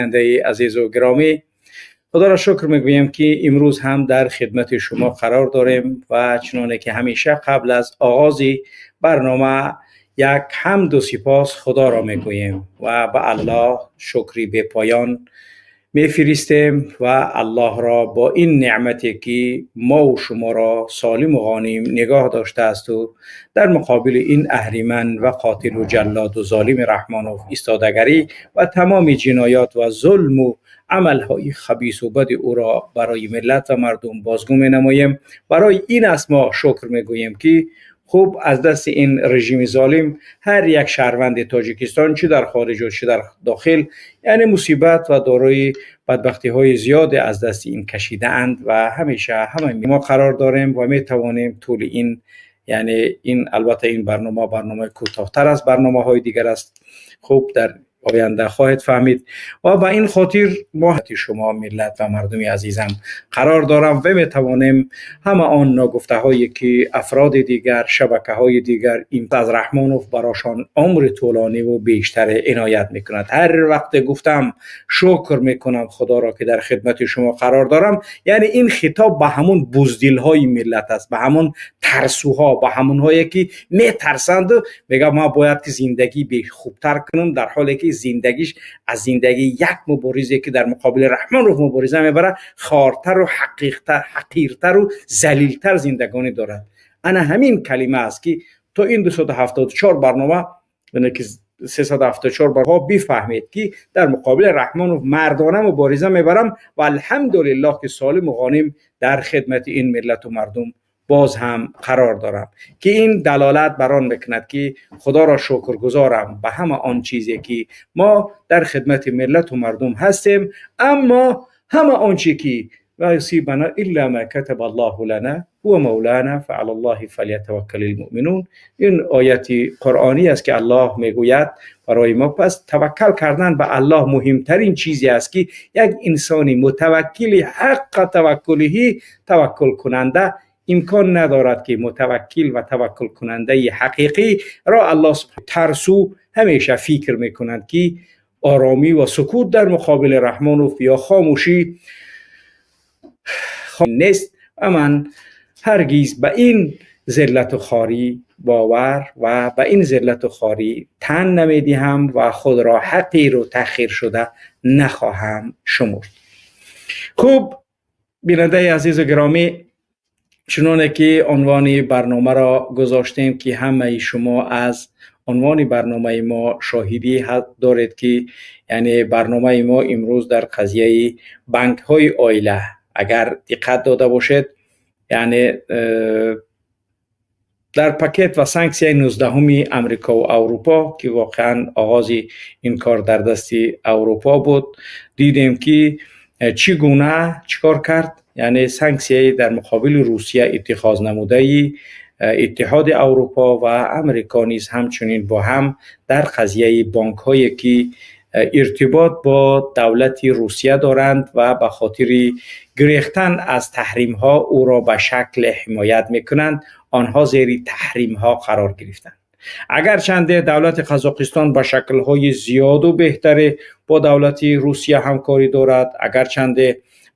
Бинандаи азизу гиромӣ, худоро шукр мегӯем, ки имрӯз ҳам дар хидмати шумо қарор дорем ва чуноне ки ҳамеша қабл аз оғози барнома як ҳамду сипос худоро мегӯем ва ба Аллоҳ шукри бепоён мефиристем ва Аллоҳро бо ин неъмате, ки мову шуморо солиму ғоним нигоҳ доштаасту дар муқобили ин аҳриман ва қотилу ҷаллоду золими Раҳмонов истодагарӣ ва тамоми ҷиноят ва зулму амалҳои хабису бади ӯро барои миллат ва мардум бозгӯ менамоем. Барои ин аст мо шукр мегӯем, ки хуб аз дасти ин режими золим ҳар як шаҳрванди Тоҷикистон, чӣ дар хориҷу чӣ дар дохил, яъне мусибат ва дорои бадбахтиҳои зиёде аз дасти ин кашидаанд ва ҳамеша ҳама мо қарор дорем ва метавонем тӯли ин, яъне ин, албатта, ин барнома барномаи кӯтоҳтар аз барномаҳои дигар аст. Хуб, дар оянда хоҳед фаҳмид ва ба ин хотир мо шумо, миллат ва мардуми азизам, қарор дорам ва метавонем ҳама он ногуфтаҳое, ки афроди дигар, шабакаҳои дигар ин аз Раҳмонов барошон умри тӯлониву бештар иноят мекунад. Ҳар вақте гуфтам шукр мекунам худоро, ки дар хидмати шумо қарор дорам, яъне ин хитоб ба ҳамун буздилҳои миллат аст, ба ҳамун тарсуҳо, ба ҳамунҳое, ки метарсанду мегӯяд, ман бояд ки зиндагӣ хубтар кунам, дар ҳоле ки зиндагиш аз зиндагии як муборизе, ки дар муқобили Раҳмонов мубориза мебарад, хортару ҳақиртару залилтар зиндагонӣ дорад. Ана ҳамин калима аст, ки то ин 274 барнома, ки 374 барҳо бифаҳмед, ки дар муқобили Раҳмонов мардона мубориза мебарам ва алҳамдулиллоҳ, ки солиму ғоним дар хидмати ин миллату мардум боз ҳам қарор дорам, ки ин далолат бар он мекунад, ки худоро шукргузорам ба ҳама он чизе, ки мо дар хидмати миллату мардум ҳастем. Аммо ҳама он чи ки ла юсибана илла ма катаба Аллоҳу лана ҳува мавлана фаала Аллоҳи фалятаваккали лмуъминун. Ин ояти қуръонӣ аст, ки Аллоҳ мегӯяд барои мо. Пас таваккал кардан ба Аллоҳ муҳимтарин чизе аст, ки як инсони мутаваккили ҳаққа таваккулиҳӣ, таваккулкунанда, имкон надорад, ки мутаваккил ва таваккулкунандаи ҳақиқӣ ро Аллоҳ тарсу ҳамеша фикр мекунанд, ки оромӣ ва сукут дар муқобили Раҳмонов ё хомӯшӣ нест ва ман ҳаргиз ба ин зиллату хорӣ бовар ва ба ин зиллату хорӣ тан намедиҳам ва худро ҳақиру таҳқир шуда нахоҳам шумурд. Хуб, бинандаи азизу гиромӣ, чуноне ки унвони барномаро гузоштем, ки ҳамаи шумо аз унвони барномаи мо шоҳидӣ доред, ки яъне барномаи мо имрӯз дар қазияи банкҳои оила, агар диққат дода бошед, яъне дар пакет ва санксияи 19-уми Амрикову Аврупо, ки воқеан оғози ин кор дар дасти Аврупо буд, дидем, ки чӣ гуна чӣ кор кард. Яъне санксияи дар муқобили Русия иттихоз намудаи Иттиҳоди Аврупо ва Амрико низ ҳамчунин бо ҳам дар қазияи бонкҳое, ки иртибот бо давлати Русия доранд ва ба хотири гирехтан аз таҳримҳо ӯро ба шакле ҳимоят мекунанд, онҳо зери таҳримҳо қарор гирифтанд. Агарчанде давлати Қазоқистон ба шаклҳои зиёду беҳтаре бо давлати Русия ҳамкорӣ дорад, агарчанде,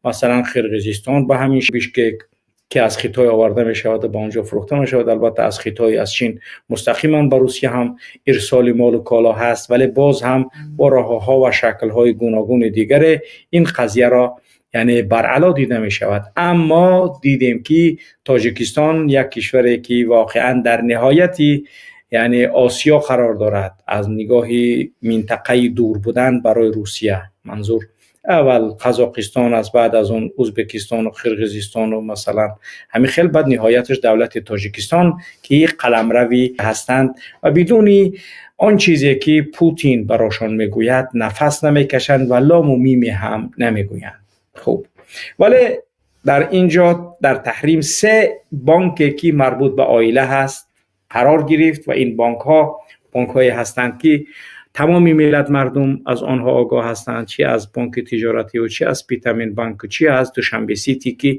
масалан, Қирғизистон ба ҳамин Бишкек, ки аз Хитой оварда мешавад, ба он ҷо фурӯхта мешавад, албатта, аз Хитой, аз Чин мустақиман ба Русия ҳам ирсоли молу коло ҳаст, вале боз ҳам бо роҳҳо ва шаклҳои гуногуни дигаре ин қазияро, яъне, баръало дида мешавад. Аммо дидем, ки Тоҷикистон, як кишваре, ки воқеан дар ниҳояти, яъне, Осиё қарор дорад, аз нигоҳи минтақаи дур будан барои Русия, манзур аввал Қазоқистон аст, баъд аз он Ӯзбекистону Қирғизистону, масалан, ҳамин хел, баъд ниҳояташ давлати Тоҷикистон, ки қаламравӣ ҳастанд ва бидуни он чизе, ки Путин барошон мегӯяд, нафас намекашанд ва лому миме ҳам намегӯянд. Хуб, вале дар ин ҷо дар таҳрим се бонке, ки марбут ба оила ҳаст, қарор гирифт ва ин бонкҳо бонкҳое ҳастанд, ки тамоми миллат мардум аз онҳо огоҳ ҳастанд, чи аз Бонки тиҷоративу, чи аз Спитамен банку, чи аз Душанбе Сити, ки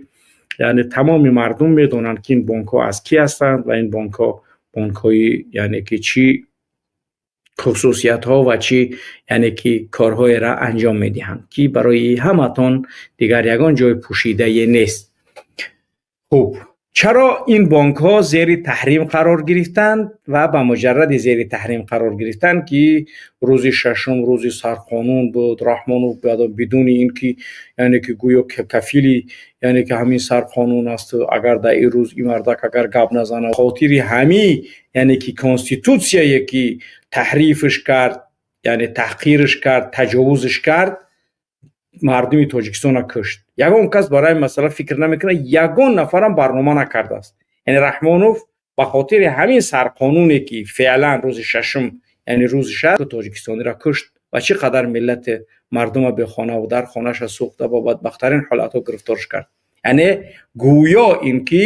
яъне тамоми мардум медонанд, ки ин бонкҳо аз кӣ ҳастанд ва ин бонкҳо бонкҳои, яъне ки чӣ Хусусиятҳо ва чӣ, яъне ки корҳоеро анҷом медиҳанд, ки барои ҳаматон дигар ягон ҷои пӯшидае нест. Хуб, чаро ин бонкҳо зери таҳрим қарор гирифтанд? Ва ба муҷарради зери таҳрим қарор гирифтанд, ки рӯзи шашум рӯзи сарқонун буд, Раҳмонов бидуни ин ки, яъне ки гӯё кафили, яъне ки ҳамин сарқонун асту агар дар ин рӯз ин мардак агар гап назанад, хотири ҳамин, яъне ки конститутсияе ки таҳрифш кард, яъне таҳқирш кард, таҷовузш кард, мардуми Тоҷикистонро кушт. Ягон кас барои ин масъала фикр намекунад, ягон нафарам барнома накардааст. Яъне Раҳмонов ба хотири ҳамин сарқонуне, ки феълан рӯзи шашум, яъне рӯзи шаш, тоҷикистониро кушт ва чӣ қадар миллати мардума бехонаву дар, хонаша сӯхта, ба бадбахттарин ҳолатҳо гирифторш кард. Яъне гӯё ин ки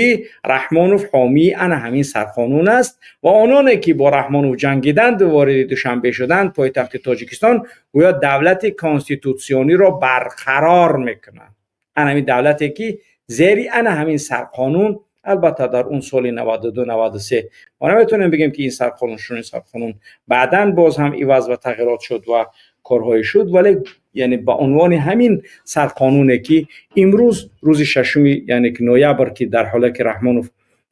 Раҳмонов ҳомии ана ҳамин сарқонун аст ва ононе ки бо Раҳмонов ҷангиданд, вориди Душанбе шуданд, пойтахти Тоҷикистон, гӯё давлати конститутсиониро барқарор мекунанд, ана ҳамин давлате ки зери ана ҳамин сарқонун. Албатта, дар он соли 92, 93 мо наметавонем бигем, ки ин сарқонун шуд. Ин сарқонун баъдан боз ҳам иваз ва тағйирот шуд ва корҳое шуд, вале яъне ба унвони ҳамин сарқонуне ки имрӯз, рӯзи шашуми, яъне ки ноябр, ки дар ҳоле ки Раҳмонов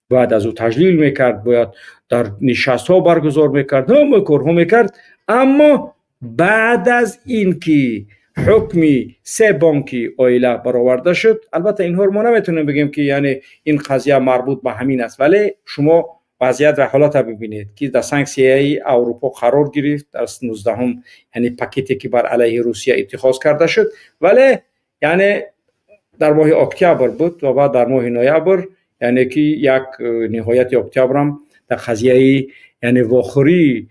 бояд аз ӯ таҷлил мекард, бояд дар нишастҳо баргузор мекард, ҳама корҳо мекард, аммо баъд аз ин ки ҳукми се бонки оила бароварда шуд. Албатта, инҳоро мо наметавонем бигем, ки яъне ин қазия марбут ба ҳамин аст, вале шумо вазъият ва ҳолатро бибинед, ки дар санксияи Аврупо қарор гирифт, дар 19-ум, яъне пакете ки бар алайҳи Русия иттихоз карда шуд. Вале яъне дар моҳи октябр буд ва баъд дар моҳи ноябр, яъне ки як ниҳояти октябрам, дар қазияи, яъне вохӯрии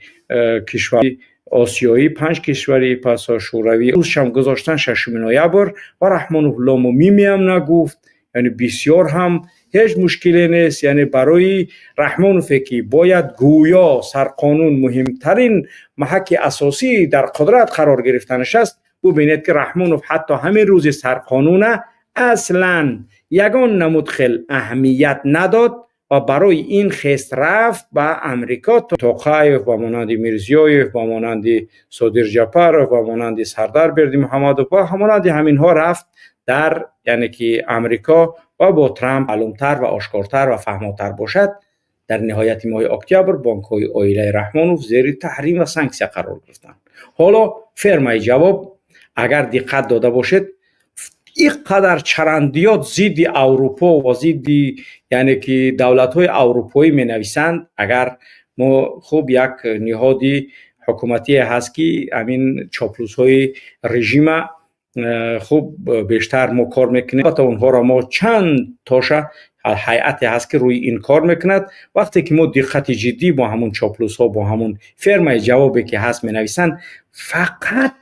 кишвари осиёӣ, панҷ кишвари пасо шӯравӣ, рӯзшам гузоштан 6 ноябр ва Раҳмонов лому мимеам нагуфт. Яъне бисёр ҳам ҳеҷ мушкиле нест. Яъне барои Раҳмонове, ки бояд гӯё сарқонун муҳимтарин маҳаки асосӣ дар қудрат қарор гирифтанаш аст, бубинед, ки Раҳмонов ҳатто ҳамин рӯзи сарқонуна аслан ягон намуд хел аҳамият надод ва барои ин хест рафт ба Амрико. Тоқаев, ба монанди Мирзиёев, ба монанди Содир Ҷапаров, ба монанди Сардар Бердимуҳаммадов ва монанди ҳаминҳо рафт дар, яъне ки Амрико ва бо Трамп. Маълумтар ва ошкортар ва фаҳмотар бошад, дар ниҳояти моҳи октябр бонкҳои оилаи Раҳмонов зери таҳрим ва санксия қарор гирифтанд. Ҳоло фермаи ҷавоб, агар диққат дода бошед, ин қадар чарандиёт зидди Аврупо ва зидди, яъне ки давлатҳои аврупоӣ менависанд. Агар мо хуб, як ниҳоди ҳукуматие ҳаст, ки ҳамин чоплусҳои режима хуб бештар мо кор мекунем. Албатта, онҳоро мо чанд тоша ҳайате ҳаст, ки рӯи ин кор мекунад. Вақте ки мо диққати ҷиддӣ бо ҳамун чоплусҳо, бо ҳамун фермаи ҷавобе ки ҳаст менависанд, фақат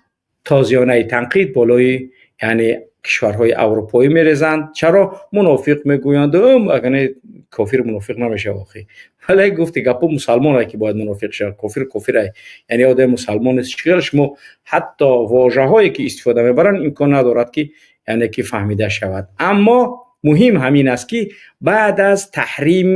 тозиёнаи танқид болои, яъне кишварҳои аврупоӣ мерезанд. Чаро мунофиқ мегӯянд? Агане кофир мунофиқ намешавад охи. Вале гуфти гапо, мусалмоне ки бояд мунофиқ шавад, кофир кофирай, яъне одами мусалмон нест. Чӣ шумо ҳатто вожаҳое ки истифода мебаранд, имкон надорад, ки яъне ки фаҳмида шавад. Аммо муҳим ҳамин аст, ки баъд аз таҳрим,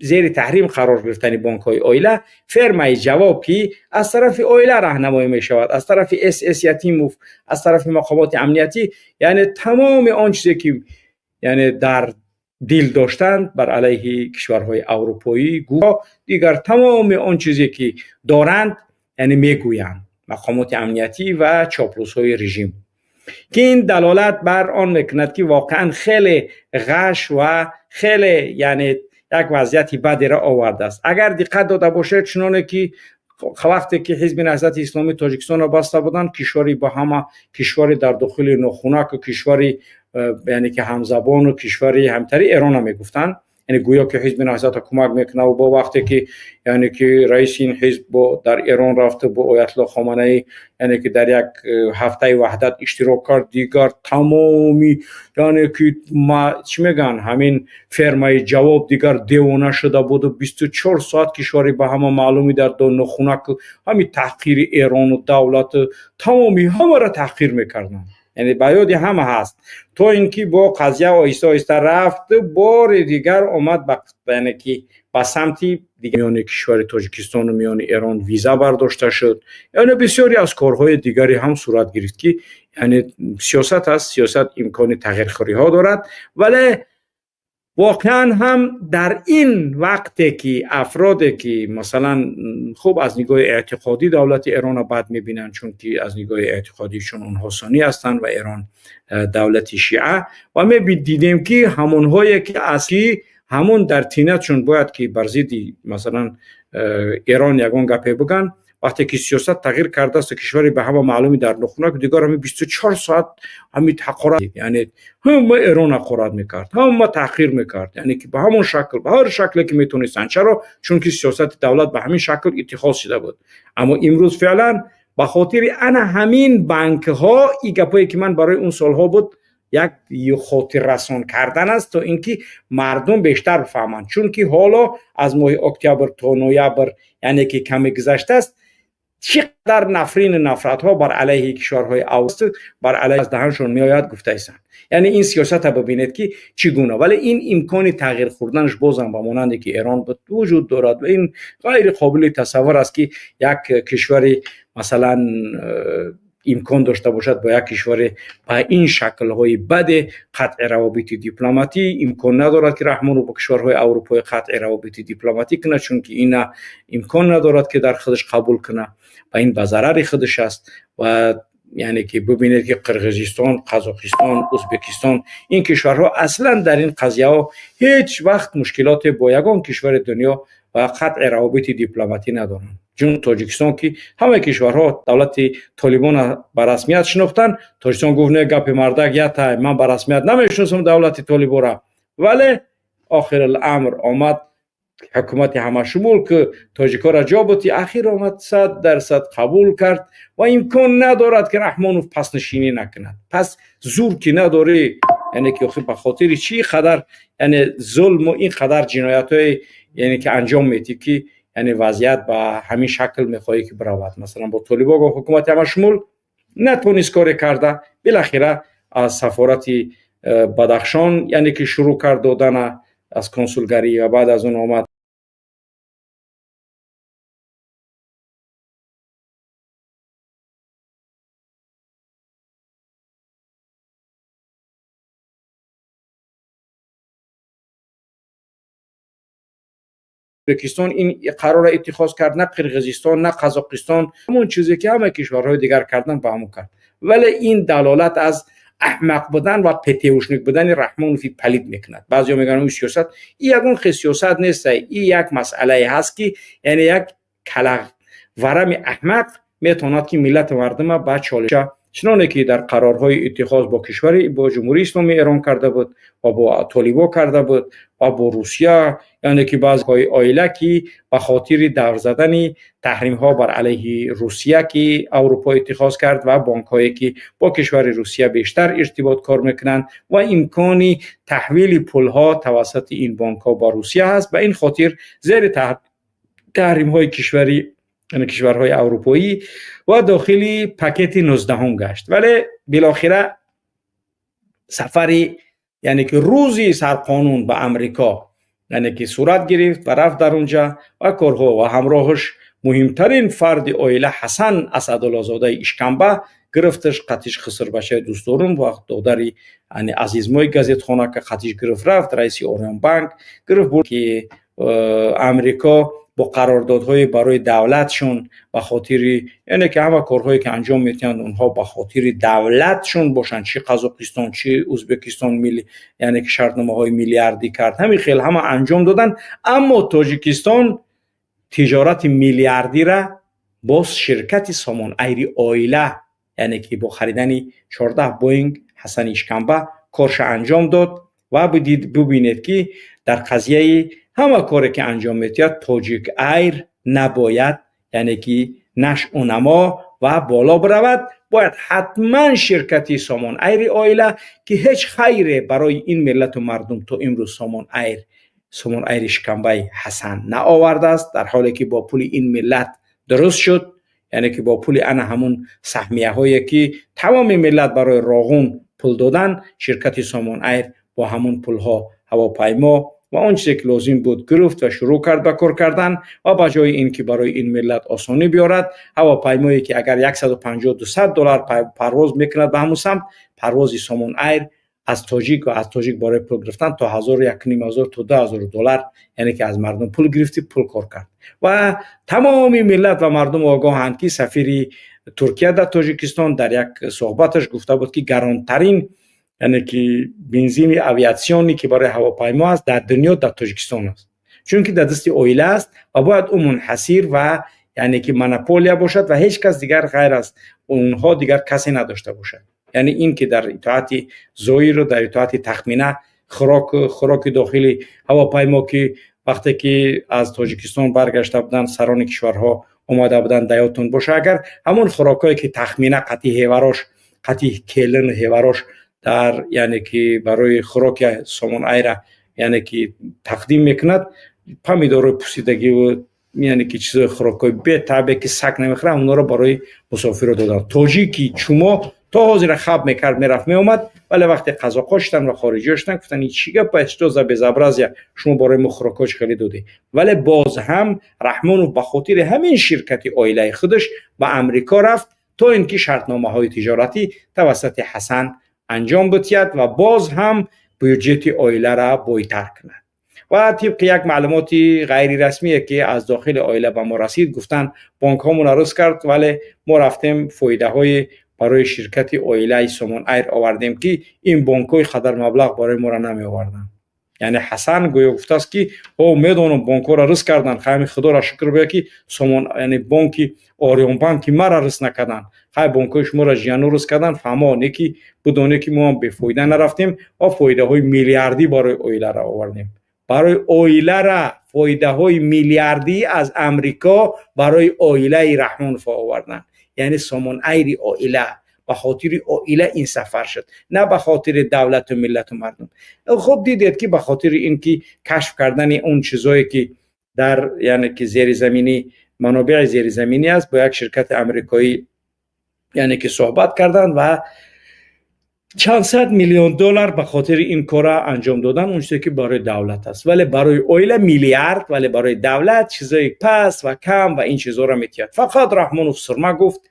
зери таҳрим қарор гирифтани бонкҳои оила, фермаи ҷавоб, ки аз тарафи оила раҳнамоӣ мешавад, аз тарафи СС Ятимов, аз тарафи мақомоти амниятӣ, яъне тамоми он чизе ки, яъне дар дил доштанд бар алайҳи кишварҳои аврупоӣ, дигар тамоми он чизе ки доранд, яъне мегӯянд мақомоти амниятӣ ва чоплусҳои режим, ки ин далолат бар он мекунад, ки воқеан хеле ғаш ва хеле, яъне як вазъияти бадеро овардааст. Агар диққат дода бошед, чуноне ки вақте ки Ҳизби Наҳзати Исломии Тоҷикистонро баста буданд, кишвари ба ҳама кишвари дар дохили нохунаку кишвари яъне ки ҳамзабону кишвари ҳамтари Эрона мегуфтанд, яъне гӯё ки Ҳизби Наҳзата кӯмак мекунад. Бо вақте ки, яъне ки раиси ин ҳизб бо дар Эрон рафта, бо Оятулло Хоманаӣ, яъне ки дар як ҳафтаи ваҳдат иштирок кард, дигар тамоми, яъне ки чӣ мегӯянд, ҳамин фермаи ҷавоб дигар девона шуда буду 24 соат кишвари ба ҳама маълуми дар нохунак ҳамин таҳқири Эрону давлату тамоми ҳамаро таҳқир мекарданд. Яъне ба ёди ҳама ҳаст, то ин ки бо қазия оҳиста оҳиста рафт, бори дигар омад ба, яъне ки ба самти дигар, миёни кишвари Тоҷикистону миёни Эрон виза бардошта шуд. Яъне бисёре аз корҳои дигаре ҳам сурат гирифт, ки яъне сиёсат аст, сиёсат имкони тағйирхӯриҳо дорад. Вале воқеан ҳам дар ин вақте ки афроде ки масалан хуб аз нигоҳи эътиқодӣ давлати Эронро бад мебинанд, чунки аз нигоҳи эътиқодишон онҳо суннӣ ҳастанд ва Эрон давлати шиа, ва мебидидем ки ҳамонҳое ки асли ҳамон дар тинатшон бояд ки бар зидди масалан Эрон ягон гапе бигӯянд, вақте ки сиёсат тағйир кардааст, кишваре ба ҳама маълуми дар нухунак дигар ҳами 24 соат ҳами ҳақорат, яъне ҳама Эрон ҳақорат мекард, ҳама таҳқир мекард, яъне ки ба ҳамон шакл, ба ҳар шакле ки метонистанд. Чаро? Чунки сиёсати давлат ба ҳамин шакл иттихоз шуда буд. Аммо имрӯз феълан ба хотири ана ҳамин банкҳо, и гапое ки ман барои он солҳо буд, як хотиррасон кардан аст, то ин ки мардум бештар бифаҳманд. Чунки ҳоло аз моҳи октябр то ноябр, яъне ки каме гузаштааст, чӣ қадар нафрину нафратҳо бар алайҳи кишварҳои авст бар алайҳи аз даҳаншон меояд, гуфтаистанд. Яъне ин сиёсата бибинед, ки чӣ гуна, вале ин имкони тағйир хӯрданаш бозам ба монанде ки Эрон буд вуҷуд дорад ва ин ғайри қобили тасаввур аст, ки як кишвари масалан имкон дошта бошад бо як кишваре ба ин шаклҳои баде қатъи равобити дипломатӣ. Имкон надорад, ки Раҳмонов бо кишварҳои аврупоӣ қатъи равобити дипломатӣ кунад, чунки ина имкон надорад, ки дар худаш қабул кунад ва ин ба зарари худаш аст. Ва яъне ки бибинед, ки Қирғизистон, Қазоқистон, Ӯзбекистон, ин кишварҳо аслан дар ин қазияҳо ҳеҷ вақт мушкилоте бо ягон кишвари дунё ва қатъи равобити дипломатӣ надоранд, чун Тоҷикистон, ки ҳамаи кишварҳо давлати Толибона ба расмият шинохтанд, Тоҷикистон гуфт: «Не, гапи мардак ятай, ман ба расмият намешиносам давлати Толибора». Вале охириламр омад ҳукумати ҳамашумул, ки тоҷикҳоро ҷо буд, ахир омад 100% қабул кард. Ва имкон надорад, ки Раҳмонов паснишинӣ накунад. Пас зур ки надорӣ, яъне ки охир ба хотири чӣ қадар, яъне зулму ин қадар ҷиноятҳое, яъне ки анҷом медиҳӣ, ки яъне вазъият ба ҳамин шакл мехоҳӣ ки биравад? Масалан, бо толибо бо ҳукумати ҳамашумул натонист коре карда, билахира аз сафорати Бадахшон, яъне ки шурӯъ кард додана аз консулгарӣ ва баъд аз он омад Ӯзбекистон ин қарорро иттихоз кард, на Қирғизистон, на Қазоқистон, ҳамон чизе ки ҳама кишварҳои дигар карданд, ба ҳамон кард. Вале ин далолат аз аҳмақ будан ва ПТУшник будани Раҳмонови палид мекунад. Баъзеҳо мегӯянд, ӯ сиёсат, и ягон хел сиёсат нест, и як масъалае ҳаст, ки яъне як калақ варами аҳмақ метавонад, ки миллату мардума ба чолиша, чуноне ки дар қарорҳои иттихоз бо кишвари бо Ҷумҳурии Исломии Эрон карда буд ва бо толибо карда буд ва бо Русия, яъне ки баъзеҳои оила, ки ба хотири давр задани таҳримҳо бар алайҳи Русия, ки Аврупо иттихоз кард, ва бонкҳое ки бо кишвари Русия бештар иртибот кор мекунанд ва имкони таҳвили пулҳо тавассути ин бонкҳо ба Русия ҳаст, ба ин хотир зери таҳримҳои кишвари, яъне кишварҳои аврупоӣ ва дохили пакети 19-ум гашт. Вале билохира сафари, яъне ки рӯзи сарқонун ба Амрико, яъне ки сурат гирифт ва рафт дар унҷа ва корҳо ва ҳамроҳаш муҳимтарин фарди оила Ҳасан Асадуллозодаи ишкамба гирифташ, қатиш хисрбачаи дӯстдорум ва додари азизмои газетхона, ка қатиш гирифт рафт, раиси Ориёнбанк гирифт бурд, ки Амрико бо қарордодҳои барои давлатшон, ба хотири, яъне ки ҳама корҳое ки анҷом медиҳанд, онҳо ба хотири давлатшон бошанд, чӣ Қазоқистон, чӣ Ӯзбекистон, яъне ки шартномаҳои миллиардӣ кард, ҳамин хел ҳама анҷом доданд. Аммо Тоҷикистон тиҷорати миллиардира боз ширкати Сомон Айри оила, яъне ки бо харидани 14 Боинг Ҳасани ишкамба корша анҷом дод. Ва бибинед, ки дар қазияи ҳама коре ки анҷом медиҳад, Тоҷик Айр набояд, яъне ки нашъунамо ва боло биравад, бояд ҳатман ширкати Сомон Айри оила, ки ҳеҷ хайре барои ин миллату мардум то имрӯз Сомон Айри шикамбаи Ҳасан наовардааст, дар ҳоле ки бо пули ин миллат дуруст шуд. Яъне ки бо пули ана ҳамун саҳмияҳое, ки тамоми миллат барои Роғун пул додан, ширкати Сомон Айр бо ҳамун пулҳо ҳавопаймо ва он чизе, ки лозим буд, гирифт ва шурӯъ кард ба кор кардан. Ва ба ҷои ин ки барои ин миллат осонӣ биёрад, ҳавопаймое, ки агар 150, 200 доллар парвоз мекунад ба ҳамун самт, парвози Сомон Айр аз тоҷик ва аз тоҷик барои пул гирифтан то ҳазору якним ҳазор, то 2000 доллар, яъне ки аз мардум пул гирифти, пул кор кард. Ва тамоми миллат ва мардум огоҳанд, ки сафири Туркия дар Тоҷикистон дар як суҳбаташ гуфта буд, ки гаронтарин, яъне ки бензини авиационный, ки барои ҳавопаймо аст, дар дунё дар Тоҷикистон аст, чунки дар дасти оила аст ва бояд ӯ мунҳасир ва яъне ки монополия бошад ва ҳеҷ кас дигар ғайр аз онҳо дигар касе надошта бошад. Яъне ин ки дар итоати Зоиру дар итоати Тахмина хӯроки дохили ҳавопаймо, ки вақте ки аз Тоҷикистон баргашта буданд, сарони кишварҳо омада буданд, даётон боша, агар ҳамон хӯрокҳое, ки Тахмина қатъи ҳеварош, қатъи келину ҳеварош дар, яъне ки барои хӯроки Сомон Айра, яъне ки тақдим мекунад, помидорҳои пусидагиву, яъне ки чизои хӯрокҳои бетабе, ки саг намехӯрад, онҳоро барои мусофиро доданд. Тоҷики чумо то ҳозира хаб мекард, мерафт, меомад. Вале вақте қазоқҳо шуданд ва хориҷиҳо шуданд, гуфтанд: «Ин чӣ гапа? Что за безобразие? Шумо барои мо хӯрокҳо чӣ хеле додӣ?» Вале боз ҳам Раҳмонов ба хотири ҳамин ширкати оилаи худаш ба Амрико рафт, то ин ки шартномаҳои тиҷоратӣ тавассути Ҳасан анҷом битиҳад ва боз ҳам бюҷети оиларо бойтар кунад. Ва тибқи як маълумоти ғайрирасмие, ки аз дохили оила ба мо расид, гуфтанд, бонкҳомона рӯз кард, вале мо рафтем, фоидаҳои барои ширкати оилаи Сомон Айр овардем, ки ин бонкҳои қадар маблағ барои моро намеоварданд. Яъне Ҳасан гӯё гуфтааст, ки о, медонам, бонкҳоро рис карданд, хай, худоро шукр бояд, ки Сомон, яъне бонки Ориёнбанки мара рис накарданд. Хай, бонкҳои шуморо жияно рис карданд, фаҳмо, не ки бидоне, ки мо ҳам бефоида нарафтем ва фоидаҳои миллиардӣ барои оиларо овардем. Барои оилара фоидаҳои миллиардӣ аз Амрико барои оилаи Раҳмонов оварданд, яъне Сомон Айри оила. Ба хотири оила ин сафар шуд, на ба хотири давлату миллату мардум. Хуб, дидед, ки ба хотири ин ки кашф кардани он чизое, ки дар, яъне ки зеризаминӣ, манобеи зеризаминӣ аст, бо як ширкати амрикоӣ, яъне ки суҳбат карданд ва чанд сад миллион доллар ба хотири ин кора анҷом додан. Он чизе, ки барои давлат аст, вале барои оила миллиард, вале барои давлат чизои паст ва кам ва ин чизҳоро метиҳад. Фақат Раҳмонов сурма гуфт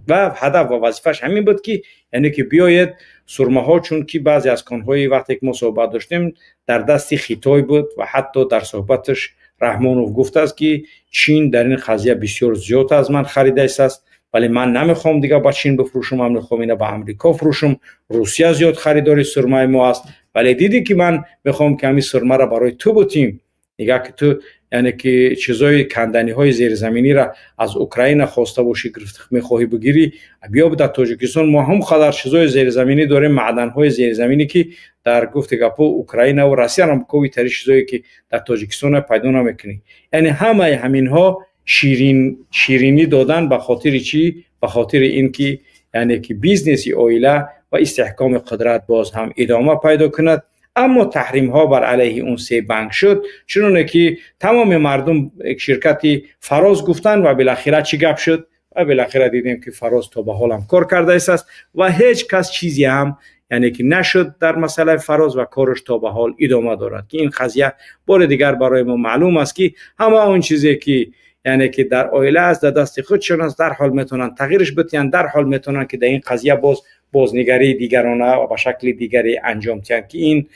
ва ҳадаф ва вазифааш ҳамин буд, ки яъне ки биёед сурмаҳо, чунки баъзе аз конҳои, вақте ки мо суҳбат доштем, дар дасти Хитой буд. Ва ҳатто дар суҳбаташ Раҳмонов гуфтааст, ки Чин дар ин қазия бисёр зиёд аз ман харидаистааст, вале ман намехоҳам дигар ба Чин бифурӯшам, ман мехоҳам ина ба Амрико фурӯшам. Русия зиёд харидори сурмаи мо аст, вале дидӣ, ки ман мехоҳам, ки ҳамин сурмаро барои ту бутим. Нигоҳ, ки ту, яъне ки чизои канданиҳои зеризаминиро аз Украина хоста бошӣ, мехоҳӣ бигирӣ, биё, дар Тоҷикистон мо ҳам қадар чизои зеризаминӣ дорем, маъданҳои зеризаминӣ, ки дар гуфти гапо Украинаву Россиярам ковитари чизое, ки дар Тоҷикистон пайдо намекунӣ. Яъне ҳамаи ҳаминҳо ширин ширинӣ додан. Ба хотири чӣ? Ба хотири ин ки, яъне ки бизнеси оила ва истиҳкоми қудрат боз ҳам идома пайдо кунад. Аммо таҳримҳо бар алайҳи он се банк шуд, чуноне ки тамоми мардум ширкати Фароз гуфтанд. Ва билахира чӣ гап шуд? Ва билахира дидем, ки Фароз то ба ҳолам кор кардаистааст ва ҳеҷ кас чизе ҳам, яъне ки нашуд дар масъалаи Фароз ва кораш то ба ҳол идома дорад. Ки ин қазия бори дигар барои мо маълум аст, ки ҳама он чизе, ки, яъне ки дар оила аст, дар дасти худшон аст, дарҳол метавонанд тағйирш бидиҳанд, дарҳол метавонанд, ки дар ин қазия боз бознигарии дигарона ва ба шакли дигаре анҷом диҳанд. Ки ин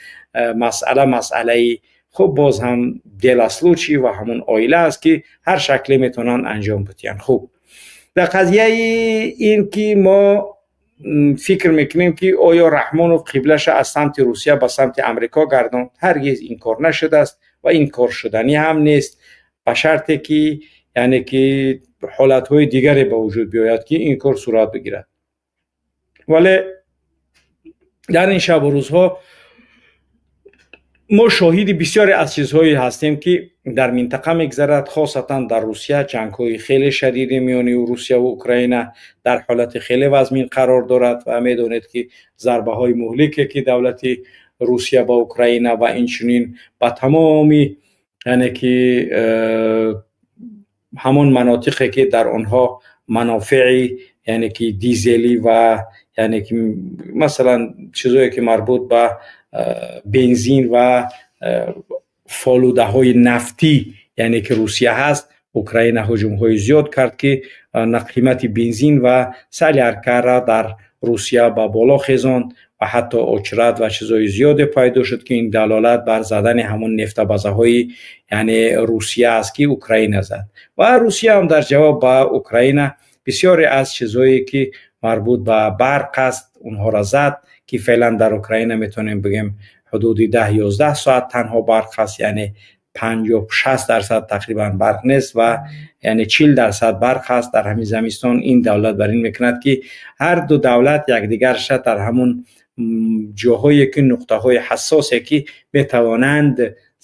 масъала масъалаи хуб, боз ҳам дело случая ва ҳамон оила аст, ки ҳар шакле метавонанд анҷом бидиҳанд. Хуб, дар қазияи ин ки мо фикр мекунем, ки оё Раҳмонов қиблаша аз самти Русия ба самти Амрико гардонд, ҳаргиз ин кор нашудааст ва ин кор шуданӣ ҳам нест, ба шарте ки, яъне ки ҳолатҳои дигаре ба вуҷуд биёяд, ки ин кор сурат бигирад. Вале дар ин шабу рӯзҳо мо шоҳиди бисёре аз чизҳое ҳастем, ки дар минтақа мегзарад, хосатан дар Русия ҷангҳои хеле шадиде миёни Русия ва Украина дар ҳолати хеле вазмин қарор дорад. Ва медонед, ки зарбаҳои муҳлике, ки давлати Русия ба Украина ва инчунин ба тамоми, яъне ки ҳамон манотиқе, ки дар онҳо Манофеи, яъне ки дизелӣ ва, яъне ки, масалан, чизое ки марбут ба бензин ва фолудаҳои нафтӣ, яъне ки Русия ҳаст, Украина ҳуҷумҳои зиёд кард, ки қимати бензин ва соляркара дар Русия ба боло хезонд ва ҳатто очрат ва чизҳои зиёде пайдо шуд, ки ин далолат бар задани ҳамон нефтабазаҳои, яъне, Русия аст, ки Украина зад. Ва Русия ҳам дар ҷавоб ба Украина бисёре аз чизҳое ки марбут ба барқ аст, онҳоро зад, ки феълан дар Украина метавонем бигӯем, ҳудуди 10-11 соат танҳо барқ аст, яъне 50-60% тақрибан барқ нест ва, яъне, 40% барқ ҳаст дар ҳамин замистон. Ин давлат бар ин мекунад, ки ҳар ду давлат якдигарша дар ҳамун ҷоҳое ки нуқтаҳои ҳассосе ки метавонанд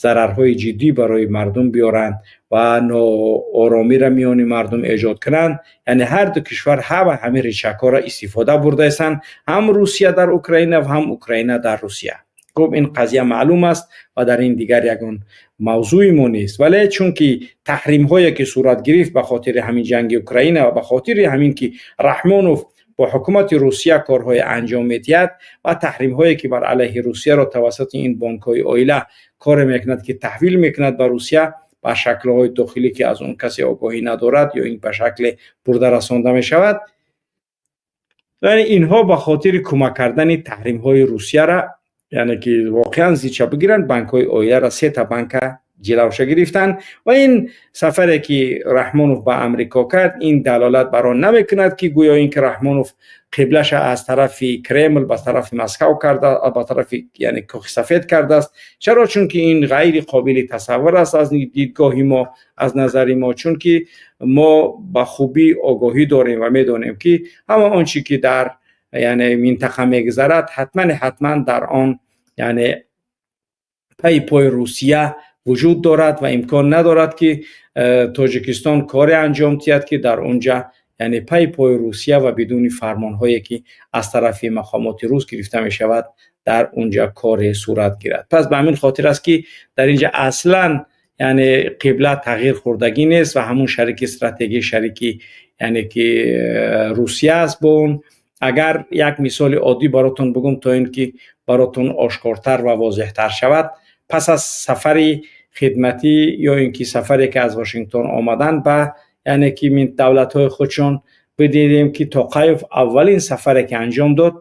зарарҳои ҷиддӣ барои мардум биёранд ва нооромиро миёни мардум эҷод кунанд, яъне ҳар ду кишвар ҳама ҳамин рычагҳоро истифода бурдаистанд, ҳам Русия дар Украина ва ҳам Украина дар Русия. Хуб, ин қазия маълум аст ва дар ин дигар ягон мавзӯи мо нест. Вале чунки таҳримҳое ки сурат гирифт ба хотири ҳамин ҷанги Украина ва ба хотири ҳамин ки Раҳмонов бо ҳукумати Русия корҳое анҷом медиҳад ва таҳримҳое ки бар алайҳи Русияро тавассути ин бонкҳои оила коре мекунад, ки таҳвил мекунад ба Русия ба шаклҳои дохилӣ, ки аз он касе огоҳӣ надорад ё ин ба шакле бурда расонда мешавад, яъне инҳо ба хотири кӯмак кардани таҳримҳои Русияра, яъне ки воқеан зича бигиранд, банкҳои оиларо, сета банка ҷилавша гирифтанд. Ва ин сафаре ки Раҳмонов ба Амрико кард, ин далолат бар он намекунад, ки гӯё ин ки Раҳмонов қиблаша аз тарафи Кремл ба тарафи Москав карда, ба тарафи, яъне, Кохи Сафед кардааст. Чаро? Чунки ин ғайри қобили тасаввур аст аз дидгоҳи мо, аз назари мо, чунки мо ба хубӣ огоҳӣ дорем ва медонем, ки ҳама он чӣ ки дар, яъне, минтақа мегузарад, ҳатман ҳатман дар он, яъне, пайи пои Русия вуҷуд дорад ва имкон надорад, ки Тоҷикистон коре анҷом диҳад, ки дар онҷа, яъне, пайи пои Русия ва бидуни фармонҳое ки аз тарафи мақомоти рус гирифта мешавад, дар онҷа коре сурат гирад. Пас ба ҳамин хотир аст, ки дар инҷа аслан, яъне, қибла тағйир хӯрдагӣ нест ва ҳамун шарики стратегӣ, шарики, яъне ки Русия аст бо он. Агар як мисоли оддӣ баротон бигӯм, то ин ки баротон ошкортар ва возеҳтар шавад, пас аз сафари хидматӣ ё ин ки сафаре ки аз Вашингтон омаданд ба, яъне ки, давлатҳои худшон, бидидем, ки Тоқаев аввалин сафаре ки анҷом дод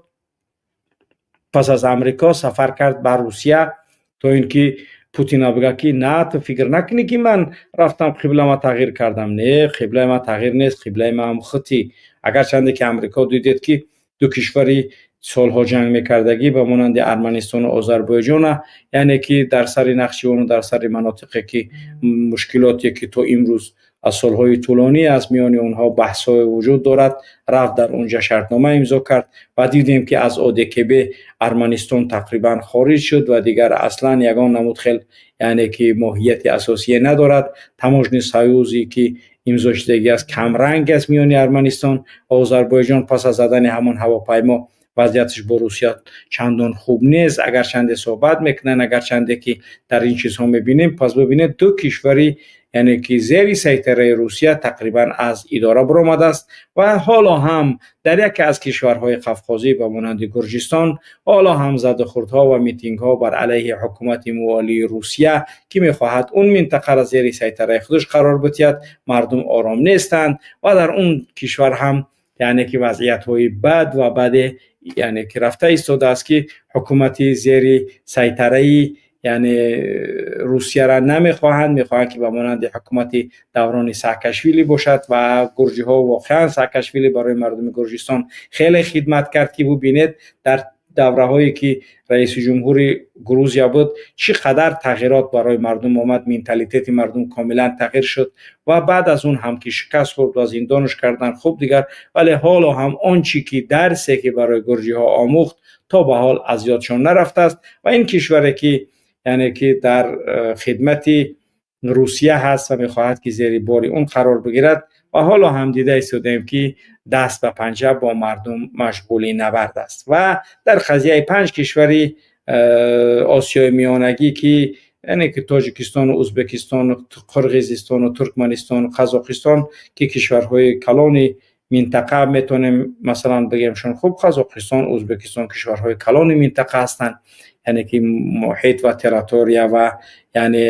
пас аз Амрико, сафар кард ба Русия, то ин ки Путина бигӯяд, ки на, ту фикр накунӣ, ки ман рафтам, қиблама тағйир кардам. Не, қиблаи ман тағйир нест, қиблаи ман хути. Агарчанде ки Амрико, дидед, ки ду кишвари солҳо ҷанг мекардагӣ ба монанди Арманистону Озарбойҷона, яъне ки дар сари Нахчивону дар сари манотиқе ки мушкилоте ки то имрӯз аз солҳои тӯлонӣ аз миёни онҳо баҳсҳое вуҷуд дорад, рафт, дар онҷа шартнома имзо кард ва дидем, ки аз ОДКБ Арманистон тақрибан хориҷ шуд ва дигар аслан ягон намуд хел, яъне ки, моҳияти асосие надорад. Таможенный союзе ки имзо шудагӣ аст, камранг аст миёни Арманистон ва Озарбойҷон. Пас аз задани ҳамон ҳавопаймо вазъияташ бо Русия чандон хуб нест, агарчанде суҳбат мекунанд, агарчанде ки дар ин чизҳо мебинем. Пас бибинед, ду кишвари, яъне ки зери сайтараи Русия тақрибан аз идора баромадааст ва ҳоло ҳам дар яке аз кишварҳои Қавқозӣ ба монанди Гурҷистон ҳоло ҳам задухӯрдҳо ва митингҳо бар алайҳи ҳукумати муволии Русия, ки мехоҳад он минтақаро зери сайтараи худаш қарор бидиҳад, мардум ором нестанд ва дар он кишвар ҳам, яъне ки, вазъиятҳои бад ва баде, яъне ки, рафта истодааст, ки ҳукумати зери сайтараи, яъне, Русияра намехоҳанд, мехоҳанд, ки ба монанди ҳукумати даврони Саакашвили бошад. Ва гурҷиҳо, воқеан Саакашвили барои мардуми Гурҷистон хеле хидмат кард, ки бубинед, дар давраҳое ки раиси ҷумҳури Грузия буд, чӣ қадар тағйирот барои мардум омад, менталитети мардум комилан тағйир шуд. Ва баъд аз он ҳам ки шикаст хӯрд ва зиндонаш карданд, хуб, дигар, вале ҳоло ҳам он чӣ ки дарсе ки барои гурҷиҳо омӯхт, то ба ҳол аз ёдшон нарафтааст. Ва ин кишваре ки, яъне ки, дар хидмати Русия ҳаст ва мехоҳад, ки зери бори он қарор бигирад, ва ҳоло ҳам дида истодаем, ки даст ба панҷа бо мардум машғули набард аст. Ва дар қазияи панҷ кишвари Осиёи Миёнагӣ, ки, яъне ки, Тоҷикистону Ӯзбекистону Қирғизистону Туркманистону Қазоқистон, ки кишварҳои калони минтақа метавонем масалан бигемшон. Хуб, Қазоқистон, Ӯзбекистон кишварҳои калони минтақа ҳастанд, яъне ки муҳит ва территория ва яъне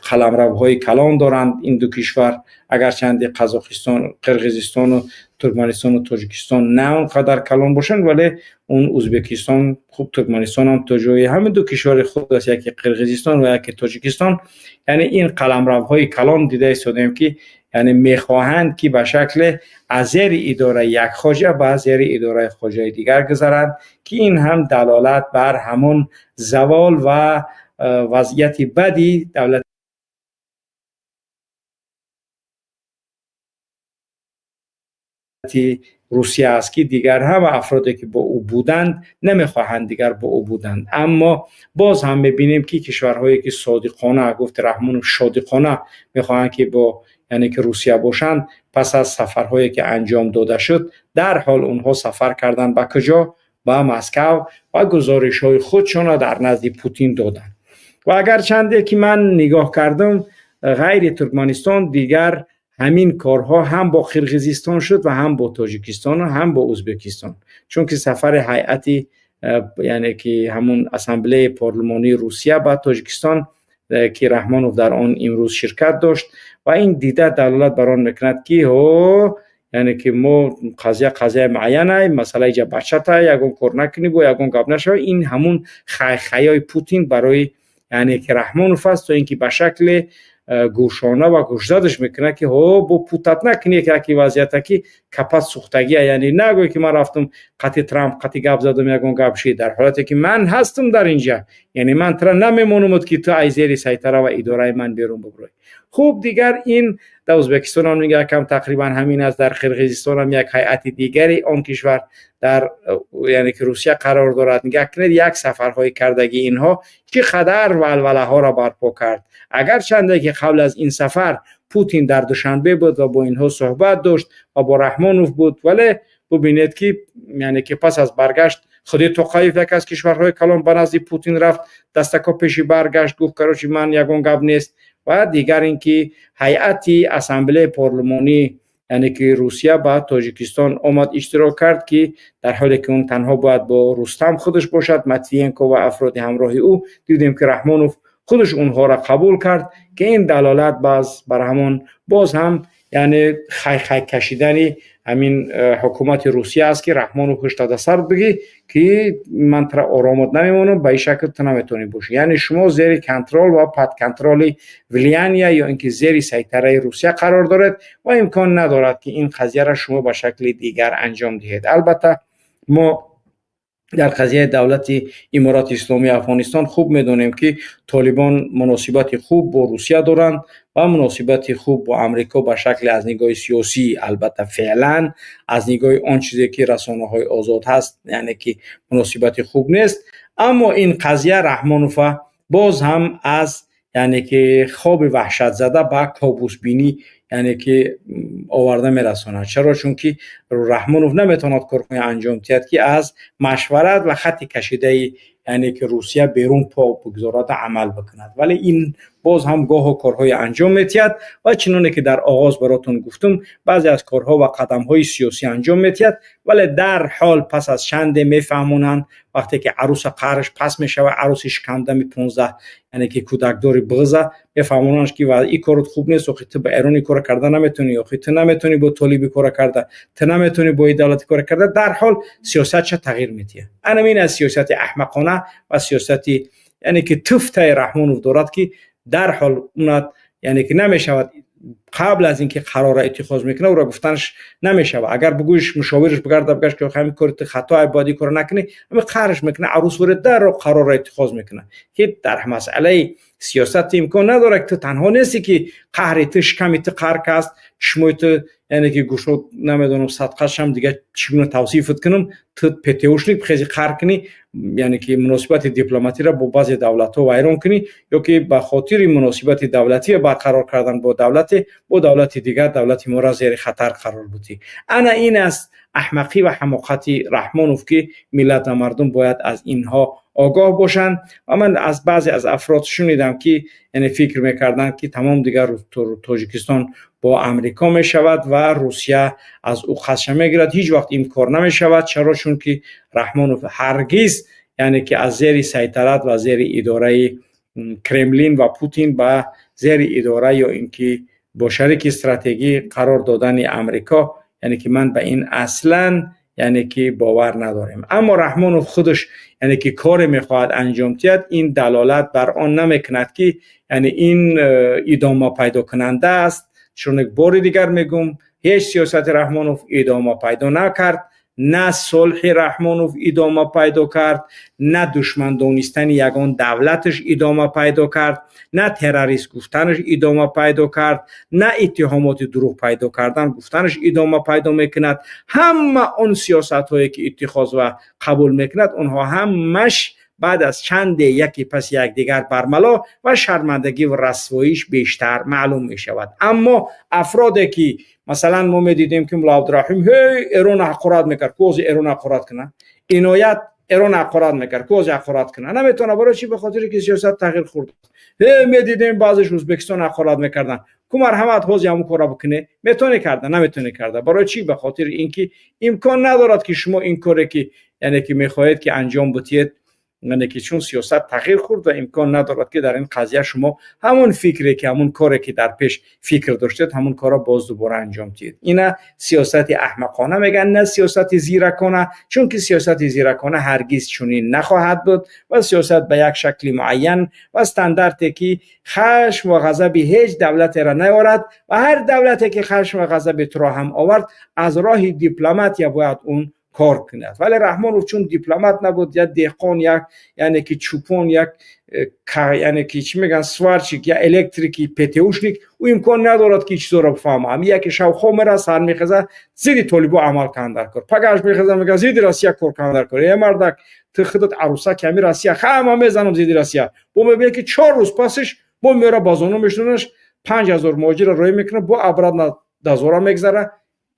қаламравҳои калон доранд ин ду кишвар. Агарчанде Қазоқистон, Қирғизистону Туркманистону Тоҷикистон на он қадар калон бошанд, вале он Ӯзбекистон, хуб, Туркманистон ҳам то ҷои ҳамин ду кишвари худ аст, яке Қирғизистон ва яке Тоҷикистон. Яъне ин қаламравҳои калон дида истодаем, ки яъне мехоҳанд, ки ба шакле аз зери идораи як хоҷа ба зери идораи хоҷаи дигар гузаранд, ки ин ҳам далолат бар ҳамон завол ва вазъияти бади давлати Русия аст, ки дигар ҳама афроде, ки бо ӯ буданд, намехоҳанд дигар бо ӯ буданд. Аммо боз ҳам мебинем, ки кишварҳое, ки содиқона, гуфти Раҳмонов, шодиқона мехоҳанд, ки бо яъне ки Русия бошанд, пас аз сафарҳое, ки анҷом дода шуд, дарҳол онҳо сафар карданд ба куҷо? Ба Москав ва гузоришҳои худшонро дар назди Путин доданд. Ва агарчанде ки ман нигоҳ кардам, ғайри Туркманистон дигар ҳамин корҳо ҳам бо Қирғизистон шуд ва ҳам бо Тоҷикистону ҳам бо Ӯзбекистон, чунки сафари ҳайати, яъне ки ҳамун ассамблеяи парлумонии Русия ба Тоҷикистон, ки Раҳмонов дар он имрӯз ширкат дошт, ва ин дида далолат бар он мекунад, ки ҳо, яъне ки мо қазия қазияи муайянай, масъалаи ҷа бачата, ягон кор накунӣ, бо ягон гап нашава. Ин ҳамун хайхаёи Путин барои, яъне ки, Раҳмонов аст, то ин ки ба шакле гӯшона ва гӯшзадаш мекунад, ки ҳо, бо путать накунӣ яке вазъията, ки капат сӯхтагия. Яъне нагӯй, ки ман рафтам қати Трамп қати гап задам, ягон гап шид, дар ҳолате ки ман ҳастам дар инҷа, яъне ман тура намемонамуд, ки ту аз зери сайтара ва идораи ман берун бубурой. Хуб, дигар ин дар Ӯзбекистон ҳам якам тақрибан ҳамин аст. Дар Қирғизистон ҳам як ҳайати дигари он кишвар дар, яъне ки, Русия қарор дорад. Нигоҳ кунед, як сафарҳои кардагии инҳо чӣ қадар валвалаҳоро барпо кард. Агарчанде ки қабл аз ин сафар Путин дар Душанбе буд ва бо инҳо суҳбат дошт ва бо Раҳмонов буд, вале бубинед, ки яъне ки пас аз баргашт худи Тоқаев, яке аз кишварҳои калон, ба назди Путин рафт, дастако пеши баргашт, гуфт: «Короче, ман ягон гап нест». Ва дигар ин ки ҳайати ассамблеяи парлумонӣ, яъне ки Русия, ба Тоҷикистон омад, иштирок кард, ки дар ҳоле ки он танҳо бояд бо Рустам худаш бошад, Матвиенко ва афроди ҳамроҳи ӯ, дидем, ки Раҳмонов худаш онҳоро қабул кард, ки ин далолат баз бар ҳамон боз ҳам яъне хайхай кашидани ҳамин ҳукумати Русия аст, ки Раҳмонов ҳуштада сар бигӣ, ки ман тура оромот намемонам, ба ин шакл ту наметавонӣ бошӣ. Яъне шумо зери контроль ва под контроль и влияния ё ин ки зери сайтараи Русия қарор доред ва имкон надорад, ки ин қазияро шумо ба шакли дигар анҷом диҳед. Албатта, мо дар қазияи давлати Иморати Исломии Афғонистон хуб медонем, ки толибон муносибати хуб бо Русия доранд ва муносибати хуб бо Амрико ба шакли аз нигоҳи сиёсӣ. Албатта, феълан аз нигоҳи он чизе, ки расонаҳои озод ҳаст, яъне ки муносибати хуб нест. Аммо ин қазия Раҳмонова боз ҳам аз, яъне ки, хоби ваҳшатзада ба кобусбинӣ, яъне ки, оварда мерасонад. Чаро? Чунки Раҳмонов наметавонад корҳое анҷом диҳад, ки аз машварат ва хатти кашидаи, яъне ки, Русия берун по бигзорада амал бикунад. Вале ин боз ҳам гоҳо корҳое анҷом медиҳад ва чуноне ки дар оғоз баротон гуфтум, баъзе аз корҳо ва қадамҳои сиёсӣ анҷом медиҳад, вале дар ҳол пас аз чанде мефаҳмонанд, вақте ки аруса қаҳраш паст мешавад, аруси шикамдами 15, яъне ки кӯдакдори бағза, мефаҳмонанд, ки ин корот хуб нест. Охи ту ба Эрон ин кора карда наметавонӣ, охи ту наметавонӣ бо толиби кора карда, ту наметавонӣ бо ин давлати кора карда. Дар ҳол сиёсатша тағйир медиҳад. Анамин аз сиёсати аҳмақона ва сиёсати, яъне ки, туфтаи Раҳмонов дорад, ки дарҳол унад, яъне ки, намешавад. Қабл аз ин ки қарорро иттихоз мекунад, ӯро гуфтанаш намешавад. Агар бигӯиш, мушовираш бигарда, бигаш, ки ҳамин кори ту хато, бояд ин корро накунӣ, ҳамин қаҳраш мекунад, арӯсвори дарро қарорро иттихоз мекунад, ки дар масъалаи сиёсат имкон надорад, ки ту танҳо нестӣ, ки қаҳри ту, шиками ту қарк аст, чишмои ту, яъне ки, гӯшот, намедонам, садқашам дигар чӣ гуна тавсифат кунам, ту ПТУшник хези қаҳр кунӣ, яъне ки муносибати дипломатиро бо баъзе давлатҳо вайрон кунӣ ё ки ба хотири муносибати давлатӣ барқарор кардан бо давлати дигар давлати моро зери хатар қарор будӣ. Ана ин аст аҳмақӣ ва ҳамоқати Раҳмонов, ки миллат ва мардум бояд аз инҳо огоҳ бошанд. Ва ман аз баъзе аз афрод шунидам, ки яъне фикр мекарданд, ки тамом, дигар Тоҷикистон бо Амрико мешавад ва Русия аз ӯ қасша мегирад. Ҳеҷ вақт ин кор намешавад. Чаро? Чунки Раҳмонов ҳаргиз, яъне ки аз зери сайтарат ва зери идораи Кремлин ва Путин ба зери идора ё ин ки бо шарики стратегӣ қарор додани Амрико, яъне ки ман ба ин аслан, яъне ки бовар надорем. Аммо Раҳмонов худаш, яъне ки коре мехоҳад анҷом диҳад, ин далолат бар он намекунад, ки яъне ин идома пайдокунанда аст. Чун бори дигар мегӯм, ҳеҷ сиёсати Раҳмонов идома пайдо накард. На сулҳи Раҳмонов идома пайдо кард, на душман донистани ягон давлаташ идома пайдо кард, на террорист гуфтанаш идома пайдо кард, на иттиҳомоти дурӯғ пайдо кардан гуфтанаш идома пайдо мекунад. Ҳама он сиёсатҳое, ки иттихоз ва қабул мекунад, онҳо ҳамаш баъд аз чанде яке паси якдигар бармало ва шармандагӣ ва расвоиш бештар маълум мешавад. Аммо афроде, ки масалан мо медидем, ки Мулло Абдураҳим ҳей Эрон ҳақорат мекард, ку ҳозир Эрон ҳақорат кунад? Иноят Эрон ҳақорат мекард, ку ҳозир ҳақорат кунад? Наметавонад. Барои чӣ? Ба хотире ки сиёсат тағйир хӯрд. Ҳе медидем, баъзеш Ӯзбекистон ҳақорат мекарданд, ку марҳамат, ҳозир ҳамун корро бикунӣ? Метавонӣ карда? Наметавонӣ карда. Барои чӣ? Ба хотири ин ки имкон надорад, ки шумо ин коре, ки яъне ки мехоҳед, ки анҷом бутиед, яъне ки чун сиёсат тағйир хӯрд ва имкон надорад, ки дар ин қазия шумо ҳамон фикре, ки ҳамон коре, ки дар пеш фикр доштед, ҳамон корро боз дубора анҷом диҳед. Ина сиёсати аҳмақона мегӯянд, на сиёсати зиракона, чунки сиёсати зиракона ҳаргиз чунин нахоҳад буд ва сиёсат ба як шакли муайян ва стандарте, ки хашм ва ғазаби ҳеҷ давлатеро наёрад, ва ҳар давлате, ки хашм ва ғазаби туро ҳам овард, аз роҳи дипломатия бояд он кор кунад. Вале Раҳмонов чун дипломат набуд, як деҳқон, як, яъне ки чӯпон, як, яъне ки чӣ мегӯянд, сварщик, як электрики ПТУшник, ӯ имкон надорад, ки чизоро бифаҳма. Ҳами яке шавхо мера, сар мехеза, зидди толибо амал кунанд дар кор, пагаш мехеза, мега, зидди Россия кор кунанд дар кор. Е мардак, ту худат арӯсаки ҳами Россия, ҳама мезанам зидди Россия. Бо мебинед, ки 4 рӯз пасиш бо меора, ба зону мешунаш, 5000 муҳоҷирро роҳӣ мекунад, бо обратно дазора мегзара.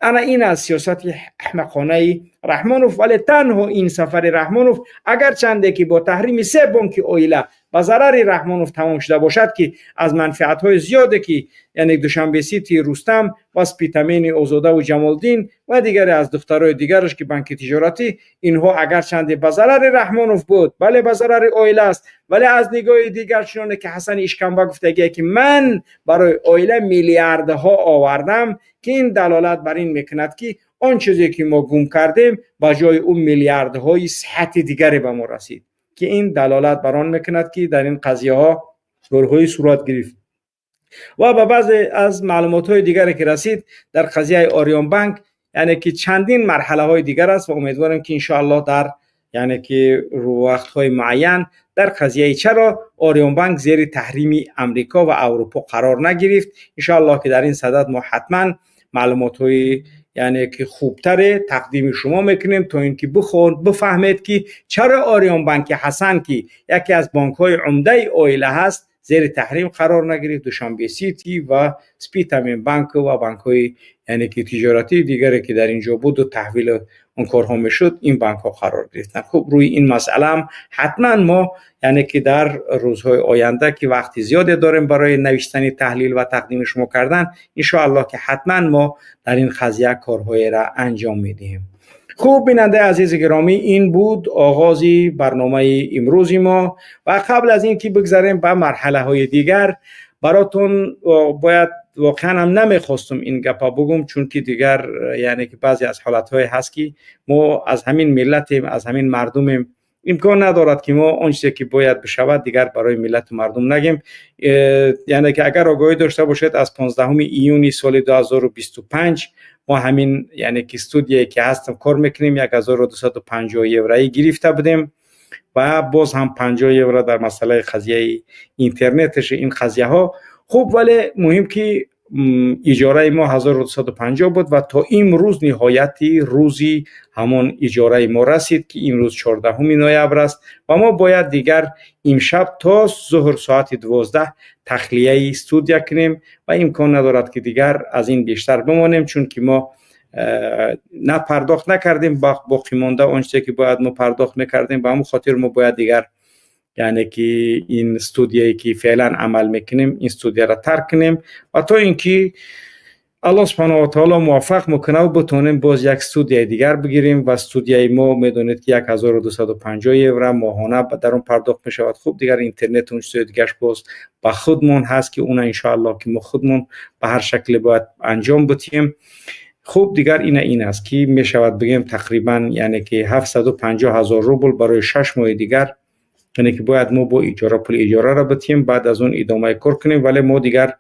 Ана ин аз сиёсати аҳмақонаи Раҳмонов. Вале танҳо ин сафари Раҳмонов, агарчанде ки бо таҳрими се бонки оила ба зарари Раҳмонов тамом шуда бошад, ки аз манфиатҳои зиёде, ки яъне Душанбе Сити Рустам ва Спитамени Озодаву Ҷамолдин ва дигаре аз духтарои дигараш, ки банки тиҷоратӣ, инҳо агарчанде ба зарари Раҳмонов буд, бале, ба зарари оила аст. Вале аз нигоҳи дигар, чуноне ки Ҳасани Ишкамба гуфтагие, ки ман барои оила миллиардҳо овардам, ки ин далолат бар ин мекунад, ки он чизе, ки мо гум кардем, ба ҷои ӯ миллиардҳои сиҳати дигаре ба мо расид, ки ин далолат бар он мекунад, ки дар ин қазияҳо корҳои сурат гирифт. Ва ба баъзе аз маълумотҳои дигаре, ки расид дар қазияи Ориёнбанк, яъне ки чандин марҳалаҳои дигар аст ва умедворем, ки иншоаллоҳ дар, яъне ки вақтҳои муайян дар қазияи чаро Ориёнбанк зери таҳрими Амрико ва Аврупо қарор нагирифт, иншоаллоҳ, ки дар ин садад мо ҳатман маълумотҳои, яъне ки хубтаре тақдими шумо мекунем, то ин ки бифаҳмед, ки чаро Ориёнбанки Ҳасан, ки яке аз бонкҳои умдаи оила ҳаст, зери таҳрим қарор нагирифт, Душанбе Сити ва Спитамен банк ва банкҳои, яъне ки тиҷоратии дигаре, ки дар ин ҷо буду таҳвили он корҳо мешуд, ин банкҳо қарор гирифтанд. Хуб, рӯи ин масъалаам ҳатман мо, яъне ки дар рӯзҳои оянда, ки вақти зиёде дорем барои навиштани таҳлил ва тақдими шумо кардан, иншоаллоҳ, ки ҳатман мо дар ин қазия корҳоеро анҷом медиҳем. Хуб, бинандаи азизи гиромӣ, ин буд оғози барномаи имрӯзи мо. Ва қабл аз ин ки бигзарем ба марҳалаҳои дигар, баротон бояд, воқеан ҳам намехостум ин гапа бугум, чунки дигар, яъне ки баъзе аз ҳолатҳое ҳаст, ки мо аз ҳамин миллатем, аз ҳамин мардумем, имкон надорад, ки мо он чизе, ки бояд бишавад, дигар барои миллату мардум нагем. Яъне ки агар огоҳӣ дошта бошед, аз 15 июни соли 2025 мо ҳамин, яъне ки студияе, ки ҳастам, кор мекунем, 1250 евроӣ гирифта будем ва боз ҳам 50 евро дар масъалаи қазияи интернеташ, ин қазияҳо. Хуб, вале муҳим, ки иҷораи мо 1250 буд ва то имрӯз ниҳояти рӯзи ҳамон иҷораи мо расид, ки имрӯз 14 ноябр аст ва мо бояд дигар имшаб то зуҳр соати 12 тахлияи студия кунем ва имкон надорад, ки дигар аз ин бештар бимонем, чунки мо На пардохт накардем боқӣ монда он чизе ки бояд мо пардохт мекардем. Ба ҳамон хотир мо бояд дигар, яъне ки ин студияе ки феълан амал мекунем, ин студияро тарк кунем ва то ин ки Аллоҳ субҳанаҳу ва таоло муваффақ мекунад, бутонем боз як студияи дигар бигирем. Ва студияи мо, медонед ки, 1250 евро моҳона дар он пардохт мешавад. Хуб, дигар интернет, он чизои дигараш боз ба худмон ҳаст, ки уна иншоаллоҳ ки мо худмон ба ҳар шакле бояд анҷом бутиҳем. Хуб, дигар ина ин аст ки мешавад бигӯем, тақрибан, яъне ки 750 ҳазор рубл барои 6 моҳи дигар, яъне ки бояд мо бо иҷора, пули иҷораро битиҳем, баъд аз он идомаи кор кунем. Вале мо дигар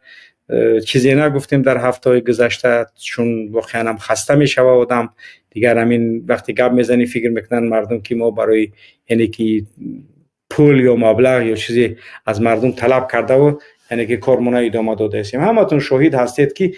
чизе нагуфтем дар ҳафтаҳои гузашта, чун воқеан ҳам хаста мешава одам. Дигар ҳамин вақте гап мезанӣ, фикр мекунанд мардум, ки мо барои, яъне ки пул ё маблағ ё чизе аз мардум талаб кардаву, яъне ки кормона идома додаистем. Ҳаматон шоҳид ҳастед, ки,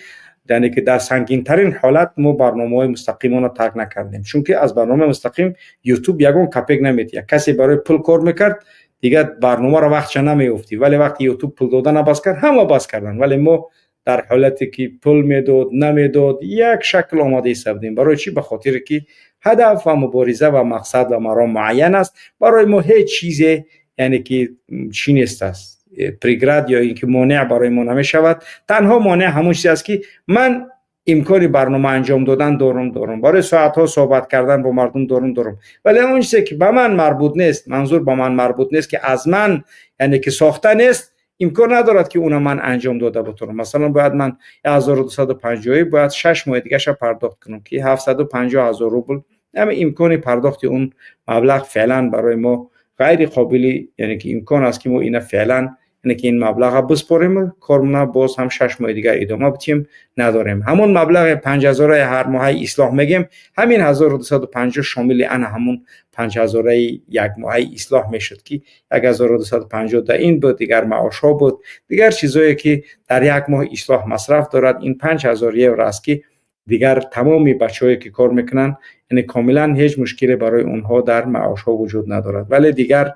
яъне ки дар сангинтарин ҳолат мо барномаҳои мустақимонро тарк накардем, чунки аз барномаи мустақим Ютуб ягон копейк наметиҳад. Касе барои пул кор мекард, дигар барномаро вақтша намеёфтӣ. Вале вақте Ютуб пул додана бас кард, ҳама бас карданд. Вале мо дар ҳолате ки пул медод, намедод, як шакл омода истабудем. Барои чӣ? Ба хотире ки ҳадаф ва мубориза ва мақсад ва маром муайян аст. Барои мо ҳеҷ чизе, яъне ки чӣ нест аст, преград ё ин ки монеъ барои мо намешавад. Танҳо монеъ ҳамон чизе аст, ки ман имкони барнома анҷом додан дорум, барои соатҳо суҳбат кардан бо мардум дорум, вале он чизе ки ба ман марбут нест, манзур ба ман марбут нест, ки аз ман, яъне ки сохта нест, имкон надорад, ки уна ман анҷом дода бутонам. Масалан, бояд ман 1250 бояд 6 моҳи дигаша пардохт кунам, ки 750 ҳазор рубл. Ҳама имкони пардохти он маблағ феълан барои мо ғайри қобили, яъне ки имкон аст, ки мо ина феълан, яъне ки ин маблаға биспорем, кормона боз ҳам 6 моҳи дигар идома битиҳем, надорем. Ҳамон маблағи 5000-аи ҳар моҳаи ислоҳ мегем, ҳамин 1250 шомили ана ҳамон 5000-аи якмоҳаи ислоҳ мешуд, ки 1250 да ин буд, дигар маошҳо буд, дигар чизое ки дар як моҳ ислоҳ масраф дорад. Ин 5000 евро аст, ки дигар тамоми бачаҳое ки кор мекунанд, яъне комилан ҳеҷ мушкиле барои онҳо дар маошҳо вуҷуд надорад. Вале дигар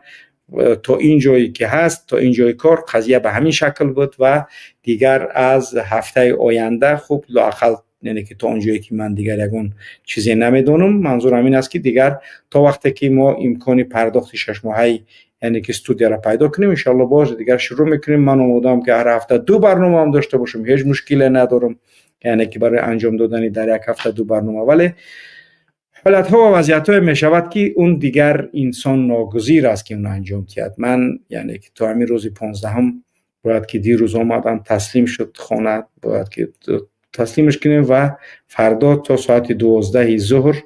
то ин ҷое ки ҳаст, то ин ҷои кор қазия ба ҳамин шакл буд. Ва дигар аз ҳафтаи оянда, хуб, лоақал, яъне ки то он ҷое ки ман дигар ягон чизе намедонам, манзурам ин аст, ки дигар то вақте ки мо имкони пардохти шашмоҳаи, яъне ки студияро пайдо кунем, иншоалло боз дигар шурӯъ мекунем. Ман омодаам, ки ҳар ҳафта ду барномаам дошта бошам, ҳеҷ мушкиле надорам, яъне ки барои анҷом додани дар як ҳафта ду барнома. Вале ҳолатҳо ва вазъиятҳое мешавад, ки он дигар инсон ногузир аст, ки онро анҷом диҳад. Ман, яъне ки то ҳамин рӯзи 15-ум бояд ки дирӯз омадам, таслим шуд хона, бояд ки таслимаш кунем ва фардо то соати 12-и зуҳр,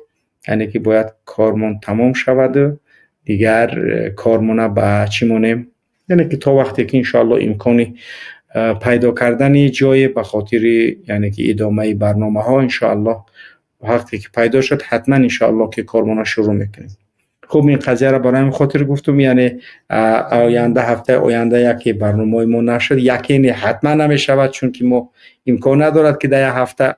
яъне ки бояд кормон тамом шаваду дигар кормона ба чӣ монем, яъне ки то вақте ки иншоалло имкони пайдо кардани ҷое ба хотири, яъне ки идомаи барномаҳо, иншоаллоҳ, вақте ки пайдо шуд, ҳатман иншоаллоҳ ки кормона шурӯъ мекунем. Хуб, ин қазияро барои ҳамин хотир гуфтум, яъне оянда, ҳафтаи оянда яке барномаҳои мо нашуд, яке не, ҳатман намешавад, чунки мо имкон надорад, ки дар як ҳафта,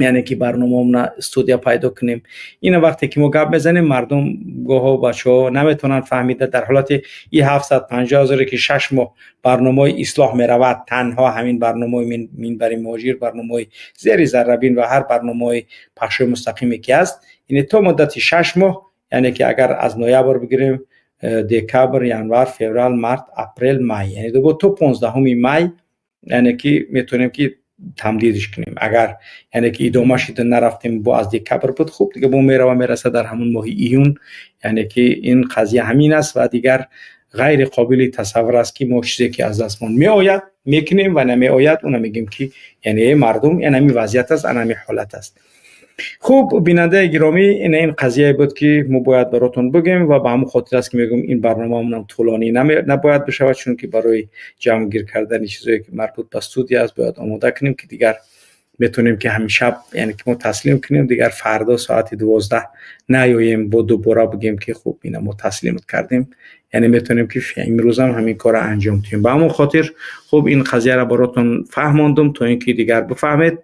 яъне ки барномаомона студия пайдо кунем. Ина вақте ки мо гап мезанем, мардум гоҳо, бачаҳо наметавонанд фаҳмида. Дар ҳолати и 750 ҳазоре ки 6 моҳ барномаҳои ислоҳ меравад, танҳо ҳамин барномаҳои Минбари муҳоҷир, барномаҳои Зери заррабин ва ҳар барномаҳои пахшҳои мустақиме ки ҳаст, яъне то муддати 6 моҳ, яъне ки агар аз ноябр бигирем, декабр, январ, феврал, март, апрел, май, яъне дубо то 15-уми май, яъне ки метавонем ки тамдидиш кунем. Агар, яъне ки идома шида нарафтем, бо аз декабр буд, хуб, дига бо мерава, мераса дар ҳамон моҳи июн. Яъне ки ин қазия ҳамин аст ва дигар ғайри қобили тасаввур аст, ки мо чизе ки аз дастмон меояд, мекунем ва намеояд, уна мегӯем, ки яъне мардум, ин ҳамин вазъият аст, ан ҳамин ҳолат аст. Хуб, бинандаи гиромӣ, ин ин қазияе буд, ки мо бояд баротон бигӯем ва ба ҳамон хотир аст, ки мегӯем, ин барномаамонам тӯлонӣ набояд бишавад, чунки барои ҷамъгир кардани чизое ки марбут ба студия аст, бояд омода кунем, ки дигар метавонем, ки ҳамин шаб, яъне ки мо таслим кунем, дигар фардо соати 12 наёем, бо дубора бигӯем, ки хуб, ина мо таслимат кардем. Яъне метавонем, ки имрӯзам ҳамин корро анҷом диҳем. Ба ҳамон хотир, хуб, ин қазияро баротон фаҳмондум, то ин ки дигар бифаҳмед,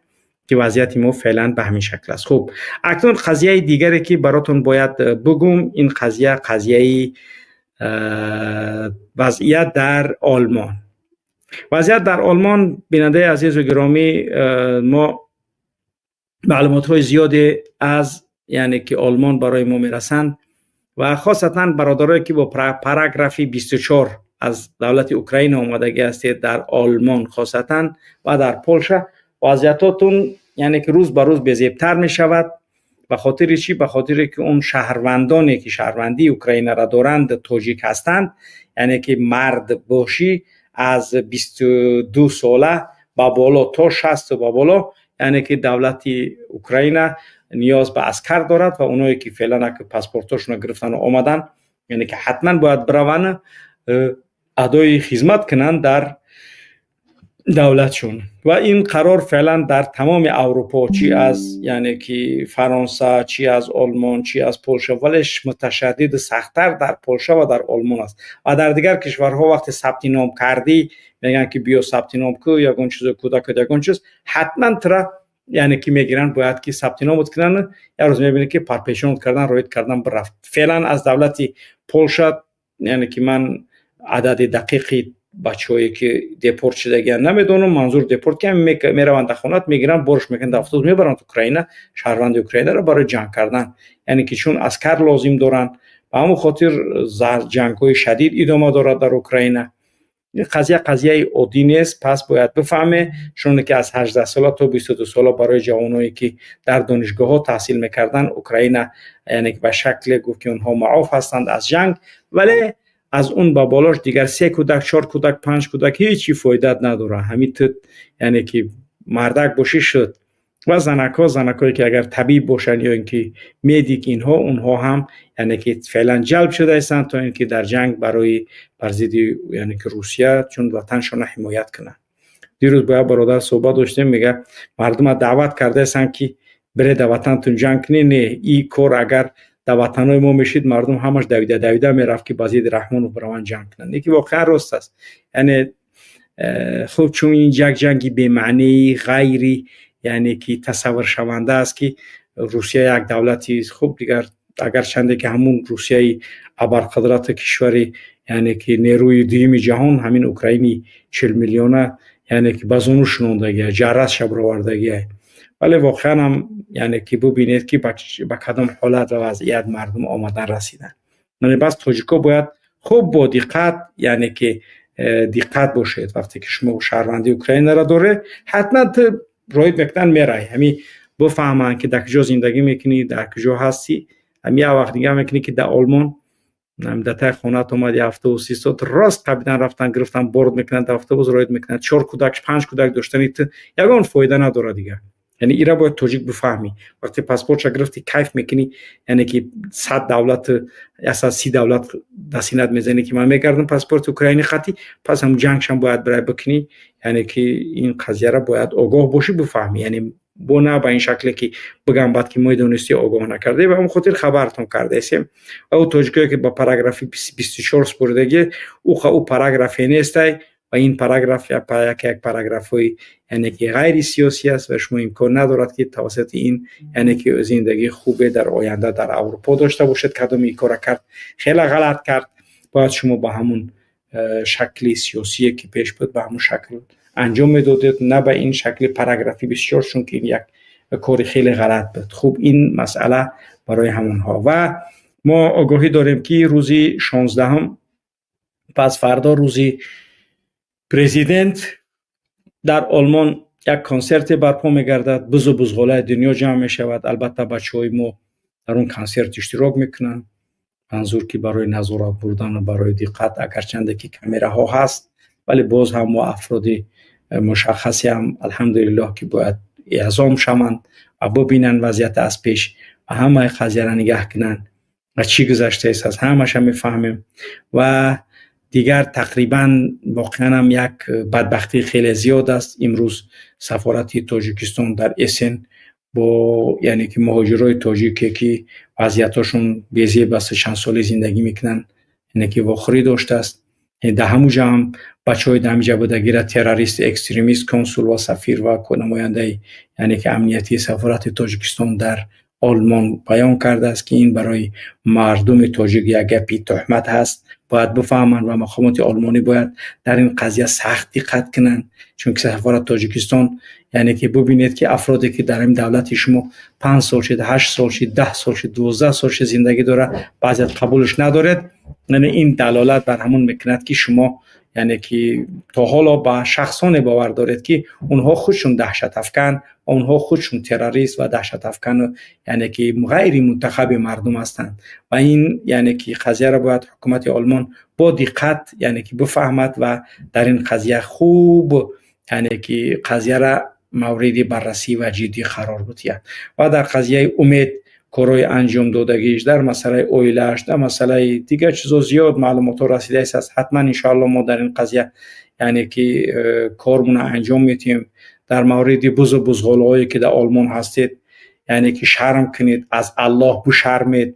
ки вазъияти мо феълан ба ҳамин шакл аст. Хуб, акнун қазияи дигаре ки баротон бояд бигӯм, ин қазия қазияи вазъият дар Олмон. Вазъият дар Олмон, бинандаи азизу гиромӣ, мо Маълумотҳои зиёде аз, яъне ки, Олмон барои мо мерасанд ва хосатан бародарое ки бо параграфи 24 аз давлати Украина омадагӣ ҳастед дар Олмон хосатан ва дар Полша, вазъиятотун, яъне ки, рӯз ба рӯз безебтар мешавад. Ба хотири чӣ? Ба хотире ки он шаҳрвандоне ки шаҳрвандии Украинаро доранд, тоҷик ҳастанд, яъне ки мард бошӣ, аз 22 сола ба боло то 60 ба боло, яъне ки давлати Украина ниёз ба аскар дорад. Ва оное ки феълан паспортошонро гирифтану омадан, яъне ки ҳатман бояд бираванд, адои хизмат кунанд дар давлатшон. Ва ин қарор феълан дар тамоми Аврупо, чӣ аз, яъне ки, Фаронса, чӣ аз Олмон, чӣ аз Полша, вале муташаддиду сахттар дар Полша ва дар Олмон аст. Ва дар дигар кишварҳо вақте сабти ном кардӣ, мегӯянд ки биё, сабти ном ку, ягон чизо, кӯдакат, ягон чиз, ҳатман тура, яъне ки, мегиранд, бояд ки сабти номот кунанд. Як рӯз мебинӣ, ки парпешонот кардан, роид кардан, бирафт. Феълан аз давлати Полша, яъне ки, ман адади дақиқи бачаҳое ки депорт шудагиан намедонам. Манзур депорт ки мераванд дар хонат, мегиранд, борш мекунанд, дар автобус мебаранд Украина, шаҳрванди Украинаро барои ҷанг кардан, яъне ки чун аскар лозим доранд. Ба ҳамон хотир ҷангҳои шадид идома дорад дар Украина. Ин қазия қазияи оддӣ нест. Пас бояд бифаҳме, чуноне ки аз 18 сола то 22 сола барои ҷавоное ки дар донишгоҳҳо таҳсил мекарданд, Украина, яъне ки, ба шакле гуфт, ки онҳо маоф ҳастанд аз ҷанг. Вале аз он ба болош дигар се кӯдак, чор кӯдак, панҷ кӯдак ҳечи фоидат надорад. Ҳамин ту, яъне ки, мардак бошӣ, шуд. Ва занакҳо, занакҳое ки агар табиб бошанд ё ин ки медик, инҳо, онҳо ҳам, яъне ки, феълан ҷалб шуда ҳастанд, то ин ки дар ҷанг барои бар зидди, яъне ки, Русия, чун ватаншонро ҳимоят кунанд. Дирӯз бо як бародар суҳбат доштем, мега: мардума даъват карда ҳастанд, ки бире дар ватантун ҷанг кунӣ. Не, ин кор агар дар ватанҳои мо мешид, мардум ҳамаш давида давида мерафт, ки ба зидди Раҳмонов бираванд, ҷанг кунанд. Лекин воқеан рост аст, яъне хуб, чун ин як ҷанги бемаънии ғайри, яъне ки, тасаввуршаванда аст, ки Русия як давлати хуб дигар, агарчанде ки ҳамун Русияи абарқудрати кишвари, яъне ки, нерӯи дуюми ҷаҳон, ҳамин Украини 40 миллиона, яъне ки, ба зону шунондагия, ҷаррасша бировардагия. Вале воқеан ҳам, яъне ки, бубинед, ки ба кадом ҳолат ва вазъият мардум омадан расиданд. Яъне бас тоҷико бояд хуб бо диққат, яъне ки, диққат бошед. Вақте ки шумо шаҳрвандии Украинаро доред, ҳатман ту роид мекунанд, мерай. Ҳамин бифаҳманд, ки дар куҷо зиндагӣ мекунӣ, дар куҷо ҳастӣ. Ҳами як вақт нигоҳ мекунӣ, ки дар Олмон дар таи хонаат омад, як автобус истод, рост қабидан рафтан, гирифтан, борд мекунанд, дар автобус роид мекунанд. Чор кӯдак, панҷ кӯдак доштани ту ягон фоида надорад дигар. Яъне ира бояд тоҷик бифаҳмӣ. Вақте паспортша гирифтӣ, кайф мекунӣ, яъне ки, 100 давлат, 130 давлат дастинат мезанӣ, ки ман мегардам паспорти украини хатӣ. Пас ҳам ҷангшам бояд бирай бикунӣ. Яъне ки ин қазияра бояд огоҳ бошӣ, бифаҳмӣ. Яъне бо на ба ин шакле, ки бигам баъд, ки медонистӣ, огоҳ накардӣ. Ба ҳамон хотир хабартон кардаесем. Ва ӯ тоҷикое ки ба параграфи 24 супурдагӣ, ӯ параграфе нестай. Ва ин параграф як параграфҳои, яъне ки, ғайри сиёсӣ аст ва шумо имкон надорад, ки тавассути ин, яъне ки, зиндагии хубе дар оянда дар Аврупо дошта бошед. Кадоми ин кора кард, хеле ғалат кард. Бояд шумо ба ҳамун шакли сиёсие, ки пеш буд, ба ҳамун шакл анҷом медодед, на ба ин шакли параграфи 24, чунки ин як кори хеле ғалат буд. Хуб, ин масъала барои ҳамонҳо. Ва мо огоҳӣ дорем, ки рӯзи 16-ҳам, пас фардо, рӯзи президент, дар Олмон як консерте барпо мегардад. Бузу бузғолаи дунё ҷамъ мешавад. Албатта, бачаҳои мо дар он консерт иштирок мекунанд. Манзур, ки барои назорат бурдану барои диққат, агарчанде ки камераҳо ҳаст, вале боз ҳам мо афроди мушаххасе ҳам, алҳамдулиллоҳ, ки бояд эъзом шаванд ва бубинанд вазъията аз пеш ва ҳамаи қазияро нигаҳ кунанд ва чӣ гузаштааст, аз ҳамаша мефаҳмем. Ва дигар тақрибан воқеан ҳам як бадбахтии хеле зиёд аст. Имрӯз сафорати Тоҷикистон дар Эссен бо, яъне ки, муҳоҷирои тоҷике, ки вазъиятҳошон безеб аст, чанд соле зиндагӣ мекунанд, яъне ки, вохӯрӣ доштааст. Дар ҳамун ҷо ҳам бачаҳои дар ҳамин ҷа будагира террорист, экстремист консул ва сафир ва намояндаи, яъне ки, амниятии сафорати Тоҷикистон дар Олмон баён кардааст, ки ин барои мардуми тоҷик як гапи туҳмат ҳаст, бояд бифаҳманд ва мақомоти олмонӣ бояд дар ин қазия сахт диққат кунанд, чунки сафорати Тоҷикистон Яъне ки бубинед, ки афроде, ки дар ин давлати шумо 5 сол шид, 8 сол шид, 10 сол шид, 12 сол шид зиндагӣ дорад, баъзеят қабулш надоред. Яъне ин далолат бар ҳамон мекунад, ки шумо, яъне ки, то ҳоло ба шахсоне бовар доред, ки онҳо худшон даҳшатафкан, онҳо худшон террорист ва даҳшатафкану, яъне ки, ғайри мунтахаби мардум ҳастанд. Ва ин, яъне ки, қазияро бояд ҳукумати Олмон бо диққат, яъне ки, бифаҳмад ва дар ин қазия хуб, яъне ки, қазияра мавриди баррасӣ ва ҷиддӣ қарор бидиҳад. Ва дар қазияи Умед, корҳои анҷом додагиш, дар масъалаи оилааш, дар масъалаи дигар чизо зиёд маълумотҳо расидааст. Ҳатман, иншоалло, мо дар ин қазия, яъне ки, кормона анҷом медиҳем. Дар мавриди бузу бузғолаҳое, ки дар Олмон ҳастед, яъне ки, шарм кунед, аз Аллоҳ бишармед.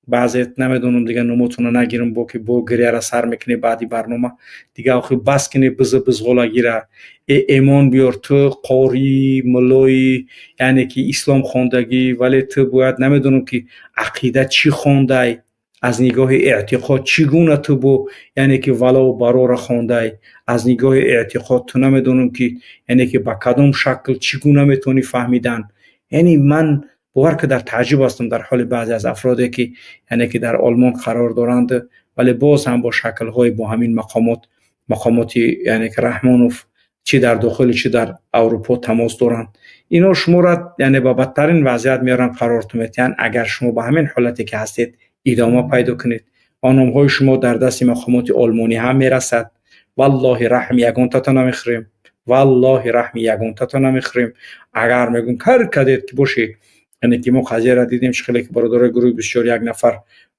Баъзе намедонам, дигар номотонро нагирам, бо ки бо гиряра сар мекунед баъди барнома. Дига охи бас кунед бизу бузғолагира. Э, эмон биёр, ту қорӣ, муллои, яъне ки, ислом хондагӣ, вале ту бояд, намедонам, ки ақида чӣ хондай, аз нигоҳи эътиқод чӣ гуна ту бо, яъне ки, валову барора хондай, аз нигоҳи эътиқод ту намедонам, ки, яъне ки, ба кадом шакл, чӣ гуна метавонӣ фаҳмидан. Яъне ман бовар ки дар таъҷуб ҳастам дар ҳоли баъзе аз афроде, ки, яъне ки, дар Олмон қарор доранд, вале боз ҳам бо шаклҳои бо ҳамин мақомот, мақомоти, яъне ки, Раҳмонов, чӣ дар дохили, чӣ дар Аврупо тамос доранд. Ино шуморо, яъне, ба бадтарин вазъият меоранд, қарортон метиҳанд, агар шумо ба ҳамин ҳолате, ки ҳастед, идома пайдо кунед ва номҳои шумо дар дасти мақомоти олмонӣ ҳам мерасад. Валлоҳи, раҳми ягонтато намехӯрем, валлоҳи, раҳми ягонтато намехӯрем. Агар мегӯм, кар кадед ки бошӣ, яъне ки, мо қазияро дидем, чӣ хеле ки бародарои гурӯҳи бисёр як нафар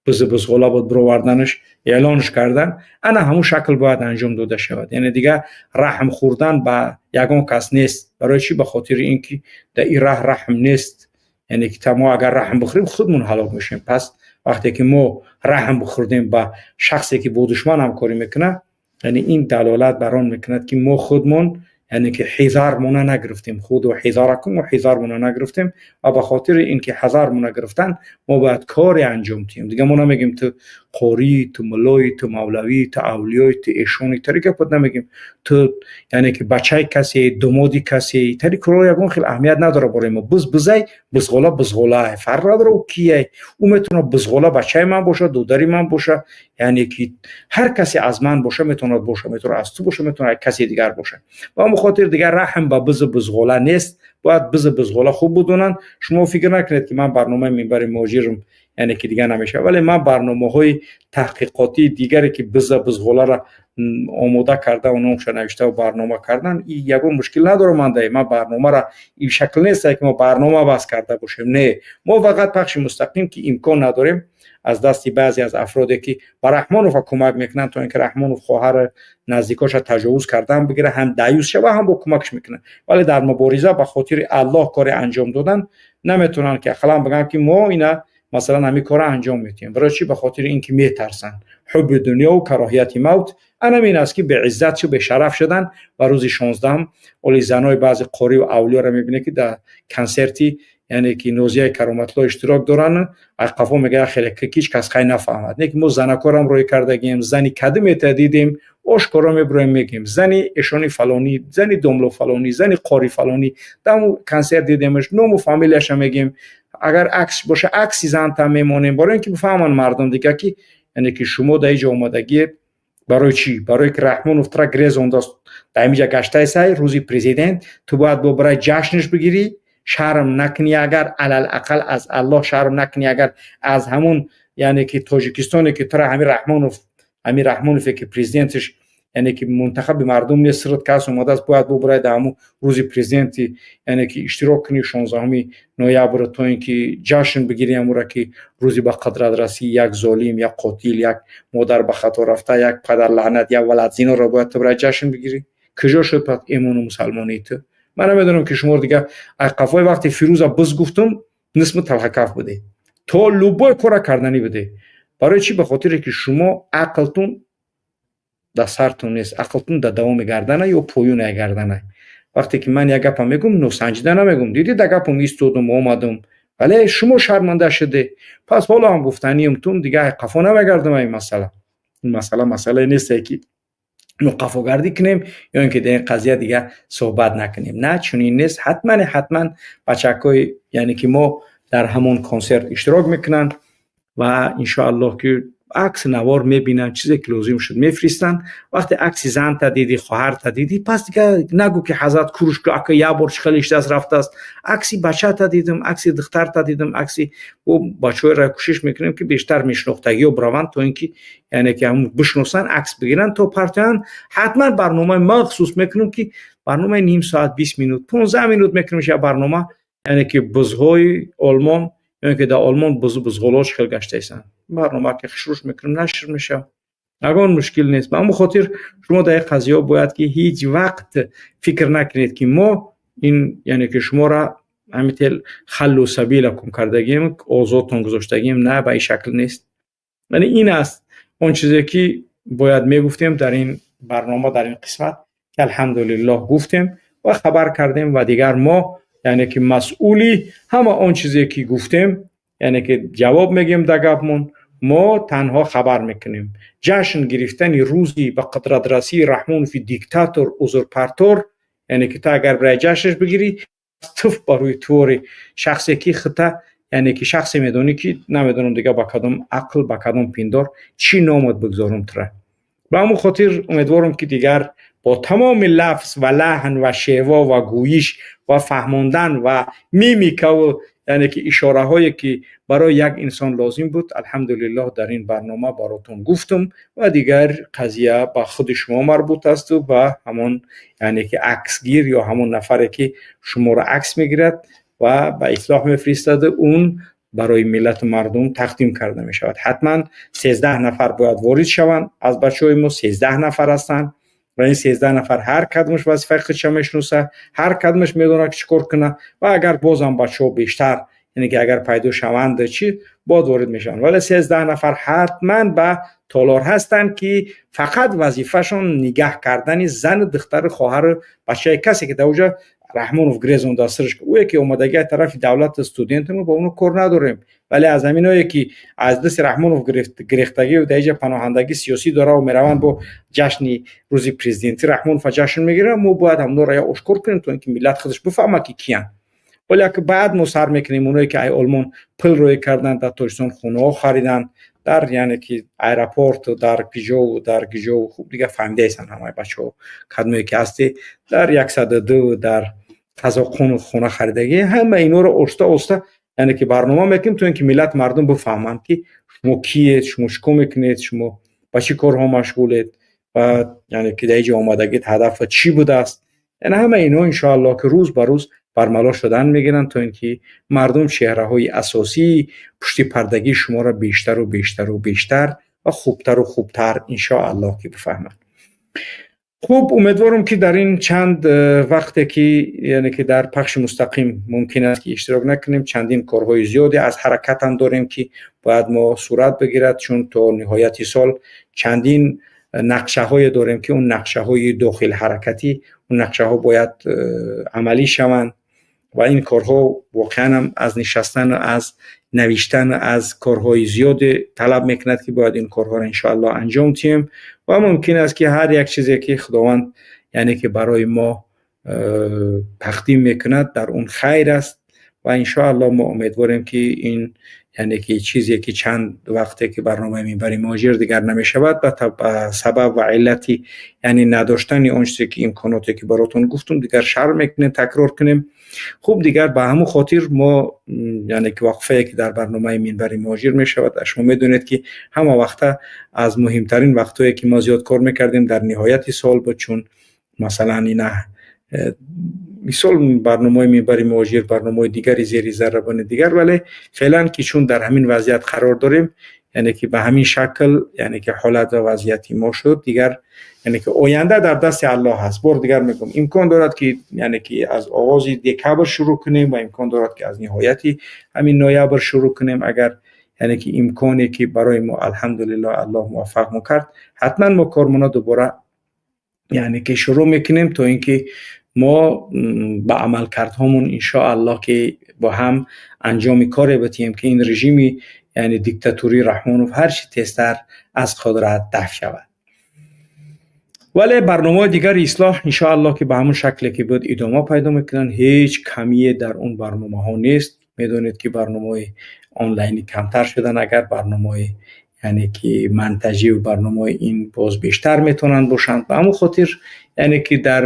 бузу бузғола буд, бироварданаш, эълонш кардан, ана ҳамун шакл бояд анҷом дода шавад. Яъне дигар раҳм хӯрдан ба ягон кас нест. Барои чӣ? Ба хотири ин ки дар ин раҳ раҳм нест. Яъне ки мо агар раҳм бихӯрем, худмон ҳалок мешавем. Пас вақте ки мо раҳм бихӯрдем ба шахсе, ки бо душман ҳамкорӣ мекунад, яъне ин далолат бар он мекунад, ки мо худмон, яъне ки, ҳизармона нагирифтем. Худу ҳизаракум, мо ҳизармона нагирифтем ва ба хотири ин ки ҳазармона гирифтан, мо бояд коре анҷом диҳем. Дига мо намегем, ту қорӣ, ту муллои, ту мавлавӣ, ту авлиёи, ту эшони, тари гапот намегем. Ту, яъне ки, бачаи касе, домоди касе, тари корҳо ягон хел аҳамият надорад барои мо. Буз бузай, бузғола бузғолай, фарқ надорад ӯ кияй. Ӯ метавонад бузғола бачаи ман бошад, додари ман боша, яъне ки, ҳар касе аз ман боша метавонад боша, метавонад аз ту боша, метавонад аз касе дигар боша. Ба ҳамон хотир дигар раҳм ба бузу бузғола нест. Бояд бузу бузғола хуб будонанд. Шумо фикр накунед, ки ман барномаи Минбари муҳоҷирам, яъне ки, дигар намешавад, вале ман барномаҳои таҳқиқотии дигаре, ки биза бузғоларо омода карда, номша навиштаву барнома кардан, и ягон мушкил надорам. Ман дай ман барномара ин шакл нест, ки мо барнома бас карда бошем. Не, мо фақат пахши мустақим ки имкон надорем, аз дасти баъзе аз афроде, ки ба Раҳмонова кӯмак мекунанд, то ин ки Раҳмонов хоҳар наздикоша таҷовуз кардан бигира, ҳам даюс шава, ҳам бо кӯмакш мекунанд, вале дар мубориза ба хотири Аллоҳ коре анҷом додан наметавонанд, ки ақаллан бигӯянд, ки мо ина, масалан, ҳамин корро анҷом медиҳем. Барои чӣ? Ба хотири ин ки метарсанд. Ҳубби дунёву кароҳияти мавт анамин аст, ки беиззат шу, бешараф шудан. Ва рӯзи 16-ум оли занои баъзе қориву авлиёро мебинед, ки дар консерти, яъне ки, Нозияи Кароматло иштирок доранд. Қафо мегӯяд, хеле ҳеҷ кас хай нафаҳмад. Не ки мо занакорам рӯй кардагием, зани кадимета дидем, ошкоро мебироем, мегӯем, зани эшони фалонӣ, зани домло фалонӣ, зани қори фалонӣ даму консерт дидемаш, ному фамилияша мегӯем. Агар акс боша, акси зантам мемонем, барои ин ки бифаҳманд мардум дига, ки, яъне ки, шумо дар иҷо омадагиед. Барои чӣ? Барое ки Раҳмонов тра грезондааст, дар инҷа гаштаи сай рӯзи президент ту бояд бо барои ҷашнш бигирӣ. Шарм накунӣ, агар алалақал аз Аллоҳ шарм накунӣ, агар аз ҳамун, яъне ки, Тоҷикистоне, ки тура ҳамин Раҳмонов, ҳамин Раҳмонове, ки президентш, яъне ки, мунтахаби мардум нест, сират кас омадааст, бояд бо барои дар ҳамун рӯзи президенти, яъне ки, иштирок кунӣ, 16-уми ноябр, то ин ки ҷашн бигирӣ ҳамура, ки рӯзи ба қудрат расӣ як золим, як қотил, як модар ба хато рафта, як падарлаънат, як валадзиноро бояд ту барои ҷашн бигирӣ. Куҷо шуд пас эмону мусалмонии ту? Ман намедонам, ки шумо дига қафои вақти Фирӯза биз гуфтум, нисми талхакаф будед, то любой кора карданӣ будед. Барои чӣ? Ба хотире ки шумо ақлтун дар сартун нест, ақлтун дар давоми гардана ё поюнаи гардана. Вақте ки ман як гапа мегӯм, носанҷида намегӯм. Дидӣ, дар гапам истодум, омадум, вале шумо шарманда шуде. Пас ҳоло ҳам гуфтаниям тун, дига қафо намегардам. Ин масъала, ин масъала масъалае несте, ки Мо қафогардӣ кунем ё ин ки дар ин қазия дига суҳбат накунем? На, чунин нест. Ҳатман, ҳатман бачакҳои, яъне ки мо, дар ҳамон консерт иштирок мекунанд ва иншоаллоҳ, ки акс, навор мебинанд, чизе ки лозим шуд, мефиристанд. Вақте акси занта дидӣ, хоҳарта дидӣ, пас дига нагӯ, ки ҳазрат куруш ака як бор чӣ хеле иштааст, рафтааст. Акси бачата дидам, акси духтарта дидам, акси бачаҳоеро кӯшиш мекунем, ки бештар мешинохтагиҳо бираванд, то ин ки, яъне ки, ҳамн бишносанд, акс бигиранд, то партоянд. Ҳатман барномаи махсус мекунем, ки барномаи ним соат, 20 минут, 15 минут мекунем ша барнома, яъне ки бузҳои Олмон ё ин ки дар Олмон бузғолҳо чӣ хел гаштаистанд. Барнома ки хушрӯш мекунем, нашр мешавад, ягон мушкил нест. Ба ҳамон хотир шумо дар ин қазияҳо бояд ки ҳеҷ вақт фикр накунед, ки мо ин, яъне ки, шуморо ҳамин тел خلوا سبيلكم кардагием, озодтон гузоштагием. На, ба ин шакл нест. Яъне ин аст он чизе, ки бояд мегуфтем дар ин барнома, дар ин қисмат, ки алҳамдулиллоҳ, гуфтем ва хабар кардем. Ва дигар мо, яъне ки, масъули ҳама он чизе, ки гуфтем, яъне ки ҷавоб мегӯем дар гапмон. Мо танҳо хабар мекунем. Ҷашн гирифтани рӯзи ба қудратрасии Раҳмонови диктатор, узурпатор, яъне ки ту агар бирай ҷашнаш бигирӣ, туф ба рӯи твори шахсе, ки хита, яъне ки, шахсе медонӣ, ки намедонам дига ба кадом ақл, ба кадом пиндор, чӣ номат бигзорам тура. Ба ҳамон хотир умедворам, ки дигар бо тамоми лафз ва лаҳн ва шева ва гӯйиш ва фаҳмондан ва мимикаву, яъне ки, ишораҳое, ки барои як инсон лозим буд, алҳамдулиллоҳ, дар ин барнома баротон гуфтам. Ва дигар қазия ба худи шумо марбут асту ба ҳамон, яъне ки, аксгир ё ҳамон нафаре, ки шуморо акс мегирад ва ба ислоҳ мефиристаду он барои миллату мардум тақдим карда мешавад. Ҳатман 13 нафар бояд ворид шаванд. Аз бачаҳои мо 13 нафар ҳастанд ва ин 13 нафар ҳар кадомаш вазифаи худша мешиноса, ҳар кадомаш медонад, ки чӣ кор кунад. Ва агар бозам бачаҳо бештар, яъне ки, агар пайдо шаванд, чӣ бояд ворид мешаванд. Вале 13 нафар ҳатман ба толор ҳастанд, ки фақат вазифашон нигаҳ кардани зану духтару хоҳару бачаи касе, ки дар оҷа Раҳмонов гирезонда сирш. Ӯе ки омадагӣ аз тарафи давлати студентамо, ба оно кор надорем. Вале аз ҳаминое, ки аз дасти Раҳмонов гирехтагию дар иҷа паноҳандагӣ сиёсӣ дораву мераванд, бо ҷашни рӯзи президентӣ Раҳмонова ҷашн мегиранд, мо бояд ҳамонро я ошкор кунем, то ин ки миллат худаш бифаҳмад, ки киянд. Вале як баъд мо сар мекунем оное, ки ай Олмон пул рӯй карданд, дар Тоҷикистон хонаҳо хариданд, дар, яъне ки, аэропорт, дар киҷову дар киҷову. Хуб, дига фаҳмидаестанд ҳамаи бачаҳо, кадмое ки ҳастӣ, дар 102, дар Қазоқону хона харидагӣ. Ҳама инҳоро оста оста, яъне ки, барнома мекунем, то ин ки миллат, мардум бифаҳманд, ки шумо киед, шумо чӣ кор мекунед, шумо ба чӣ корҳо машғулед ва, яъне ки, дар иҷа омадагит ҳадаф чӣ будааст. Яъне ҳама инҳо, иншоаллоҳ, ки рӯз ба рӯз бармало шудан мегиранд, то ин ки мардум чеҳраҳои асосии пуштипардагии шуморо бештару бештару бештар ва хубтару хубтар, иншоаллоҳ, ки бифаҳманд. Хуб, умедворам, ки дар ин чанд вақте, ки, яъне ки, дар пахши мустақим мумкин аст, ки иштирок накунем, чандин корҳои зиёде аз ҳаракатам дорем, ки бояд мо сурат бигирад, чун то ниҳояти сол чандин нақшаҳое дорем, ки он нақшаҳои дохилҳаракатӣ, он нақшаҳо бояд амалӣ шаванд. Ва ин корҳо воқеан аз нишастану аз навиштан, аз корҳои зиёде талаб мекунад, ки бояд ин корҳоро, иншоаллоҳ, анҷом диҳем. Ва мумкин аст, ки ҳар як чизе, ки Худованд, яъне ки, барои мо тақдим мекунад, дар он хайр аст. Ва иншоаллоҳ, мо умедворем, ки ин, яъне ки, чизе, ки чанд вақте ки барномаи Минбари муҳоҷир дигар намешавад, ба сабаб ва иллати, яъне, надоштани он чизе, ки имконоте, ки баротон гуфтум, дигар шарм мекунем такрор кунем. Хуб, дигар ба ҳамон хотир мо, яъне ки, вақфае, ки дар барномаи Минбари муҳоҷир мешавад, шумо медонед, ки ҳама вақта аз муҳимтарин вақтҳое, ки мо зиёд кор мекардем, дар ниҳояти сол буд. Чун масалан ина мисол барномаҳои Минбари муҳоҷир, барномаҳои дигари зери заррабони дигар. Вале феълан ки чун дар ҳамин вазъият қарор дорем, яъне ки, ба ҳамин шакл, яъне ки, ҳолат ва вазъияти мо шуд. Дигар, яъне ки, оянда дар дасти Аллоҳ ҳаст. Бор дигар мегӯям, имкон дорад, ки, яъне ки, аз оғози декабр шурӯъ кунем ва имкон дорад, ки аз ниҳояти ҳамин ноябр шурӯъ кунем. Агар, яъне ки, имконе, ки барои мо, алҳамдулиллоҳ, Аллоҳ муваффақ кард, ҳатман мо кормона дубора, яъне ки, шурӯъ мекунем, то ин ки мо ба амалкардҳомон, иншоаллоҳ, ки бо ҳам анҷоми коре битиҳем, ки ин режими, яъне диктатурии Раҳмонов, ҳарчи тезтар аз қудрат дафт шавад. Вале барномаҳои дигари ислоҳ иншоаллоҳ ки ба ҳамон шакле ки буд идома пайдо мекунанд. Ҳеҷ камие дар он барномаҳо нест. Медонед ки барномаҳои онлайнӣ камтар шудан, агар барномаҳои яъне ки монтажӣ ва барномаҳои ин боз бештар метавонанд бошанд. Ба ҳамон хотир яъне ки дар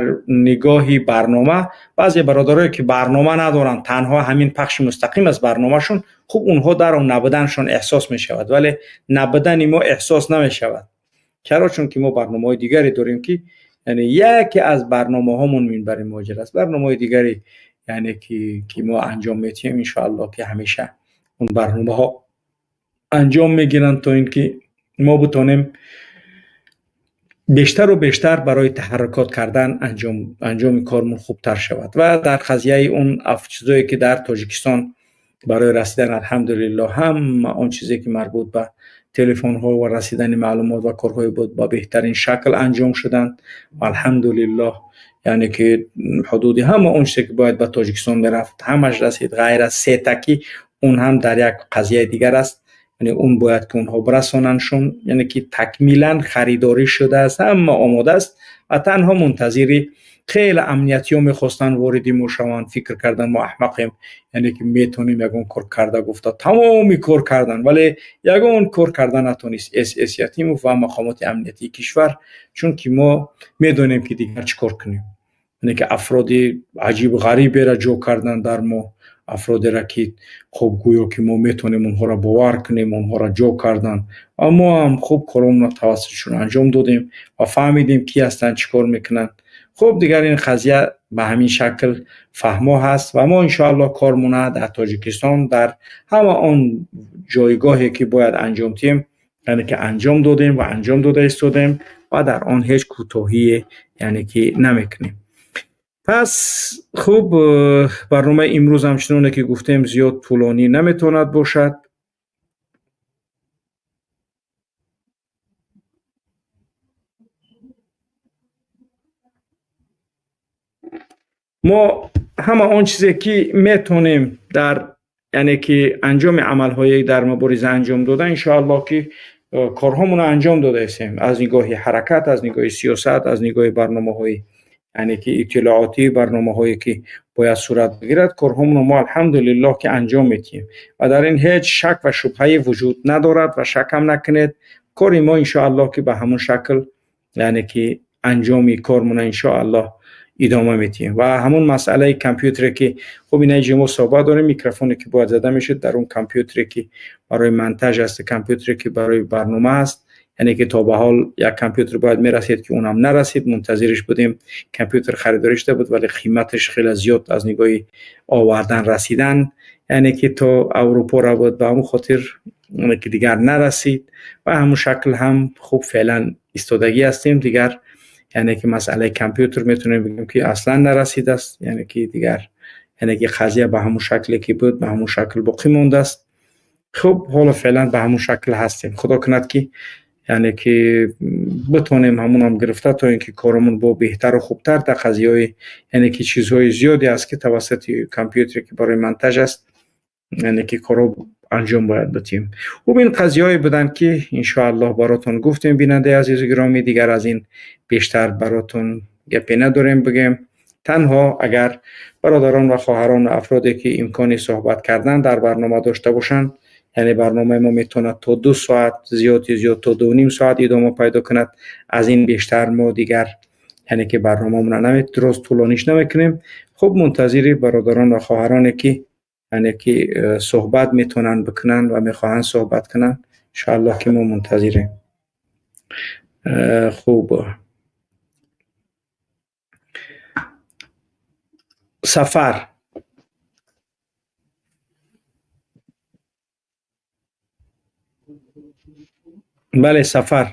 нигоҳи барнома баъзе бародарое ки барнома надоранд, танҳо ҳамин пахши мустақим аз барномашон, хуб онҳо дар он набуданашон эҳсос мешавад, вале набудани мо эҳсос намешавад. Чаро? Чунки мо барномаҳои дигаре дорем ки яъне яке аз барномаҳомон минбари муҳоҷир аст. Барномаҳои дигаре яъне ки мо анҷом медиҳем, иншоаллоҳ ки ҳамеша он барномаҳо анҷом мегиранд то ин ки мо битонем бештару бештар барои таҳаррукот кардан анҷоми кормон хубтар шавад. Ва дар қазияи он чизое ки дар Тоҷикистон барои расидан, алҳамдулиллоҳ, ҳама он чизе ки марбут ба телефонҳо ва расидани маълумот ва корҳое буд ба беҳтарин шакл анҷом шуданд. Алҳамдулиллоҳ, яъне ки ҳудуди ҳама он чизе ки бояд ба Тоҷикистон мерафт ҳамаш расид, ғайр аз сетаки он ҳам дар як қазияи дигар аст. Яъне он бояд ки онҳо бирасонандшон, яъне ки такмилан харидорӣ шудааст, ҳама омода аст ва танҳо мунтазири хеле амниятиҳо мехостанд вориди мо шаванд, фикр кардан мо аҳмақем, яъне ки метавонем ягон кор карда гуфта тамоми кор кардан, вале ягон кор карда натонист СС Ятимов ва мақомоти амниятии кишвар, чунки мо медонем ки дигар чӣ кор кунем. Яъне ки афроди аҷибу ғариберо ҷо кардан дар мо, афродеро ки хуб гӯё ки мо метавонем онҳоро бовар кунем, онҳоро ҷо кардан ва мо ҳам хуб коромонро тавассутшон анҷом додем ва фаҳмидем ки ҳастанд, чӣ кор мекунанд. Хуб дигар ин қазия ба ҳамин шакл фаҳмо ҳаст ва мо иншоаллоҳ кормона дар Тоҷикистон дар ҳама он ҷойгоҳе ки бояд анҷом диҳем, яъне ки анҷом додем ва анҷом дода истодем ва дар он ҳеҷ кӯтоҳие яъне ки намекунем. Пас хуб барномаи имрӯз ҳамчуноне ки гуфтем зиёд тӯлонӣ наметавонад бошад. Мо ҳама он чизе ки метавонем дар яъне ки анҷоми амалҳои дар мубориза анҷом дода, иншоаллоҳ ки корҳомонро анҷом додаистем аз нигоҳи ҳаракат, аз нигоҳи сиёсат, аз нигоҳи барномаҳои яъне ки иттилоотӣ, барномаҳое ки бояд сурат бигирад, корҳомонро мо алҳамдулиллоҳ ки анҷом медиҳем ва дар ин ҳеҷ шак ва шубҳае вуҷуд надорад ва шакам накунед. Кори мо иншоаллоҳ ки ба ҳамон шакл яъне ки анҷоми кормона иншоаллоҳ идома медиҳем. Ва ҳамон масъалаи компютере ки хуб инаҷи мо суҳбат дорем, микрофоне ки бояд зада мешуд дар он компютере ки барои монтаж аст, компютере ки барои барнома аст, яъне ки то ба ҳол як компютер бояд мерасид ки онам нарасид, мунтазириш будем. Компютер харидорӣ шуда буд, вале қиматаш хеле зиёд аз нигоҳи овардан расидан, яъне ки то Аврупоро буд, ба ҳамон хотир яъне ки дигар нарасид ва ҳамон шакл ҳам хуб феълан истодагӣ ҳастем. Дигар яъне ки масъалаи компютер метавонем бигӯем ки аслан нарасидааст, яъне ки дигар яъне ки қазия ба ҳамон шакле ки буд ба ҳамон шакл боқӣ мондааст. Хуб ҳоло феълан ба ҳамон шакл ҳастем. Худо кунад ки яъне ки битонем ҳамонам гирифта то ин ки коромон бо беҳтару хубтар дар қазияҳои яъне ки чизҳои зиёде аст ки тавассути компютере ки барои монтаж аст, яъне ки корҳо анҷом бояд бидиҳем. Хуб ин қазияҳое буданд ки иншоаллоҳ баротон гуфтем, бинандаи азизу гиромӣ. Дигар аз ин бештар баротон гапе надорем бигӯем. Танҳо агар бародарон ва хоҳарон ва афроде ки имкони суҳбат кардан дар барнома дошта бошанд, яъне барномаи мо метавонад то 2 соат, зиёди зиёд то 2.5 соат идома пайдо кунад. Аз ин бештар мо дигар яъне ки барномаамонро дуруст тӯлониш намекунем. Хуб мунтазири бародарон ва хоҳароне ки яъне ки суҳбат метавонанд бикунанд ва мехоҳанд суҳбат кунанд, иншоаллоҳ ки мо мунтазирем. Хуб сафар бале, сафар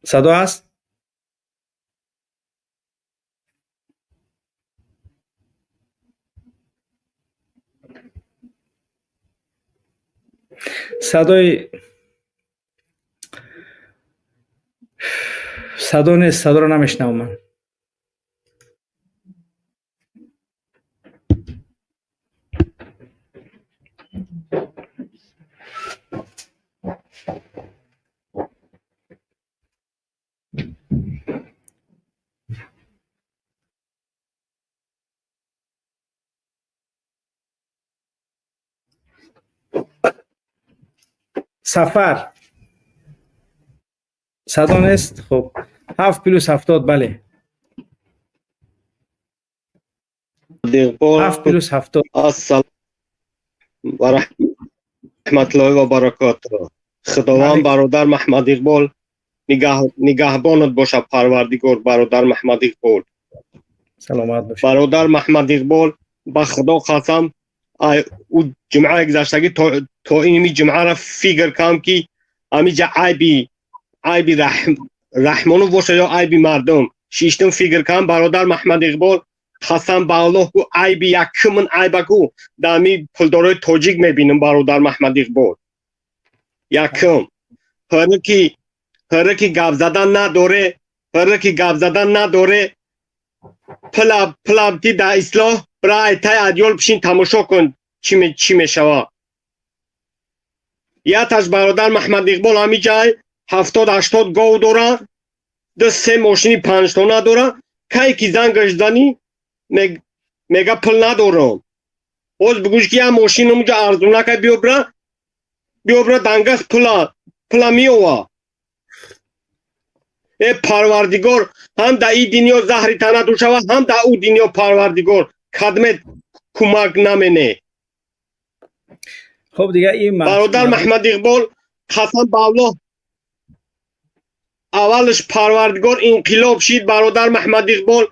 садо аст? Садои садо нест, садоро намешнавам ман. Сафар, садо нест. Хуб, 7 плюс 70, бале. 7 плюс 70. Ассалому ва раҳматуллоҳи ва баракотуҳ. Худованд, бародар Маҳмад Иқбол, нигаҳбонат бошад, Парвардигор, бародар Маҳмад Иқбол. Саломат бошед. Бародар Маҳмад Иқбол, ба Худо қасам, ӯ ҷумъаи гузаштагӣ то ини ҷумъаро фикр кардам, ки ҳамиҷа айби Раҳмонов бошад ё айби мардум. Шиштам, фикр кардам, бародар Маҳмад Иқбол, қасам ба Аллоҳ, ку айби якумин айба ку дар ҳами пулдорои тоҷик мебинам, бародар Маҳмад Иқбол. Якум ҳараки гап задан надоре, ҳараки гап задан надоре. Пила ти дар ислоҳ бира, айтай адёл бишин, тамошо кун, чӣ мешава. Яташ, бародар Маҳмад Иқбол, ҳами ҷай 70-80 гов дора, ду се мошини панҷтона дора. Кай ки зангаш занӣ, мега пул надорам. Боз бигӯш, ки як мошин онҷа арзонака биё бира, биё бира, дангас пула меова. Э Парвардигор, ҳам дар ин дунё заҳри танату шава, ҳам дар ӯ дунё, Парвардигор, кадмет кӯмак намене. Хуб, дига ин Бародар Маҳмад Иқбол, қасам ба Аллоҳ, аввалаш, Парвардигор, инқилоб шид, бародар Маҳмад Иқбол,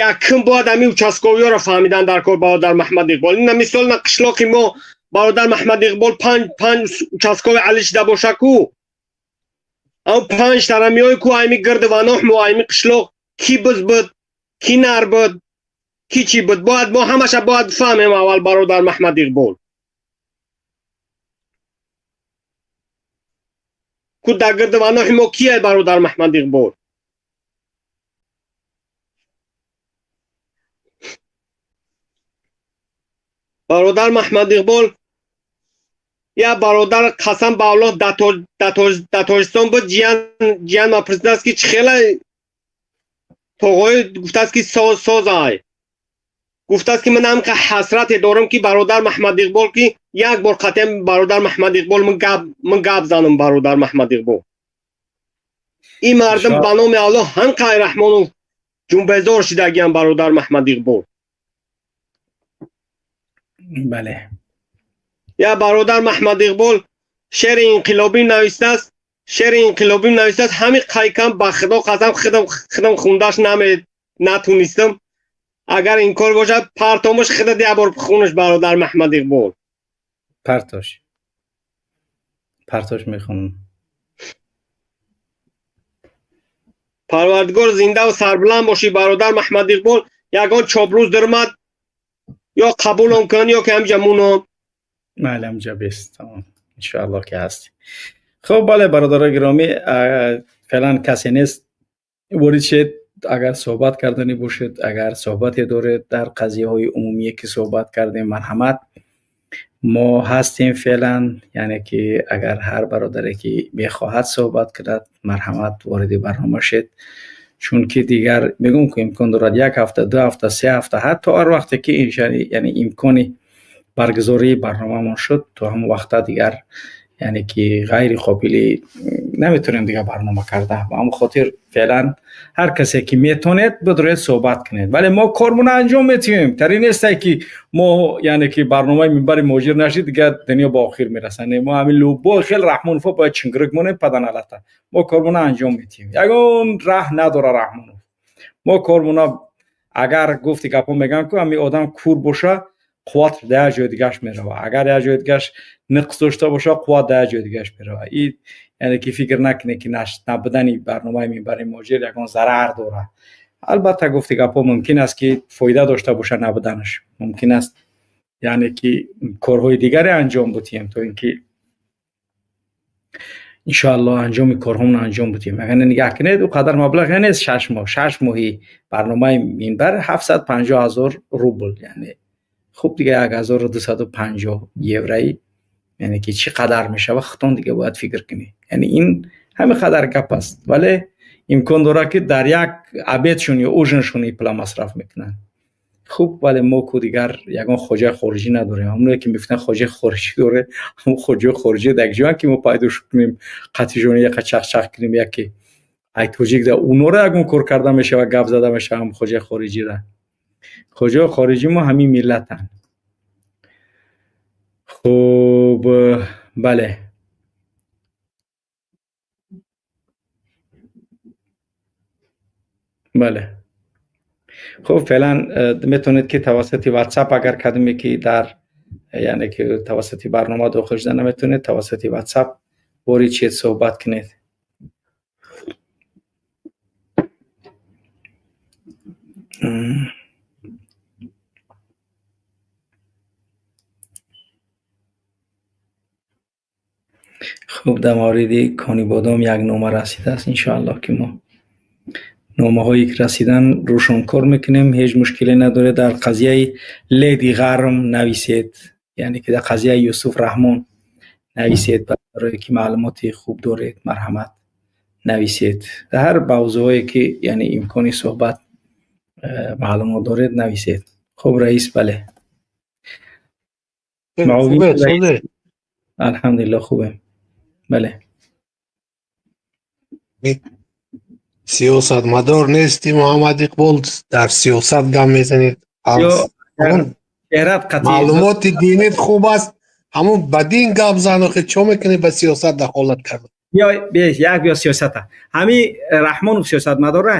якум бояд ҳамин участковый ҳоро фаҳмидан дар кор, бародар Маҳмад Иқбол. Ина мисол, на қишлоқи мо, бародар Маҳмад Иқбол, панҷ участковый али шида боша ку, ам панҷ тара меои ку, айми гирди ваноҳму айми қишлоқ ки биз буд, ки нар буд, ки чӣ буд, бояд мо ҳамаша бояд фаҳмем аввал, бародар Маҳмад Иқбол. Ку дар гирди ваноҳи мо кие, бародар Маҳмад Иқбол? Бародар Маҳмад Иқбол, я бародар, қасам ба Аллоҳ, дар Тоҷикистон буд, ҷиян ма пурсидааст, ки чӣ хела тоғои, гуфтааст, ки созай. Гуфтааст, ки ман ҳамқа ҳасрате дорам, ки бародар Маҳмад Иқбол, ки як бор қатъиян, бародар Маҳмад Иқбол, ман гап занам, бародар Маҳмад Иқбол. Ин мардум, ба номи Аллоҳ, ҳамқай Раҳмонов ҷунбезор шидагиям, бародар Маҳмад Иқбол. Бале. Я бародар Маҳмад Иқбол шеъри инқилобӣ навистааст, шеъри инқилобӣ навистааст. Ҳамин қайкам, ба Худо қасам, худам хундаш натунистам. Агар ин кор бошад, партомаш, худат як бор бихонаш, бародар Маҳмад Иқбол. Партош, партош, мехонам. Парвардигор, зиндаву сарбуланд бошӣ, бародар Маҳмад Иқбол. Ягон чоплус дирмад ё қабулам кун, ё ки ҳамҷа мунам. Майли, ҳамҷа бест, тамом, иншоаллоҳ ки ҳастӣ. Хуб, бале, бародарои гиромӣ, феълан касе нест, ворид шед, агар суҳбат карданӣ бошед, агар суҳбате доред дар қазияҳои умумие ки суҳбат кардем, марҳамат, мо ҳастем феълан. Яъне ки агар ҳар бародаре ки мехоҳад суҳбат кунад, марҳамат, вориди барнома шед, чунки дигар мегӯм ки имкон дорад як ҳафта, 2 ҳафта, 3 ҳафта, ҳатто ҳар вақте ки яъне имкони баргузории барномамон шуд, то ҳамон вақта дигар яъне ки ғайри қобили наметавонем дигар барнома карда. Ба ҳамон хотир феълан ҳар касе ки метавонед, бидуред, суҳбат кунед. Вале мо кормона анҷом метиҳем. Тари несте ки мо, яъне ки барномаи Минбари муҳоҷир нашид, дигар дунё ба охир мерасад. Не, мо ҳамин любой хел Раҳмоновҳо бояд чингирик монем паданалата. Мо кормона анҷом метиҳем, ягон раҳ надора Раҳмонов. Мо кормона, агар гуфти гапҳо мегӯям ку, ҳамин одам кур боша, қувват дар як ҷои дигаш мерава, агар як ҷои дигаш нуқс дошта боша, қувват дар як ҷои дигаш мерава. И яъне ки фикр накунед, ки набудани барномаи Минбари муҳоҷир ягон зарар дорад. Албатта, гуфти гапҳо, мумкин аст, ки фоида дошта боша набуданаш, мумкин аст, яъне ки корҳои дигаре анҷом бутиҳем, то ин ки иншоаллоҳ анҷоми корҳомон анҷом бутиҳем. Агар нигаҳ кунед, ӯ қадар маблағе нест. 6 моҳ, 6 моҳи барномаи Минбар 750 000 рубл, яъне хуб дига 1250 еврои, яъне ки чӣ қадар мешава, худтон дига бояд фикр кунед. Яъне ин ҳамин қадар гап аст, вале имкон дорад, ки дар як обед шон ё ужин шон ин пула масраф мекунанд. Хуб, вале мо ку дигар ягон хоҷаи хориҷӣ надорем. Ҳамоное ки мегуфтанд хоҷаи хориҷӣ доре, ҳамон хоҷаи хориҷӣ дар якҷоян ки мо пайдо кунем, қатишони яка чахчах кунем, яке ай тоҷик да унора ягон кор карда мешава, гап зада мешава ҳам хоҷаи хориҷира. Хоҷаи хориҷӣ мо ҳамин миллатанд. Хуб, бале. Бале. Хуб, феълан метавонед ки тавассути WhatsApp, агар кадоме ки дар, яъне ки тавассути барнома дохил шуда наметавонед, тавассути WhatsApp ворид шед, суҳбат кунед. Хуб, дар мавриди Конибодом як нома расидааст. Иншоаллоҳ ки мо номаҳое ки расидан рӯшон кор мекунем, ҳеҷ мушкиле надоред. Дар қазияи Леди Ғарм нависед, яъне ки дар қазияи Юсуф Раҳмон нависед, барое ки маълумоти хуб доред, марҳамат нависед. Дар ҳар мавзӯъҳое ки яъне имкони суҳбат маълумот доред, нависед. Хуб, раис, бале. Алҳамдулиллоҳ, хубем. Бале. Сиёсатмадор нести, Муҳаммад Иқбол, дар сиёсат гап мезанед. Маълумоти динит хуб аст, ҳамун ба дин гап зан, охи чо мекунӣ ба сиёсат дахолат карда? Як биё сиёсата. Ҳами Раҳмонов сиёсатмадора?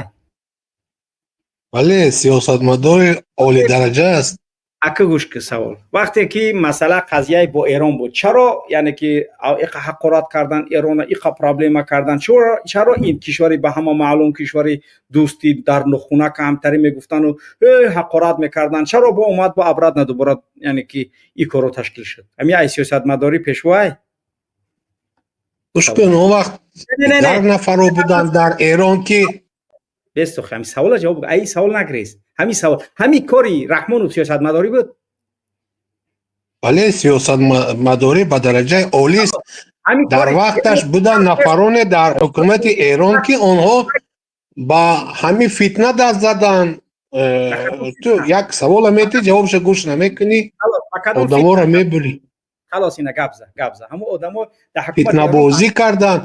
Бале, сиёсатмадори олидараҷа аст. Ака, гӯш ки савол. Вақте ки масъала қазияи бо Эрон буд, чаро яъне ки иқа ҳақорат кардан Эрона, иқа проблема кардан, чаро ин кишвари ба ҳама маълум, кишвари дӯстӣ дар нухуна камтарӣ мегуфтану ҳақорат мекардан, чаро бо омад бо обратно дубора, яъне ки ин корро ташкил шуд? Ҳами ай сиёсатмадорӣ пешвоай? Гӯш кун, он вақт дар нафаро буданд дар Эрон ки Бестухи, ҳами савола ҷавоб, ай савол нагрез. Ҳамин савол, ҳамин кори Раҳмонов сиёсатмадорӣ буд? Бале, сиёсатмадорӣ ба дараҷаи олист. Дар вақташ буданд нафароне дар ҳукумати Эрон ки онҳо ба ҳамин фитна даст заданд. Ту як савола метӣ, ҷавобша гӯш намекунӣ, одаморо мебурӣ. Халос, ина гап за, гап за. Ҳамон одамо дар фитнабозӣ карданд.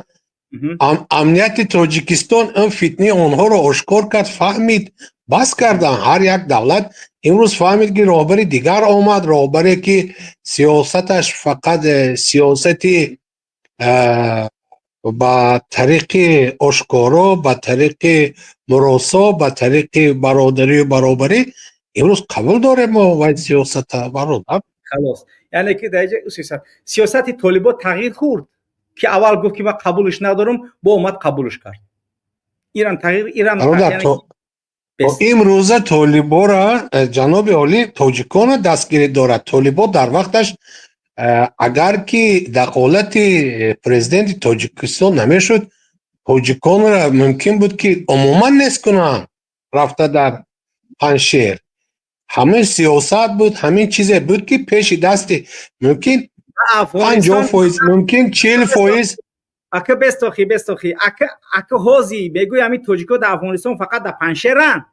Амнияти Тоҷикистон ин фитнаи онҳоро ошкор кард, фаҳмид, бас кардан. Ҳар як давлат имрӯз фаҳмид ки роҳбари дигар омад, роҳбаре ки сиёсаташ фақат сиёсати ба тариқи ошкоро, ба тариқи муросо, ба тариқи бародарию баробарӣ имрӯз қабул дорем мо вай сиёсата, бародар. Халос, яъне ки дар сиёсати толибо тағйир хӯрд, ки аввал гуфт ки ман қабулш надорам, бо омад қабулш кард. Ирам тағйир, ирам. Имрӯза толибора ҷаноби олӣ тоҷикона дастгирӣ дорад. Толибо дар вақташ агар ки дахолати президенти Тоҷикистон намешуд, тоҷиконро мумкин буд ки умуман нест кунанд рафта дар Паншер. Ҳамин сиёсат буд, ҳамин чизе буд ки пеши дасти мумкин 50%, мумкин 40%. Ака, бестохи, бестохи, ака, ака, ҳози мегӯи ҳамин тоҷико дар Афғонистон фақат дар Паншеранд?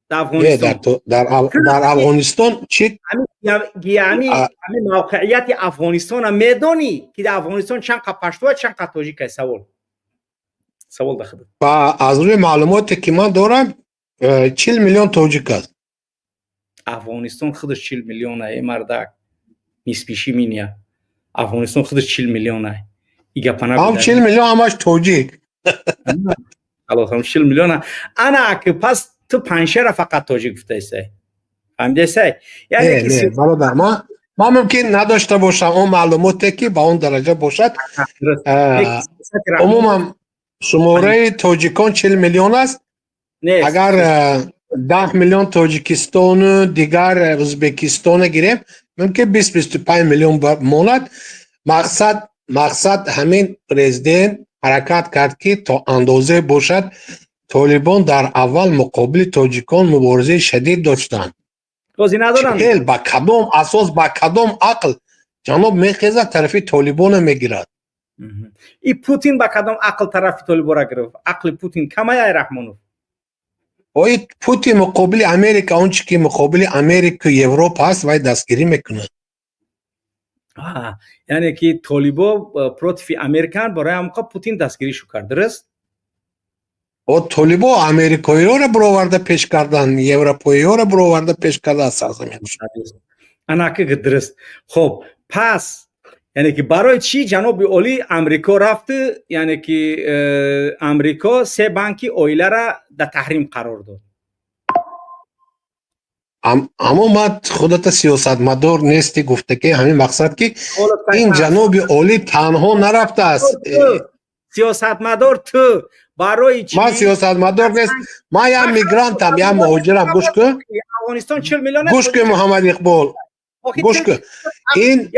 Дар Афғонистон, дар Афғонистон чи? Ҳамин мавқеияти Афғонистона медонӣ, ки дар Афғонистон чанд қа паштуа, чанд қа тоҷик? Савол, савол да худат. Ба аз рӯи маълумоте ки ман дорам, 40 миллион тоҷик аст. Афғонистон худаш 40 миллион, е мардак, не смеши меня. Афғонистон худаш 40 миллион ай. И гапа ҳам 40 миллион ҳамаш тоҷик. Халос, ҳам 40 миллион. Ана ки пас ту Паншера фақат тоҷик гуфтаисай. Фаҳмидасай? Яъне ки бародар, ман мумкин надошта бошам он маълумоте ки ба он дараҷа бошад. Умуман шумораи тоҷикон 40 миллион аст. Агар 10 миллион Тоҷикистону дигар Ӯзбекистона гирем, мумкин 20-25 миллион монад. Мақсад ҳамин президент ҳаракат кард ки то андозе бошад. Толибон дар аввал муқобили тоҷикон муборизаи шадид доштанд. Ба кадом асос, ба кадом ақл ҷаноб мехезад, тарафи толибона мегирад? И Путин ба кадом ақл тарафи толибора гирифт? Ақли Путин камая, Раҳмонов? Ои Путин муқобили Америка, он чи ки муқобили Америку Европа аст, вай дастгирӣ мекунад. Яъне ки толибо против Американ, барои ҳамқа Путин дастгиришу кард, дуруст? О, толибо америкоиёро бироварда пеш кардан, европоиёро бироварда пеш карда аз сарзаминашон. Анаки дуруст. Хуб, пас яъне ки барои чӣ, ҷаноби олӣ, Амрико рафту, яъне ки Амрико се банки оилара дар таҳрим қарор дод? Аммо ман худата сиёсатмадор нестӣ, гуфта ки ҳамин мақсад ки ин ҷаноби олӣ танҳо нарафтааст. Сиёсатмадор ту барои чӣ? Ман сиёсатмадор нест, ман як мигрантам, як муҳоҷирам. Гӯш кун. Афғонистон 40 миллион. Гӯш кун, Муҳаммад Иқбол, гӯш кун, ин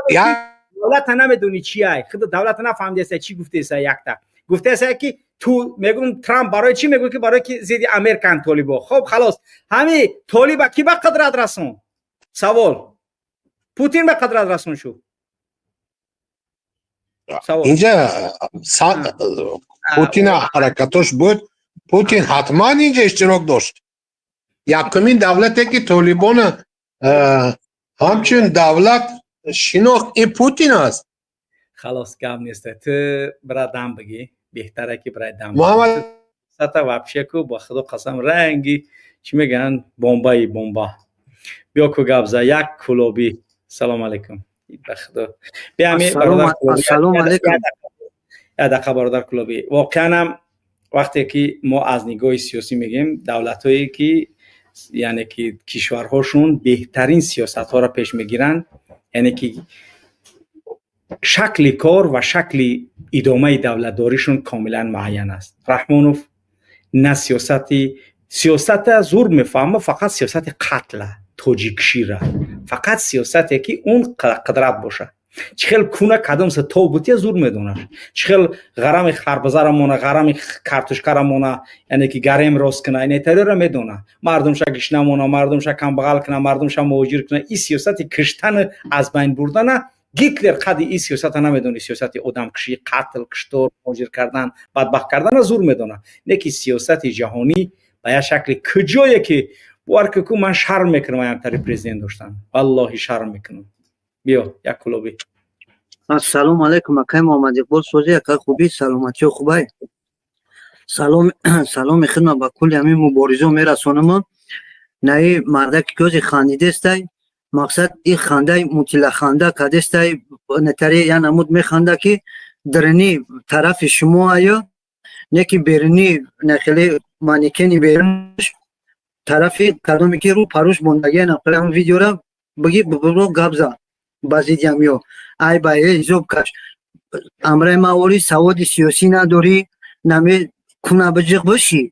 як Давлата намедонӣ чи ай, худ давлата нафаҳмидеса, чӣ гуфтеса. Якта гуфтеса ки ту мегум, Трамп барои чӣ мегӯ, ки барои ки зидди Американ толибо. Хоб, халос, ҳами толиба ки ба қудрат расон? Савол: Путин ба қудрат расон шуд? Инҷа Путина ҳаракатош буд, Путин ҳатман инҷа иштирок дошт. Якумин давлате ки толибона ҳамчун давлат шинохт, ин Путин аст. Халос, гап нест, ту бира дам бигӣ, беҳтаре ки бирай дам. Муҳаммад. Сата вообще ку, ба Худо қасам, ранги чӣ мегӯянд, бомбаи бомба. Биё ку, гап за, як кулобӣ. Салом алейкум, ба Худо. Ассалому алейкум. Як дақиқа, бародар кулобӣ. Воқеанам вақте ки мо аз нигоҳи сиёсӣ мегӯем, давлатҳое ки, яъне ки кишварҳошон беҳтарин сиёсатҳоро пеш мегиранд, яъне ки шакли кор ва шакли идомаи давлатдоришон комилан муайян аст. Раҳмонов на сиёсати, сиёсата зур мефаҳма, фақат сиёсати қатла, тоҷикшира, фақат сиёсате ки он қудрат бошад. Чӣ хел куна кадомса то бутия зур медонад, чӣ хел ғарами харбазара мона, ғарами картошкара мона, яъне ки гарем рост куна, инетариро медона, мардумша гишна мона, мардумша камбағал куна, мардумша муҳоҷир куна. Ин сиёсати киштану аз байн бурдана Гитлер қади ин сиёсата намедони. Сиёсати одамкушӣ, қатл, киштор, муҳоҷир кардан, бадбахт кардана зур медона. Не ки сиёсати ҷаҳонӣ ба як шакли куҷое ки бовар ку, ман шарм мекунам аямтари президент доштан, валлоҳи, шарм мекунам. Биё, як кулобӣ. Ассалому алайкум, акай Муҳаммад Иқбол. Сози, акай, хубӣ, саломатиё хубай? Салом, саломи хидмат ба кулли ҳамин муборизо мерасонам. Наи мардаки кӯзи хандидестай, мақсад и хандай мутилаханда кадестай, нетари я намуд механда ки дарини тарафи шумо аю, не ки берунӣ, нахеле манекени берунаш тарафи кадоме ки рӯ паруш мондагия. Нахеле ҳам видеора биги, бибиро гап зад ба зиддиам ё ай ба ҳисоб каш. Амраи маворӣ саводи сиёсӣ надорӣ, наме куна биҷиқ бошӣ,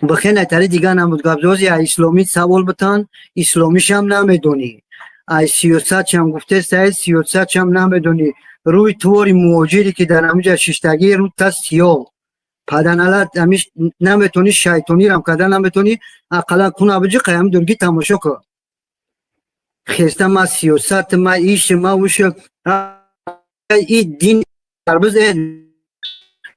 бихе тари дига намуд гапзози. Ай исломӣ савол битан, исломишам намедонӣ, ай сиёсатшам гуфтестай, сиёсатшам намедонӣ. Рӯи твори муҳоҷире ки дар ҳаминҷа шиштагӣ, рӯ та сиёҳ паданалат, ҳамиш наметонӣ, шайтонирам карда наметонӣ. Ақаллан куна биҷиқ, ҳами дургӣ тамошо кун. Хеста ма сиёсат, ма иш, ма уш, и дин тарбиз,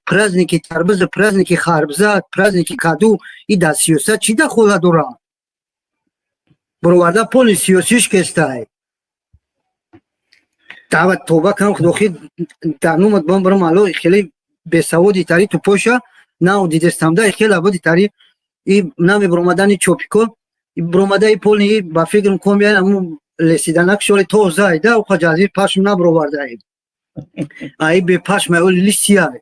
праздники тарбиз, праздники харбза, праздники каду, и дар сиёсат чӣ дахола дорад? Бироварда поли сиёсиш кестай. Даъват тоба кам, худохи дар номат бом барам. Ало, хеле бесаводи тари ту поша нав дидестамда, хеле абоди тари и нами биромадани чопико биромада, и поли ба фикрам ком, аму лесиданак шоли тоза да уха ҷазир пашм набировардаи, ай бепашма оли лисия,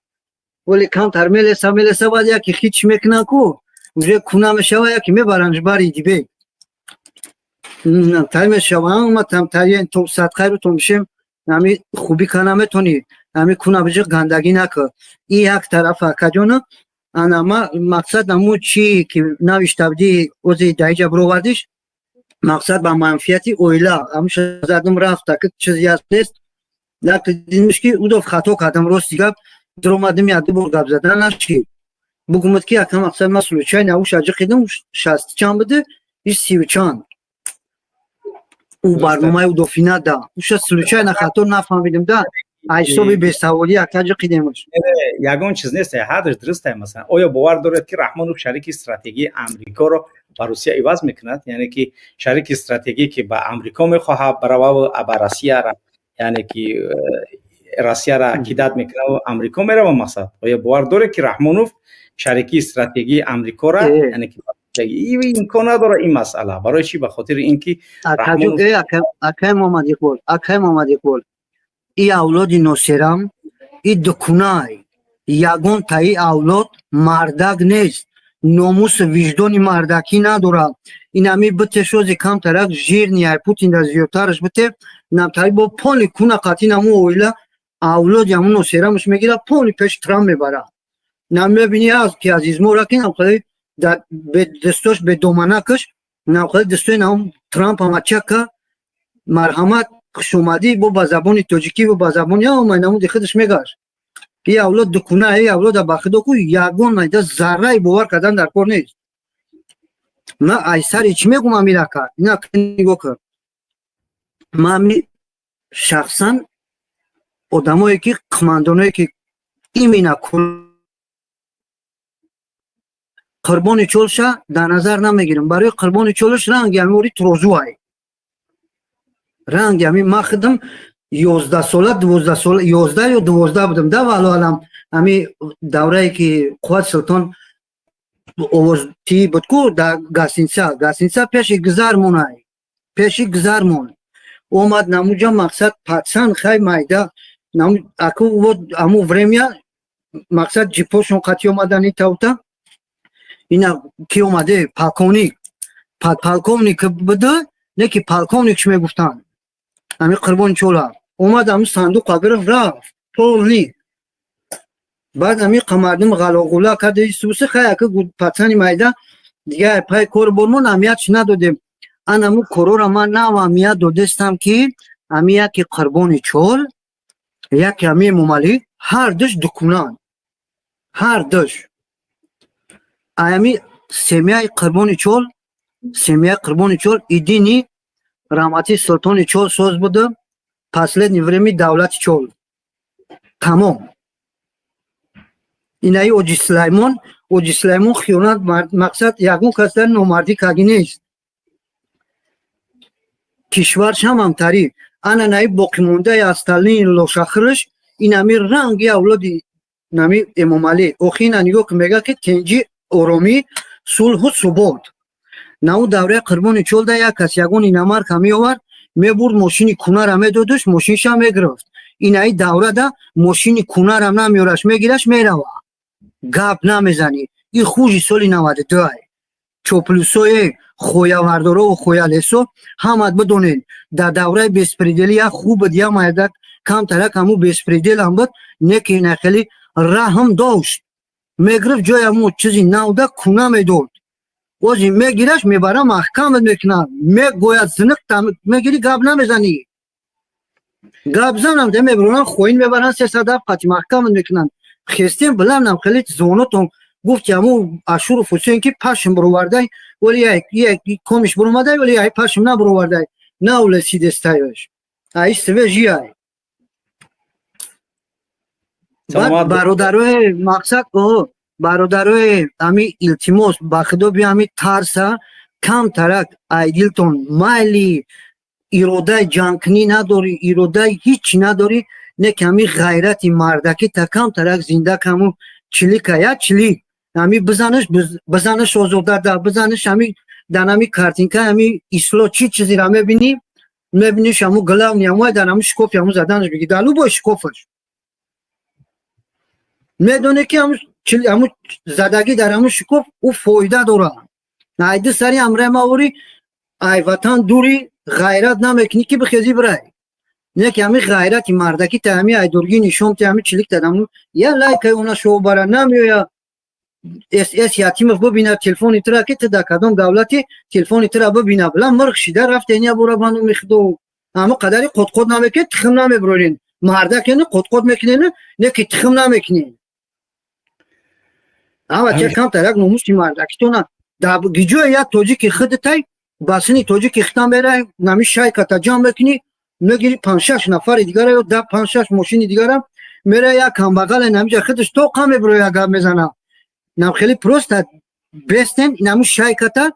оли камтар мелеса, мелеса, баъд яки хич мекунан ку, уже куна мешава, яки мебаранш бари дибе тай мешава. Ама там тари то садқайру то мешем, ами хубӣ ка наметонӣ, ами куна биҷи, гандагӣ нака. И як тараф, акаҷона. Ана ма мақсад аму чи ки навиштабдӣ, ози даиҷа бировардиш, мақсад ба манфиати оила амуша задум рафта, ки чизи аст нест. Як дидимш ки удов хато кардам, рости гап, дуромадим, як ду бор гап задан наши бугумад ки ака мақсад ма случайно уша ҷиқидам, 60 чанд буде, иш 30 чанд ӯ барномаи удофина да уша случайно хато нафаҳмидим да, ҳисоби бесаводӣ, ака, ҷиқидемаш. Ягон чиз нест, ҳардаш дуруст. Масалан, оё бовар доред, ки Раҳмонов шарики стратегии Амрикоро ба Русия иваз мекунад? Яъне ки шарики стратегӣ, ки ба Амрико мехоҳад барававу ба Россияра, яъне ки Россияра кидать мекунад, Амрико мерава. Мақсад, оё бовар доред, ки Раҳмонов шарики стратегии Амрикора, яъне ки имкон надорад ин масъала? Барои чӣ? Ба хотири ин ки Акай Муҳаммад Иқбол, акай Муҳаммад Иқбол, и авлоди носерам, и дукунай, ягон таи авлод мардак нест, номусу виҷдони мардакӣ надорад. Инами бите шози камтарак жирный ай Путин да зиёдтараш бите намтари бо поли куна қатӣ наму оила авлоди ҳамун носерамаш мегирад, поли пеши Трамп мебарад. Нам мебини аз ки азизмора ки намхали дастош бедоманакаш, намхали дастои нам Трамп амачака, марҳамат, хушомадӣ, бо ба забони тоҷикӣ, бо ба забони омай намуди худаш мегашт. И авлод дукуна, и авлода ба худо ку ягон майда зарраи бовар кардан дар кор нест. Ма айсари чӣ мегум, амирака, ина нигоҳ кун. Ма ами шахсан одамое ки қумандоное ки имина Қурбони Чолша дар назар намегирам. Барои Қурбони Чолш ранги ами ори трозуай, ранги ами ма худам 11 сола, 12 сола, 11 ё 12 будам да, валло алам, ами даврае ки Қувват Султон овозтӣ буд ку да гостиница пеши гузар монай, пеши гузар мон омад намуҷа. Мақсад, пацан хай майда аку аму время, мақсад, ҷипошон қатӣ омадани тавта. Ина ки омаде? Полковник, подполковник буда, не ки полковникш мегуфтанд. Ами Қурбони Чола омад, ами сандуқа гирифт, рафт полный. Баъд ами мардум ғалоғула карда суси хай, ака пацани майда дига пай кор бормон аҳамиятш надодем. Анаму корора ман нав аҳамият додестам, ки ами яки Қурбони Чол, яки ами Эмомалӣ, ҳардуш дукунанд, ҳардуш. Ами семьяи Қурбони Чол, семьяи Қурбони Чол идини раҳмати Султони Чол соз буда, последний время давлати Чол тамом. Инаи Оҷи Сулаймон, Оҷи Сулаймон хиёнат, мақсад, ягон кас дар номардӣ каги нест, кишварш ҳамамтарӣ. Ана наи боқимондаи остальные лошахрш инами ранги авлоди нами Эмомалӣ. Охи ина нигоҳ ки мега ки тинҷӣ, оромӣ, сулҳу субот. Нау давраи Қурбони Чолда як кас ягон иномарка меовард, мебурд, мошини кунара медодуш, мошинша мегирифт. Инаи даврада мошини кунарам намеораш, мегираш, мерава, гап намезанӣ. И хужи соли 92-ай чоплусое хоявардорову хоялесо ҳамат бидонед, дар давраи беспредел и як хуб буд, як майдак камтарак ҳаму беспредел ам буд, не ки ина хеле раҳм дошт, мегирифт, ҷои ҳаму чизи навда куна медод. Ози мегираш, мебара, маҳкамат мекунад, мегӯяд, зиниқ мегирӣ, гап намезанӣ. Гап занам де мебуранд, хоин мебаранд, 307 қати маҳкамат мекунанд. Хестем биланам хеле звонотон гуфт, ҳаму Ашуров Ҳусейн ки пашм буровардай, вале як комиш буромадай, вале ай пашм набуровардай, навлесидестаёш ай свежий ай. Баъд бародарои, мақсад, бародарои, ами илтимос ба худо, би ами тарса камтарак айдилтон майли, иродаи ҷангкунӣ надорӣ, иродаи ҳеҷ надорӣ, не ки ами ғайрати мардакӣ та камтарак зинда каму чилика, як чилик ами бизанаш, бизанаш, озодада бизанаш. Ами дар ами картинка ами исло чӣ чизира мебинӣ, мебиниш, ҳаму главный ҳаму дар ҳаму шкофи ҳаму заданаш биги, дар любой шкофаш медоне ки ҳаму задагӣ дар ҳаму шкоф ӯ фоида дорад. Айди сари амре мавори, ай ватан дури, ғайрат намекунӣ ки бихези бирай, не ки ҳами ғайрати мардакӣ та ҳами айдургӣ нишон ти ҳами чилик тадаму я лайкай она шоу бара намеоя. С Ятимов бибинад телефони тура, ки ту дар кадом давлати, телефони тура бибина, била мирх шида рафтен, я бора бану михудо. Ҳамо қадари қотқот намекунед, тухм намебурорен. Мардак яъне қотқот мекунен, не ки тухм намекунен. Ама че камтар як номуси мардакитона дар гиҷое як тоҷики худтай ба сини тоҷики хитам мерай, нами шайката ҷамъ мекунӣ, мегири панҷ-шаш нафари дигара ё да панҷ-шаш мошини дигара. Мера як камбағал намиҷа худаш тоқа мебуроя, гап мезана. Нам хеле просто бестен инаму шайката.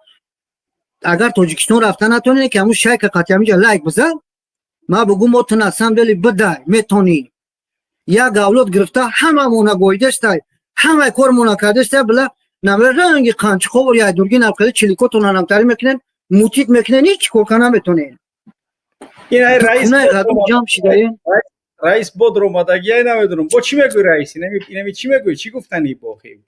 Агар Тоҷикистон рафта натонед, ки ҳамун шайка қати ҳамиҷа лайк бизан, ма бугум, мо ту на самом деле бидай метонӣ. Як авлод гирифта, ҳамамона гоидастай, ҳамаи кормона кардастай, била намра ранги қанчиқовор як дурги навхели чиликотона намтарӣ мекунен, мутит мекунен, ҳеҷ кор ка наметонен. Ин ай раис. Кунаи ғадур ҷамъ шидаен. Раис бодр омадагӣ, ай намедонам, бо чӣ мегӯй, раис? Инами чӣ мегӯй, чӣ гуфтани бохи?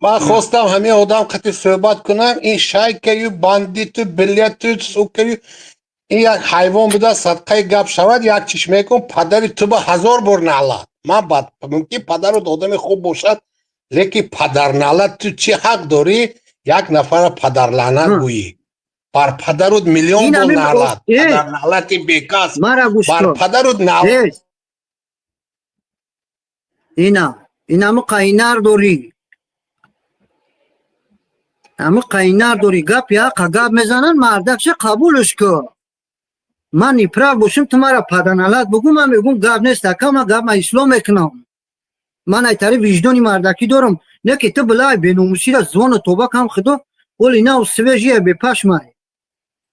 Ман хостам ҳамин одам қати суҳбат кунам. Ин шайкаю, бандиту, билету, сукаю, ин як ҳайвон буда. Садқаи гап шавад, як чиш мекун: падари ту ба ҳазор бор наълат. Ман бад мумкин падару одами хуб бошад, лекин падарналат, ту чӣ ҳақ дорӣ як нафара падарлаънат гӯӣ? Бар падарут миллион бор наълат, падарналати бекас. Бар падарут. Ина инаму қайнар дорӣ, ҳаму қайнар дорӣ, гап яқа гап мезананд, мардакша қабулш кун. Ман неправ бошам, ту мара паданалат бугӯ, ман мегӯм: гап нест, ака, ман гап ман ислом мекунам, ман айтари виҷдони мардакӣ дорам. Не ки ту билай беномусира звону тоба кам худо оли нав свежия, бепашмай.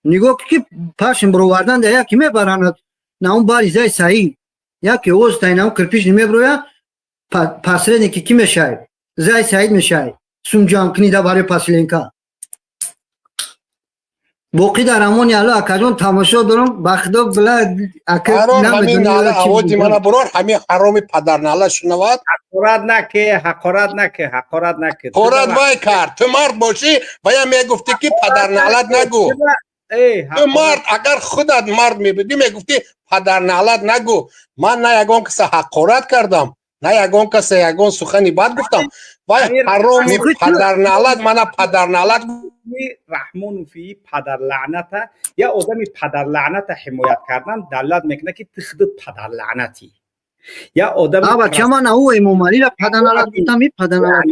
Нигоҳ ки пашм бировардан да яке мебаранад на он бари зай саид, яке озтай на он кирпич меброя, посредники ки мешавад? Зай саид мешавад. Сум ҷамъ кунида барои поселенка. Боқӣ дар амони Алло, акаҷон, тамошо дорам, ба худо била. Ака, ҳамин нала овози мана бурор, ҳамин ҳароми падарнала шунавад. Ҳақорат наке, ҳақорат наке, ҳақорат наке. Ҳақорат вай кард. Ту мард бошӣ, вая мегуфтӣ, ки падарналат нагӯ. Ту мард, агар худат мард мебудӣ, мегуфтӣ: падарналат нагӯ. Ман на ягон каса ҳақорат кардам, на ягон каса ягон сухани бад гуфтам. Вай ҳароми падарналат мана падарналат. Раҳмонофи падарлаъната, я одами падарлаъната ҳимоят кардан далолат мекунад, ки ту худат падарлаънатӣ, я одами. Бача, ман ӯ Эмомалира падарналат гуфтам, и падарналат.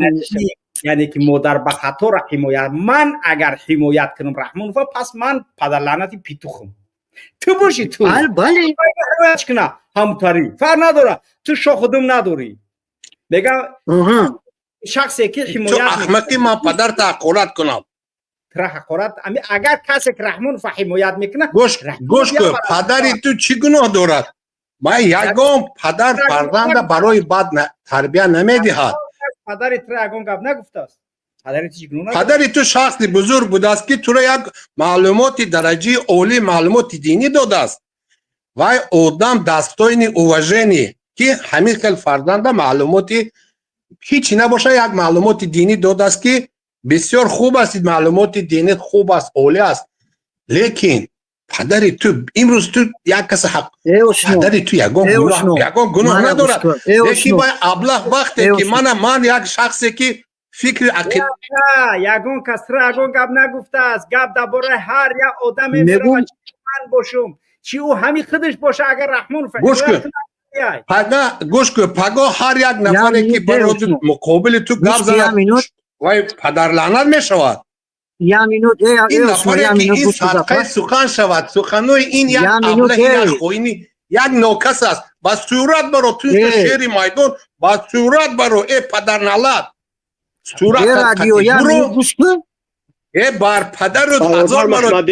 Яъне ки модар ба хатора ҳимоят, ман агар ҳимоят кунам Раҳмонова, пас ман падарлаънати питухам. Ту бошӣ, ту бале. Ҳимоят куна, ҳамтарӣ фарқ надора, ту шохудум надорӣ, мегам шахсе ки ҳимоят. Аҳмақи, ман падарта ҳақорат кунам? Тра ҳақорат, агар касе ки Раҳмонова ҳимоят мекунад. Гӯш кун, падари ту чӣ гуноҳ дорад? Ман ягон падар фарзанда барои бад тарбия намедиҳад. Падари тра ягон гап нагуфтааст. Падари ту чӣ гуноҳ? Падари ту шахси бузург будааст, ки туро як маълумоти дараҷаи олӣ, маълумоти динӣ додааст. Вай одам достойный уважение, ки ҳамин хел фарзанда маълумоти ҳичи набоша, як маълумоти динӣ додааст, ки бисёр хуб аст. Маълумоти динӣ хуб аст, олӣ аст, лекин падари ту имрӯз ту як каса ҳақ, падари ту ягон гуноҳ надорад, лекин вай аблаҳ вақте ки мана ман як шахсе ки фикри ақид. Ягон касра ягон гап нагуфтааст. Гап дар бораи ҳар як одаме, ман бошум, чи ӯ ҳамин худаш боша, агар Раҳмон. Гӯш кун, пага, гӯш кун, паго ҳар як нафаре ки барои муқобили ту гап занад, вай падарлаънат мешавад. Ин нафаре ки ин садқаи сухан шавад, суханои ин як аблаҳи, як хоини, як нокас аст. Ба сурат баро, ту шери майдон, ба сурат баро, э падарналат, сурат э бар падару ҳазор Маҳмад.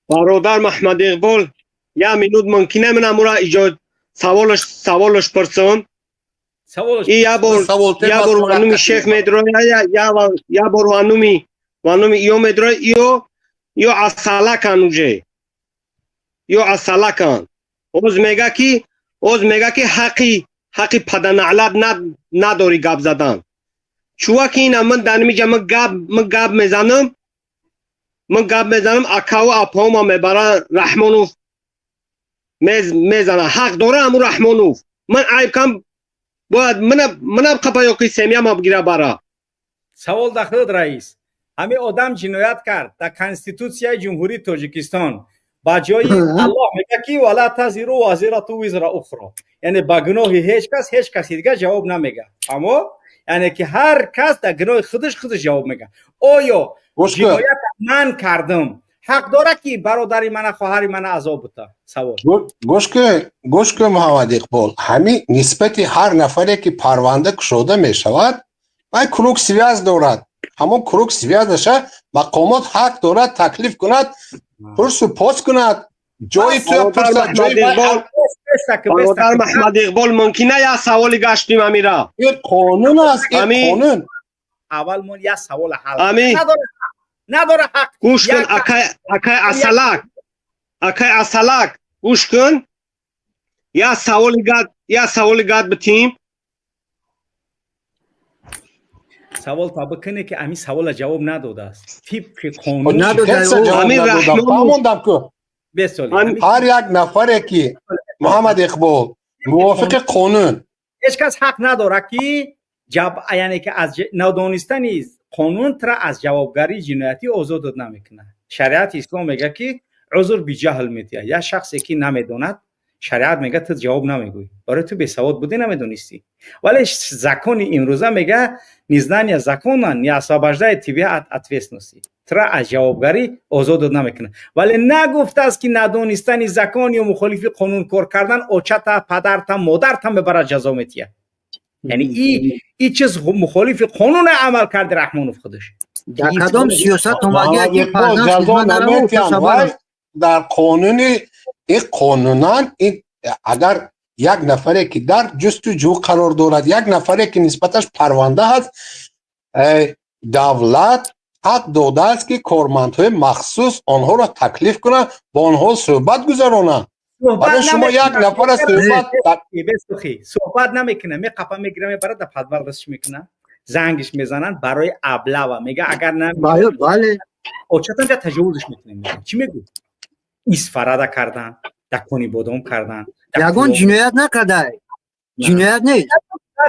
Бародар Маҳмад Иқбол, як минут мумкин ман амура иҷод саволаш пурсам? И як бор ва шех медроя, як бор ва нуми ё медроя, ё асалакан, уже ё асалакан. Оз мега ки ҳаққи паданалат надорӣ гап задан. Чуваки, ина ман дар нимиҷа ман гап мезанам, акаву апаома мебара Раҳмонов мезана. Ҳақ дора аму Раҳмонов? Ман айб кам бояд мана қапа ёки семьяма бигира бара. Савол дахлд, раис. Ҳамин одам ҷиноят кард. Дар Конститутсияи Ҷумҳурии Тоҷикистон ба ҷои Аллоҳ мега, ки ولا تزر وازرة وزر أخرى, яъне ба гуноҳи ҳеҷ кас ҳеҷ каси дигар ҷавоб намега. Аммо яъне ки ҳар кас дар гуноҳи худаш худаш ҷавоб мега. Оё ҷиноята ман кардам? Ҳақ дора, ки бародари мана, хоҳари мана азоб бута? Савол. Гӯш кун, гӯш кун, Муҳаммад Иқбол. Ҳамин нисбати ҳар нафаре, ки парванда кушода мешавад, вай круг связь дорад. Ҳамон круг связь аша мақомот ҳақ дорад таклиф кунад, пурсу пос кунад, ҷои туя пурсад, ҷои. Бародар Маҳмад Иқбол, мумкина як саволи гаштим амира? Ин қонун аст, ин қонун. Аввал мо як савол ҳал. Надора ҳақ. Гӯш кун, акай Асалак, акай Асалак, гӯш кун, як саволи гад, як саволи гад битим. Савол та бикуне, ки ҳамин савола ҷавоб надодааст тибқи қонун. Фаҳмондам ку. Ҳар як нафаре ки, Муҳаммад Иқбол, мувофиқи қонун. Ҳеҷ кас ҳақ надорад, ки яъне ки аз надонистани қонун тра аз ҷавобгарии ҷиноятӣ озодот намекунад. Шариати ислом мега, ки узр биҷаҳл медиҳад. Як шахсе, ки намедонад, шариат мега, ту ҷавоб намегӯӣ, барои ту бесавод будӣ, намедонистӣ. Вале закони имрӯза мега, незнание закона не освобождает тебя от ответственности, тра аз ҷавобгарӣ озодот намекунад. Вале нагуфтааст, ки надонистани закон ё мухолифи қонун кор кардан очата, падарта, модарта мебарад, ҷазо метиҳад. Яъне и чиз мухолифи қонуне амал карди Раҳмонов худаш. Дар кадом сиёсат омадия, ки ҷазо наметиҳанд? Вай дар қонуни ин қонунан ин агар як нафаре, ки дар ҷустуҷӯ қарор дорад, як нафаре, ки нисбаташ парванда ҳаст, давлат ҳақ додааст, ки кормандҳои махсус онҳоро таклиф кунанд, бо онҳо суҳбат гузаронанд. Барои шумо як нафара суҳбат Суҳбат намекунад, меқапа, мегира, мебарад, дар подвал дастш мекунад, зангиш мезананд барои облава. Мега, агар Бале. Очатанҷа таҷовузш мекунем. Чӣ мегӯ? Исфарада кардан, дар Кони Бодом кардан. Ягон ҷиноят накардай, ҷиноят нест.